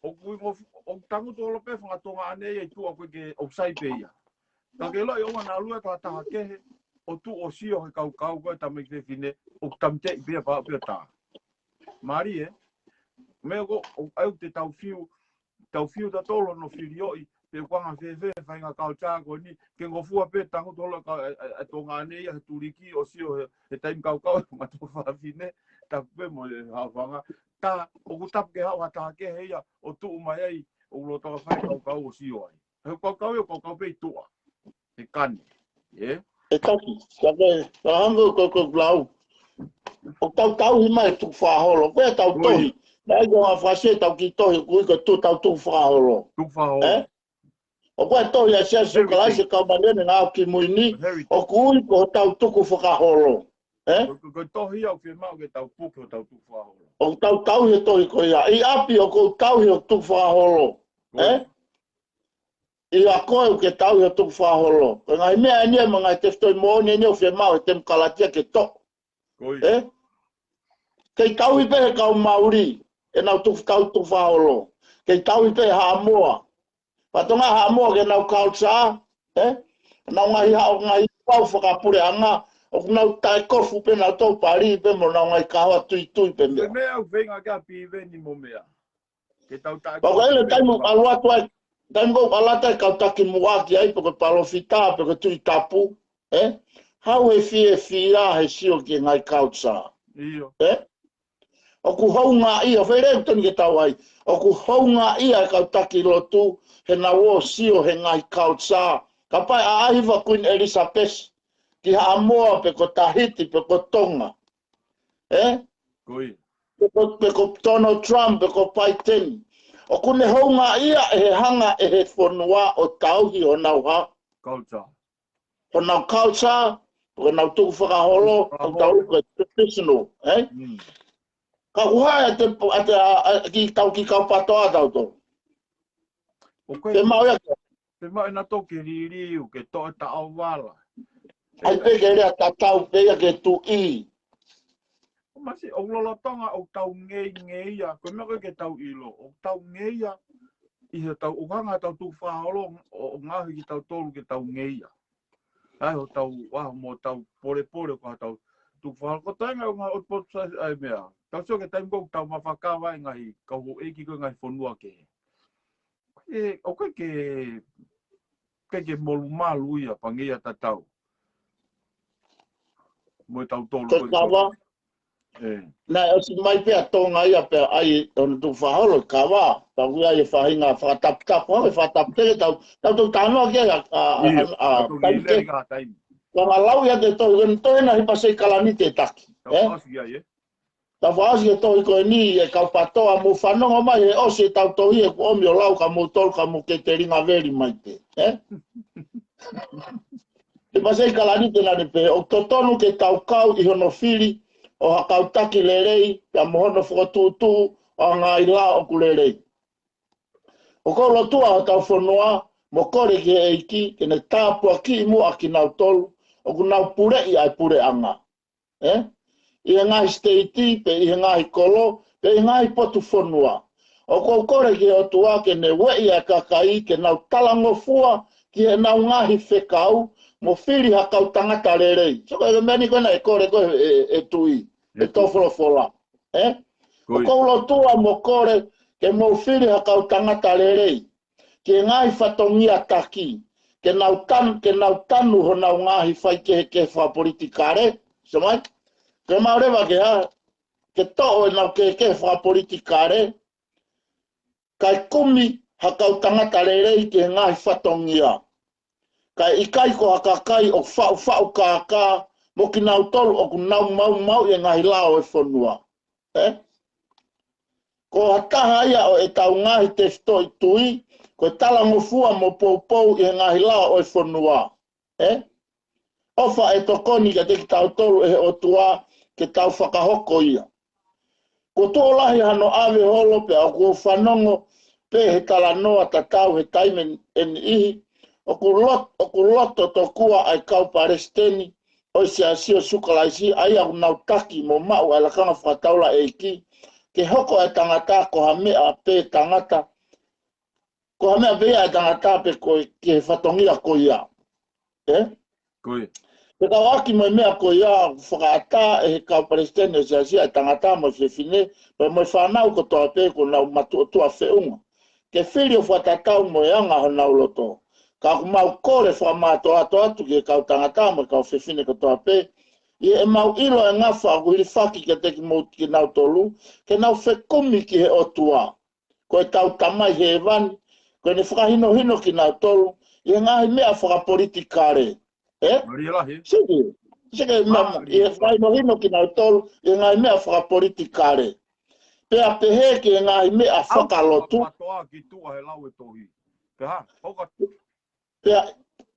ʻOku ui mo, ʻoku tangutu holo pē fanga Tonga ʻaneafi ʻi tuʻa ko ē ke ʻoku sai pē ia. Ka ke ʻiloʻi ʻoua naʻa lue ha taha kehe, ʻo tuʻu ʻo sio he kaukau ko ē tamaiki fefine, ʻoku tamiteʻi pē ia pea ʻoku pē ʻo tā. Mālie, e? Meʻa ko ē, ʻoku ʻai ʻoku te tau fiu, tau fiu tautolu hono filioʻi, pe ʻoku anga fēfē e faʻahinga culture ko eni, ke ngofua pē tangutu holo ka, e, e, e Tonga ʻaneafi ia he tuliki ʻo sio he, he taimi kaukau e fanga Tonga fafine, tapu pē mo e hā fanga. Tā, ʻoku tapu ke haʻu ha taha kehe ia, ʻo tuʻu mai ai, ʻo lolotonga fai e kaukau ʻo sio ai. He kaukau ia, kaukau pē ʻi tuʻa. He kani. E? E taki, ka ke, ka hanga ko, ko lau. ʻOku tau tauhi mai e tukufakaholo. Ko e tau Ui. tohi. Naʻe ʻi ai ko e ngaahi fasi e tau kiʻi tohi, ʻoku ui ko e tu-, tau tukufakaholo. Tukufakaholo. E? ʻOku ʻi ai e tohi ʻa e Siasi ʻo Sīsū Kalaisi ʻo e Kau Māʻoniʻoni ʻi he Ngaahi ʻAho Kimui Ni, ʻoku ui ko hotau tukufakaholo. Ē? Ko, ko, ko e tohi ia ʻoku fiemaʻu ke tau puke hotau tukufakaholo. ʻOku tau tauhi e tohi ko ia. ʻI ʻapi ʻoku ou tauhi hoku tukufakaholo. Ē? ʻIo, ko e ʻuhi ke tauhi hoku tukufakaholo. Ko e ngaahi meʻa eni ia mo e ngaahi tefitoʻi moʻoni eni ʻoku fiemaʻu he temokalatia ke toʻo. Ē? Kei tauhi pē he kau Mauli ʻenau tuku, tau tukufakaholo. Kei tauhi pē Haʻamoa. Pea tonga Haʻamoa ke nau culture, ē? Nau ngaahi haʻo ngaahi pau fakapuleʻanga, ʻoku nau taʻekofu pē nau tau pali pē mo nau ngaahi kahoa tuitui pē meʻa. Meʻa ʻoku feinga ke a piveni mo meʻa. Ke tau taʻekofu. Pea ko e lele taimi ʻoku ʻalu atu ai, taimi ʻoku ʻalu atu ai kau taki muʻaki ai, pe ko e palōfita, pe ko e tuʻi tapu, ē? Haʻu he fiefia he sio ki he ngaahi culture. ʻIo. Ē? ʻOku houngaʻia, fele ʻoku tonu ke tau ai. ʻOku houngaʻia e kau taki lotu, he nau ō sio he ngaahi culture. Kapau ʻe ʻaʻahi ʻa Queen Elizabeth, ki Haʻamoa pe ko Tahiti pe ko Tonga. Ē? Pe ko, pe ko Donald Trump, pe ko Biden. ʻOku ne houngaʻia ʻe he hanga ʻe he fonua ʻo tauhi honau hā. Honau culture, honau tukufakaholo, ʻoku tau ui ko e traditional, ē? Ka ʻoku hā ʻa e, ʻa e, ʻa e, ki tau ki kau patoa tau tō. Ke mau ia ke. Ke mau ʻena tō ke liliu, ke tō e taʻovala. ʻAi pē ke lea tatau pē ia ke tuʻi. ʻO masi, ʻoku lolotonga ʻoku tau ngeia. Ko e meʻa ko ē ke tau ʻilo, ʻoku tau ngeia. ʻI he tau ʻoku hanga tau tukufakaholo, ʻo, ʻo ngaohi kitautolu ke tau ngeia. ʻAi hotau ʻaho mo tau polepole ko ʻetau tukufakaholo. Ko e taimi ʻoku ngaahi ʻotu potu sai ʻa e meʻa. Tau sio ki he taimi ko ē ʻoku tau mafakava ai ngaahi kau houʻeiki ko ē ngaahi fonua kehe. ʻE, ʻoku ʻikai ke, ʻikai ke molumalu ia pea ngeia tatau. Mo e tautolu ko e kava. Ē. Naʻe ʻosi mai pē ʻa Tonga ia pea ʻai hono tukufakaholo kava. Pea ʻoku ʻi ai e faʻahinga fakataputapu, ʻa e fakataputele tau, tau tau talanoa ki ai ʻa, ʻa, ʻa, ʻa, taimi ke. Ka ma lau ia te tohi, ko e tohi ena ʻa Hipa Seikalani te taki. Ē? Tau fakaʻosi e tohi ko eni ʻe kau patoa, mou fanongo mai he ʻosi ʻetau tohi ʻeku ʻomi ʻo lau kia moutolu ka mou kei telinga veli mai pē. Ē? Hipa Seikalani te nane pē, ʻoku totonu ke tau kau ʻi hono fili ʻo ha kau taki lelei, pea mo hono fokotuʻutuʻu ʻo e ngaahi lao ʻoku lelei. ʻOku ou lotua hotau fonua, mo kole ki he ʻEiki, ke ne tāpuakiʻi muʻa kinautolu, ʻoku nau puleʻi ʻa e puleʻanga. Ē? ʻI he ngaahi siteiti, pe ʻi he ngaahi kolo, pe ʻi he ngaahi potu fonua. ʻOku ou kole ki he ʻOtua ke ne ueʻi ʻa e kakai, ke nau talangofua ki heʻenau ngaahi fekau, mo fili ha kau tangata lelei. So ko e meʻa ni ko ena ʻe kole ko ē ʻe, ʻe, ʻe tuʻi, ʻe tō folofola. Ē? ʻOku ou lotua mo kole ke mou fili ha kau tangata lelei. Ki he ngaahi fatongia taki, ke nau tan-, ke nau tanu honau ngaahi faikehekehe fakapolitikale. So mai, ke mau leva ke ha, ke toʻo ʻenau kehekehe fakapolitikale, kae kumi ha kau tangata lelei ki he ngaahi fatongia. Kae ʻikai ko ha kakai ʻoku faʻufaʻu kākā mo kinautolu ʻoku nau maumauʻi e ngaahi lao ʻo e fonua. Ē? Ko ha taha ia ʻo ʻetau ngaahi tefitoʻi tui, ko e talangofua mo poupou ʻi he ngaahi lao ʻo e fonua. Ē? ʻOfa ʻe tokoni kiate kitautolu ʻe he ʻOtua ke tau fakahoko ia. Kuo tuʻo lahi hano ʻave holo pea ʻoku ou fanongo pē he talanoa tatau he taimi ʻe niʻihi, ʻoku lot-, ʻoku loto tokua ʻa e kau palesiteni ʻo e Siasi ʻo Sīsū Kalaisi, ʻa ia ʻoku nau taki mo maʻu ʻa e lakanga fakataulaʻeiki, ke hoko ʻa e tangata ko ha meʻa pē tangata, ko ha meʻa pē ia ʻa e tangata pe ko e ki he fatongia ko ia. Ē? Ko ia. Fekauʻaki mo e meʻa ko ia, fakaʻatā ʻe he kau palesiteni ʻo e Siasi ʻa e tangata mo e fefine, pea mo e fānau kotoa pē kuo nau matuʻotuʻa feʻunga. Ke fili ʻo fakatatau mo e anga honau loto. Ka ʻoku mau kole fakamātoato atu ki he kau tangata mo e kau fefine kotoa pē, ʻi heʻemau ʻilo e ngafa ʻoku hilifaki kiate kimou-, kinautolu, ke nau fekumi ki he ʻOtua. Ko ʻetau Tamai Hēvani, ko ʻene fakahinohino kinautolu ʻi he ngaahi meʻa fakapolitikale. Ē? Maria lahi. Siki, siki ma-, ʻi he fakahinohino kinautolu ʻi he ngaahi meʻa fakapolitikale. Pea pehē ki he ngaahi meʻa fakalotu. Patoa ki tuʻa he lau e tohi. Pea hā, hoko pea,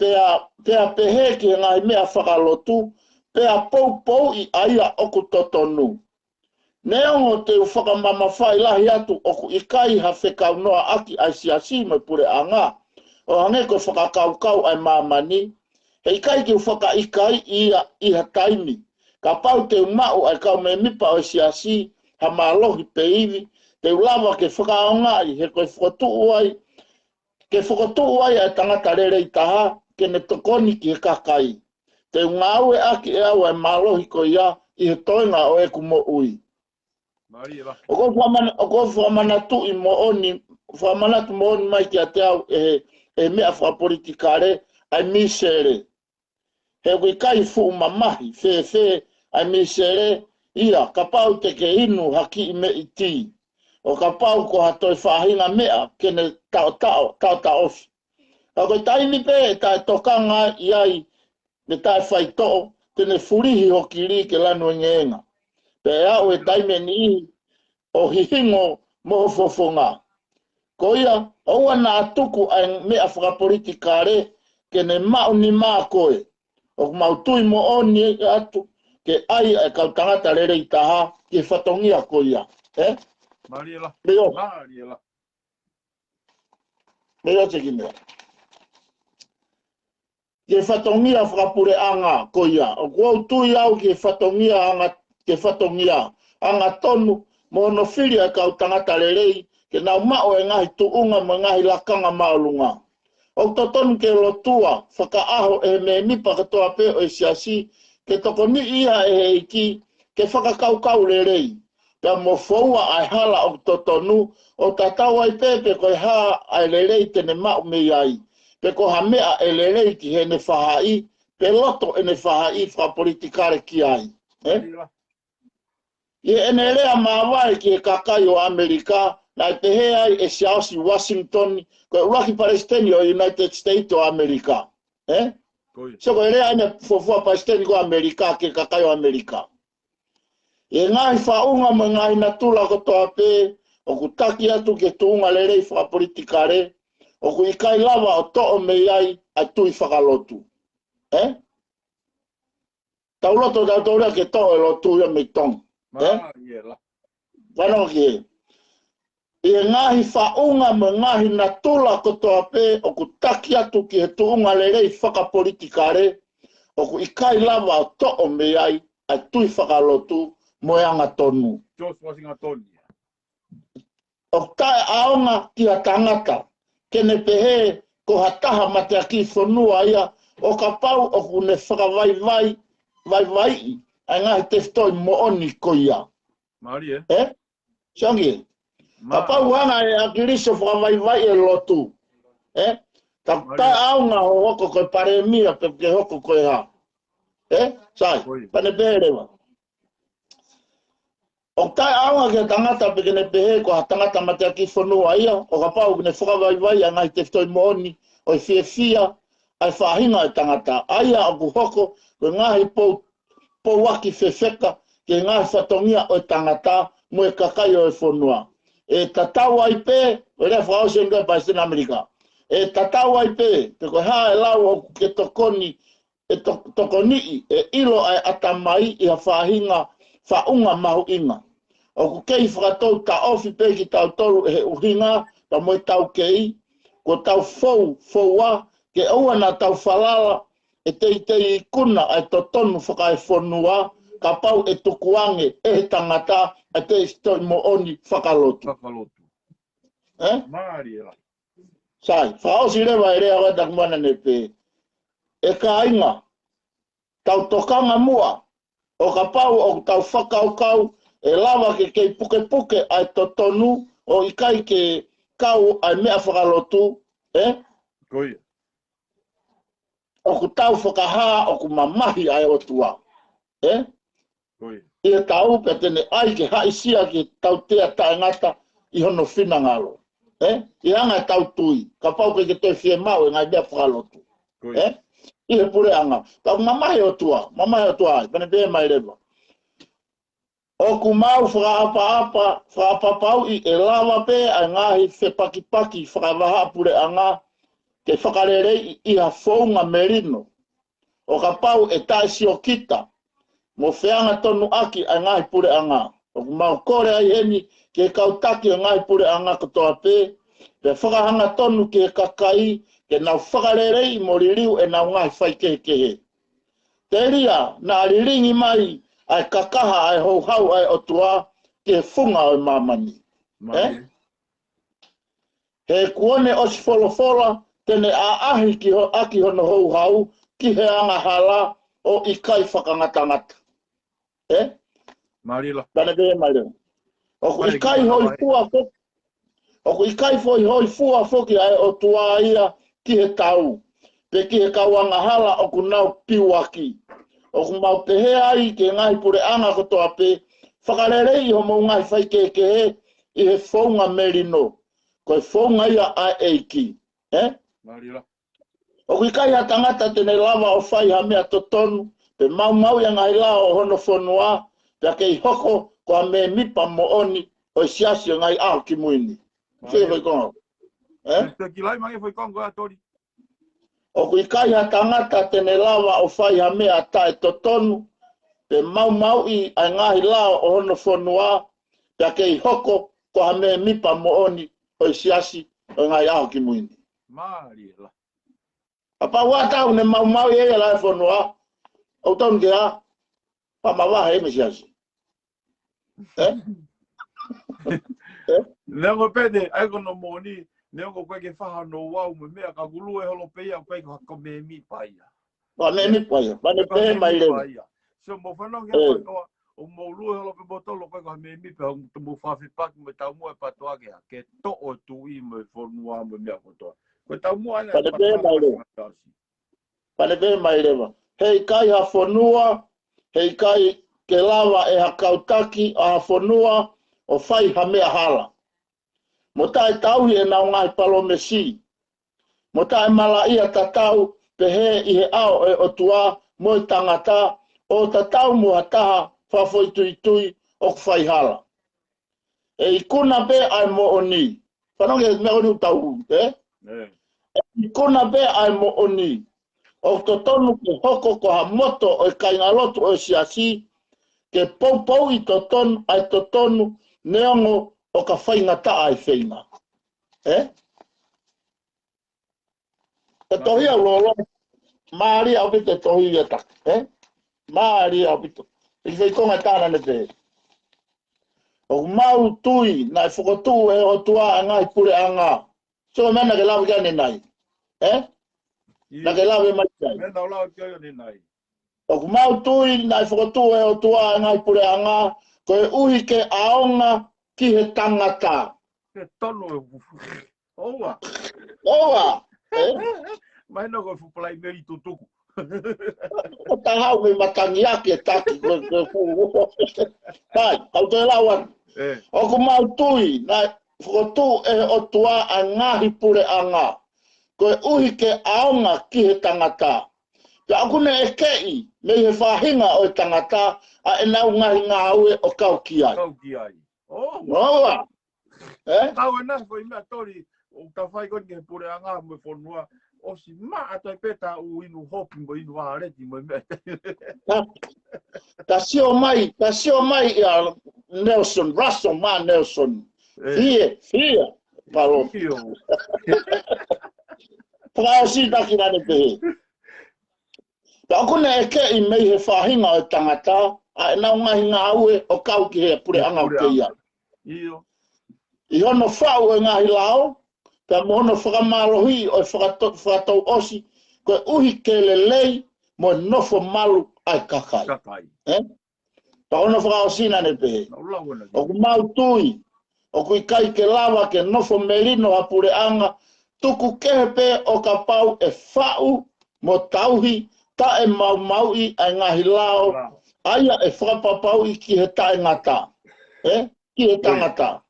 pea, pea pehē ki he ngaahi meʻa fakalotu, pea poupouʻi ʻa ia ʻoku totonu. Neongo te u fakamamafaʻi lahi atu ʻoku ʻikai ha fekaunoaʻaki ʻa e siasi mo e puleʻanga, ʻo hangē ko e fakakaukau ʻa e māmani, he ʻikai ke u fakaʻikaiʻi ia ʻi ha taimi. Kapau te u maʻu ʻa e kau mēmipa ʻo e siasi ha mālohi pe ivi, te u lava ke fakaʻaongaʻi he ko e fokotuʻu ai, ke fokotuʻu ai ʻa e tangata lelei taha ke ne tokoni ki he kakai. Te u ngāueʻaki ʻe au ʻa e mālohi ko ia ʻi he toenga ʻo ʻeku moʻui. Mālie lā. ʻOku ou fakamana-, ʻoku ou fakamanatuʻi moʻoni, fakamanatu moʻoni mai kiate au ʻe he, ʻe he meʻa fakapolitikale ʻa e misele. He ʻoku ʻikai fuʻu mamahi fēfē ʻa e misele ia kapau te ke inu ha kiʻi meʻi tī, ʻo kapau ko ha toe faʻahinga meʻa ke ne taʻotaʻo, taʻotaʻofi. Ka ko e taimi pē ʻe taʻetokanga ʻi ai, ʻe taʻefaitoʻo, te ne fulihi ho kili ke lanu engeenga. Pea ʻe aʻu e taimi ʻe niʻihi ʻo hihingo mo ho fofonga. Ko ia, ʻoua naʻa tuku ʻa e meʻa fakapolitikale ke ne maʻu nima koe. ʻOku mau tui moʻoni atu ke ʻai ʻa e kau tangata lelei taha ki he fatongia ko ia. Ē? Mālie lā. Mei o. Mālie lā. Mei o te ki meʻa. Ki he fatongia fakapuleʻanga ko ia. ʻOku ou tui au ki he fatongia anga, ki he fatongia angatonu mo hono fili ʻa e kau tangata lelei ke nau maʻu e ngaahi tuʻunga mo e ngaahi lakanga māʻolunga. ʻOku totonu ke lotua fakaʻaho ʻe he mēmipa kotoa pē ʻo e siasi ke tokoniʻi ia ʻe he ʻEiki ke fakakaukau lelei. Pea mo foua ʻa e hala ʻoku totonu ʻo tatau ai pē pe ko e hā ʻa e lelei te ne maʻu mei ai. Pe ko ha meʻa ʻe lelei ki heʻene faʻahi, pe loto ʻene faʻahi fakapolitikale ki ai. Ē? ʻI heʻene lea māvae ki he kakai ʻo ʻAmelika, naʻe pehē ai ʻe Siaosi Uāsingitoni, ko e ʻuluaki palesiteni ʻo e United States ʻo ʻAmelika. Ē? Ko ia. So ko e lea ʻene fuofua palesiteni ko ʻAmelika ki he kakai ʻo ʻAmelika. ʻI he ngaahi faʻunga mo e ngaahi natula kotoa pē, ʻoku taki atu ki he tuʻunga lelei fakapolitikale, ʻoku ʻikai lava ʻo toʻo mei ai ʻa e tui fakalotu. Ē? Tau loto tautolu ia ke toʻo e lotu ia mei Tonga. Ē? Mālie lā. Fanongo ki he. ʻI he ngaahi faʻunga mo e ngaahi natula kotoa pē ʻoku taki atu ki he tuʻunga lelei fakapolitikale, ʻoku ʻikai lava ʻo toʻo mei ai ʻa e tui fakalotu mo e angatonu. George Washington. ʻOku taʻeʻaonga ki ha tangata ke ne pehē ko ha taha mateakiʻi fonua ia ʻo kapau ʻoku ne fakavaivai, vaivaiʻi ʻa e ngaahi tefitoʻi moʻoni ko ia. Mālie. Ē? Siangi. Mā. Kapau hanga ʻe ʻAkilisi ʻo fakavaivaiʻi e lotu. Ē? Ka Mālie. Taʻeʻaonga hoʻo hoko ko e palēmia pe ke hoko ko e hā. Ē? Sai. Ko ia. Pea ne pehē leva. ʻOku taʻeʻaonga ki ha tangata pe ke ne pehē ko ha tangata mateakiʻi fonua ia, ʻo kapau ʻoku ne fakavaivaiʻi ʻa e ngaahi tefitoʻi moʻoni ʻo e fiefia ʻa e faʻahinga ʻo e tangata. ʻA ia ʻoku hoko ko e ngaahi pou-, pouaki fefeka ki he ngaahi fatongia ʻo e tangata mo e kakai ʻo e fonua. ʻE tatau ai pē, ʻo e lea fakaʻosi eni ko e Palesiteni ʻAmelika. ʻE tatau ai pē, pe ko e hā e lau ʻoku ke tokoni ʻe to-, tokoniʻi, ʻe ʻilo ʻa e ʻatamai ʻi ha faʻahinga faʻunga mahuʻinga. ʻOku kei fakatou taʻofi pē kitautolu ʻe he ʻuhinga pea mo e taukei, kuo tau fou, foua, ke ʻoua naʻa tau falala ʻe teitei ikuna ʻa e totonu fakaefonua, kapau ʻe tukuange ʻe he tangata ʻa e tefitoʻi moʻoni fakalotu. Fakalotu. Ē? Mālie lā. Sai, fakaʻosi leva e lea ʻa e taku mana ne pē. ʻE kāinga, tau tokanga muʻa, ʻo kapau ʻoku tau fakakaukau, ʻe lava ke kei pukepuke ʻa e totonu, ʻo ʻikai ke kau ʻa e meʻa fakalotu, ē? Ko ia. ʻOku tau fakahā, ʻoku mamahi ʻa e ʻOtua. Ē? Ko ia. ʻI he tau pea te ne ʻai ke haʻisia ki he tautea taʻengata ʻi hono finangalo. Ē? ʻI he anga e tau tui, kapau ʻoku ʻikai ke toe fiemaʻu e ngaahi meʻa fakalotu. Ko ia. Ē? ʻI he puleʻanga. Ka ʻoku mamahi ʻOtua, mamahi ʻOtua ai, pea ne pehē mai leva. ʻOku mau fakaʻapaʻapa, fakaʻapaʻapauʻi ʻe lava pē ʻa e ngaahi fepakipaki fakavahaʻapuleʻanga ke fakaleleiʻi ʻi ha founga melino. ʻO kapau ʻe taʻesiokita mo feangatonuʻaki ʻa e ngaahi puleʻanga, ʻoku mau kole ai heni ki he kau taki ʻo e ngaahi puleʻanga kotoa pē, pea fakahangatonu ki he kakai ke nau fakaleleiʻi mo liliu ʻenau ngaahi faikehekehe. Telia naʻa lilingi mai ʻa e kakaha ʻa e houhau ʻa e ʻOtua ki he funga ʻo e māmani. Mai. Ē? He kuo ne ʻosi folofola te ne ʻaʻahi ki ho, ʻaki hono houhau ki he angahala ʻo ʻikai fakangatangata. Ē? Mālie lā. Pane pē mālie. ʻOku ʻikai hoi fua foki. ʻOku ʻikai foʻi hoi fua foki ʻa e ʻOtua ia ki he tau, pe ki he kau angahala ʻoku nau piuaki. ʻOku mau pehē ai ki he ngaahi puleʻanga kotoa pē, fakaleleiʻi hoʻomou ngaahi faikehekehe ʻi he founga melino. Ko e founga ia ʻa e ʻEiki. Ē? Mālie lā. ʻOku ʻikai ha tangata te ne lava ʻo fai ha meʻa totonu, pe maumauʻi ʻa e ngaahi lao ʻo hono fonua, pea kei hoko ko ha mēmipa moʻoni ʻo e Siasi ʻo e Ngaahi ʻAho Kimui Ni. Mālie. Fē foʻi konga. Ē? Te kilai mange foʻi konga ʻa Toli. ʻOku ʻikai ha tangata te ne lava ʻo fai ha meʻa taʻetotonu, pe maumauʻi ʻa e ngaahi lao ʻo hono fonua, pea kei hoko ko ha mēmipa moʻoni ʻo e Siasi ʻo e Ngaahi ʻAho Kimui Ni. Mālie lā. Kapau ʻe tau ne maumauʻi ʻe ia ʻa e lao ʻo e fonua, ʻoku tonu ke ʻa, pea mavahe ia mei he Siasi. Ē? Ē? Neongo pē te, ʻa e ko hono moʻoni, neongo ko e ke faha no wau mo e meʻa ka kulue holo pē ia, ko e ko ha ko mēmipa ia. Ko ha mēmipa ia, pane pē mālie lā. Ia. So mo fanongo ki he patoa, ʻo mo lue holo pē mo tolo ko e ko ha mēmipa, ʻo mo fafipaki mo taumuʻa e patoa ke, ke toʻo tuʻi mo e fonua mo e meʻa kotoa. Ko e taumuʻa ʻana. Pane pē mālie lā. Pane pē mālie lā. Heʻikai ha fonua, heʻikai ke lava ʻe ha kau taki ʻa ha fonua ʻo fai ha meʻa hala. Mo taʻetauhi ʻenau ngaahi palōmesi. Mo taʻemalaʻia tatau pehē ʻi he ʻao ʻo e ʻOtua mo e tangata, ʻo tatau mo ha taha fakafoʻituitui ʻoku fai hala. ʻE ikuna pē ʻa e moʻoni. Fanongo ki he meʻa ko eni ʻoku tau, ē? Ē. ʻE ikuna pē ʻa e moʻoni. ʻOku totonu ke hoko ko ha moto ʻo e kāingalotu ʻo e Siasi, ke poupouʻi totonu, ʻa e totonu, neongo ʻoka faingataʻa ʻa e feinga. Ē? Ko e tohi ʻa Lolo, mālie ʻaupito e tohi ia taki, ē? Mālie ʻaupito. ʻI he konga ʻe taha naʻa ne pehē. ʻOku mau tui, naʻe fokotuʻu ʻe he ʻOtua ʻa e ngaahi puleʻanga. So, meʻa naʻa ke lave ki ai ʻanenai. Ē? Ia. Naʻa ke lave mai ki ai. Meʻa naʻa ku lave ki ai ʻanenai. ʻOku mau tui, naʻe fokotuʻu ʻe he ʻOtua ʻa e ngaahi puleʻanga, koeʻuhi ke ʻaonga ki he tangata. Ke tonu e ʻOua. ʻOua. Ē? Mahino ko e fuʻu Palaimeli tutuku. ʻO tahau mei matangi ake taki ko, ko, ko. Hai, kau te lau atu. Ē. ʻOku mau tui, naʻe fokotuʻu ʻe he ʻOtua ʻa e ngaahi puleʻanga. Koeʻuhi ke ʻaonga ki he tangata. Pea ʻoku ne ʻekeʻi, mei he faʻahinga ʻo e tangata, ʻa ʻenau ngaahi ngāue ʻo kau ki ai. Kau ki ai. ʻOua. ʻOua. Ē? Tau ena ko e meʻa Toli, ʻoku ta fai ko eni ki he puleʻanga mo e fonua, ʻosi maʻa tai pē ta u inu hopi mo inu ʻaleti mo e meʻa. Ta, ta sio mai, ta sio mai ia Nelson, Russell mā Nelson. Ē. Fie, fie, palo. Fio. Fakaʻosi taki naʻa ne pehē. Pea ʻoku ne ʻekeʻi mei he faʻahinga ʻo e tangata, ʻa ʻenau ngaahi ngāue ʻo kau ki he puleʻanga ʻoku ke ʻi ai. ʻIo. ʻI hono faʻu ʻo e ngaahi lao, pea mo hono fakamālohi ʻo e fakato-, fakatouʻosi, koeʻuhi ke lelei mo e nofo malu ʻa e kakai. Kakai. Ē? Pea ko hono fakaʻosi naʻa ne pehē. Nau lau ʻana ki. ʻOku mau tui, ʻoku ʻikai ke lava ke nofo melino ha puleʻanga, tuku kehe pē ʻo kapau ʻe faʻu mo tauhi taʻemaumauʻi ʻa e ngaahi lao, lao. ʻA ia ʻe fakapapauʻi ki he taʻengata. Ē? Ki he tangata.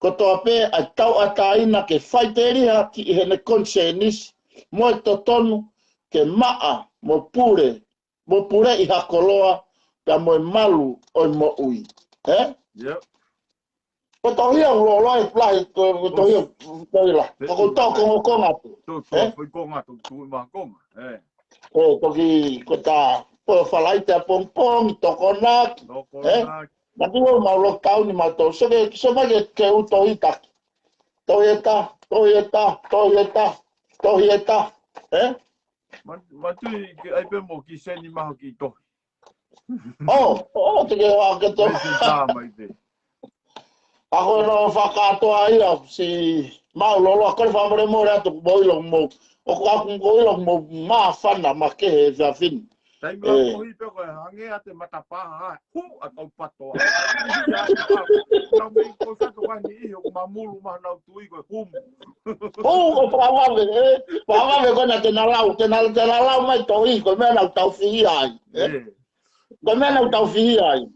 Kotoa pē ʻa e tauʻatāina ke faiteliha ki heʻene konisēnisi, mo e totonu ke maʻa, mo pule, mo puleʻi ha koloa, pea mo e malu ʻo e moʻui. Ē? Yep. Ko e tohi ʻoku loloa e lahi, ko e, ko e tohi ʻoku tohi lahi. Ko e toko kongokonga atu. Toko, ē? Ko e konga, toko tuʻu maha konga. Ē. Ko e toki, ko e tā, ko e Falaite ʻapongipongi, Tokonaki. Ē? Tokonaki. Matu o mau lockdown ni mau tau. So ke, so mai ke, ke u tohi taki. Tohi e tā, tohi e tā, tohi e tā, tohi e tā. Ē? Ma, ma tui ke ai pē mo ki seni maho ki tohi. Oh, oh, te ke wā ke tō. Mai te tā mai pē. A ko no fakatoa ia, si mau lolo, a kore whakamore more atu mo ilo mo. O ko aku mo ilo mo māfana ma ke he fiafin. Tai mea ko hi pe ko hange a te matapā, ha, hu, a tau patoa. Nau mei ko sa to wani i, o mamulu ma nau tui ko hum. Hu, o pāvave, e, pāvave ko na te na lau, te na, te na lau mai tohi, ko mea nau tau fihi ai. E. Ko mea nau tau fihi ai.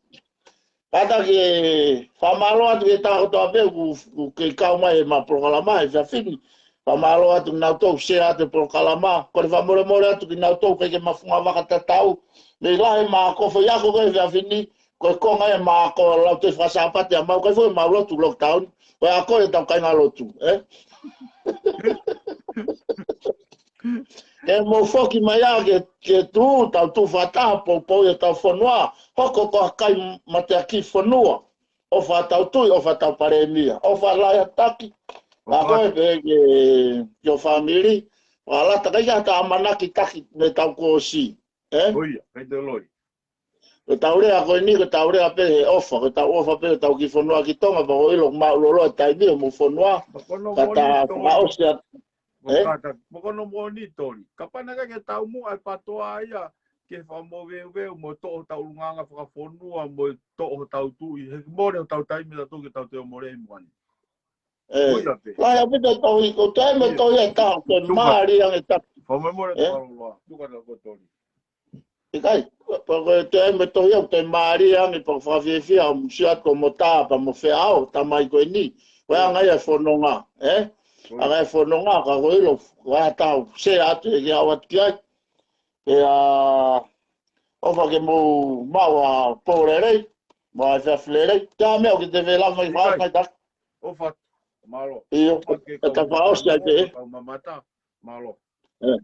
Kata ke fakamālō atu ke taha kotoa pē ku, ku ke kau mai he ma polokalama he fiafini. Fakamālō atu ki nau tau share atu e polokalama. Ko e fakamolemole atu ki nau tau kai ke mafunga vaka tatau. Mei lahi ma ko fai ako ko he fiafini. Ko e konga e ma ko lau te fakasāpate a mau kai fo mau lotu lockdown. Ko e ako e tau kai ngā lotu, e? Ke mou foki mai a ke, ke tū, tau tū fakataha poupou e tau fonua, hoko ko ha kai mateaki fonua, ʻo fakatau tui, ʻo fakatau palēmia, ʻo fakalaiataki, ka ko e pē ke, ke ʻo fāmili, fakalata kai ka ta manaki taki me tau kōsi, e? Ko ia, kai te loi. Ko tau lea ko eni, ko tau lea pē he ʻofa, ko tau ʻofa pē, tau ki fonua ki Tonga, pea ko ilo mau lolo e taimi o mo fonua, ka ta fakaʻosi a, e? Mo kono mo ni toli. Ka pana ka ke tau mu ai patoa ia, ke fakamoveuveu, mo toʻo tau lunganga fakafonua, mo toʻo tau tui, he more o tau taimi tau tui ke tau te o more i muani. E, lahi a pita tohi, ko te me tohi e taha, ke māli ange taki. Fakamolemole tau loa, tuka tau ko toli. ʻIkai, pea ko e te ai me tohi au te māli ange pea fakafiefia ʻo musi atu ko mo tā pea mo feʻao, tamai ko eni. Ko e anga ia e fononga, e? Anga e fononga, ka ko ilo, ka tau, se atu e ke au atu ki ai. Pea, ʻofa ke mou mau a pō lelei, mau a fiafi lelei. Te a mea o ke te vela mai fai mai taki. ʻOfa, mālō. ʻIo, ka ta fakaʻosi ai pē. Mamata, mālō. E.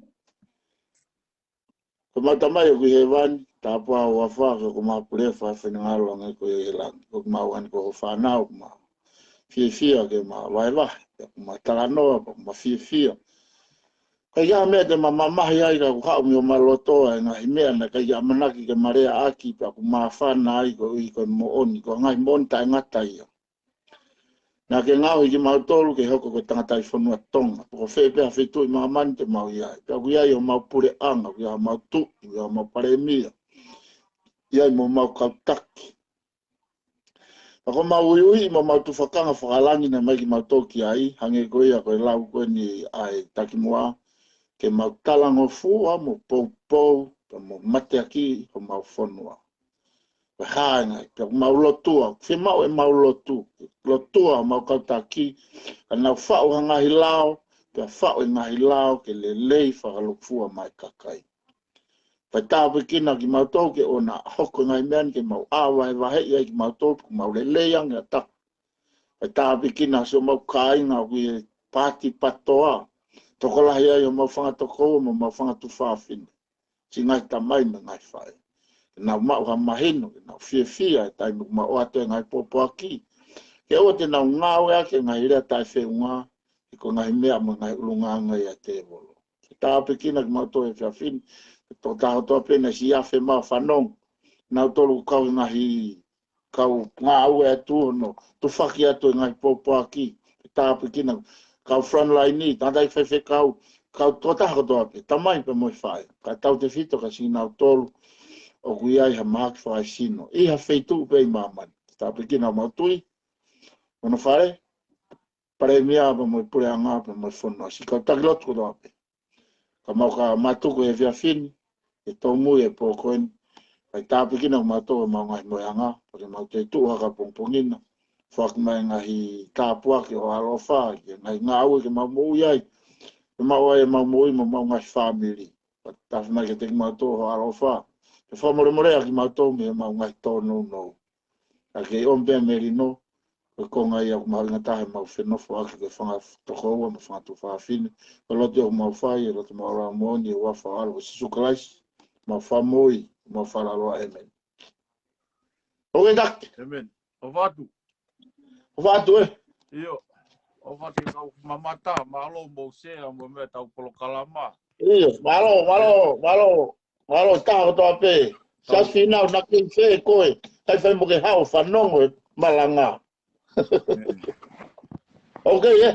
Ko mata mai o ki hēvani, tāpua o afa, ko ma pule fa fenengalo ange ko e langi. Ko ma wani ko fānau, ko ma fiefia ke ma vaevahe, ko ma talanoa, ko ma fiefia. Kai ia mea te ma mamahi ai ka ku haʻu mi o ma loto ai ngaahi mea na kai ia manaki ke ma lea ʻaki, pea ku ma fana ai ko i ko moʻoni, ko ngaahi moʻoni taʻengata ia. Na ke ngāuhi kimautolu ke hoko ko e tangata ʻi fonua Tonga. Pea ko fē pē ha feituʻu ʻi māmani te mau ʻi ai. Pea ʻoku ʻi ai homau puleʻanga, ʻoku ʻi ai homau tuʻi, ʻoku ʻi ai homau palēmia. ʻI ai mo homau kau taki. Pea ko homau uiuiʻi mo homau tufakanga fakalangi naʻe ʻomai kimautolu ki ai, hangē ko ia ko e lau ko eni ʻa e takimuʻa, ke mau talangofua mo poupou, pea mo mateaki homau fonua. Ko e hā e ngaahi, pea ʻoku mau lotua, fiemaʻu ʻemau lotu, lotua homau kau taki, ka nau faʻu ha ngaahi lao, pea faʻu e ngaahi lao ke lelei fakalukufua mai kakai. Pea tāpuekina kimautolu ke ʻoua naʻa hoko e ngaahi meʻa ni ke mau ʻā vahevaheʻi ai kimautolu, ʻoku mau lelei ange ʻa taku. Pea tāpuekina siʻomau kāinga ʻoku ʻi he paati patoa, tokolahi ai homau fanga tokoua mo homau fanga tuofāfine. Siʻi ngaahi tamai mo e ngaahi faʻē. Ke nau maʻu ha mahino, ke nau fiefia e taimi ʻoku mau ʻoatu e ngaahi pōpoaki. Ke ʻoua te nau ngāueʻaki e ngaahi lea taʻefeʻunga, he ko e ngaahi meʻa mo e ngaahi ʻulungaanga ia ʻa e tēvolo. Ke tāpuekina kimautolu he fiafini, ke tō tahotoa pē naʻe siʻi afe mau fanongo. Nautolu kau he ngaahi kau ngāue atu hono tufaki atu e ngaahi pōpoaki, ke tāpuekina kau frontline, tangataʻi faifekau, kau tokotaha kotoa pē, tamai pea mo e faʻē, kae tautefito kia kinautolu ʻoku ʻi ai ha mahaki fakaesino ʻi ha feituʻu pē ʻi māmani. Ke tāpuekina homau tuʻi, hono fale, palēmia pea mo e puleʻanga pea mo e fonua, siʻi kau taki lotu kotoa pē. Ka mau ka matuku he fiafini, e tōmui e pō ko eni. Kai tāpuekina kimautolu ʻemau ngaahi moʻuiʻanga, pea ke mau toe tuʻu hake ʻapongipongi na. Foaki mai ngaahi tāpuaki ʻo e ʻaloʻofa, ke ngaahi ngāue ke mau moʻui ai. Ke mau ai ʻemau moʻui mo homau ngaahi fāmili. Pea tafe mai kiate kimautolu ho ʻaloʻofa. Ke fakamolemoleʻi kimautolu mei heʻemau ngaahi tōnounou. Ka ke ʻomi pē melino, Ko e konga ia ʻoku mahuʻinga taha ʻemau fenofoʻaki ko e fanga tokoua mo e fanga tuofāfine. Ko e lotu ʻoku mau fai, ʻi he loto maʻu ʻo e moʻoni, ʻi he huafa ʻo e ʻAlo ko Sīsū Kalaisi, mau fakamoʻui, mau fakalāloa, ʻēmeni. ʻOku ʻikai ke taki. ʻĒmeni. ʻOfa atu. ʻOfa atu, ē. ʻIo. ʻOfa atu kau mamata, mālō mo e sea mo e meʻa ʻetau polokalama. ʻIo, mālō, mālō, mālō. Mālō, taha kotoa pē. Siasi Fīnau, naʻa ke fē koe. Kae fai mo ke haʻu ʻo fanongo e malanga. ʻĒmeni. ʻOkei, ē.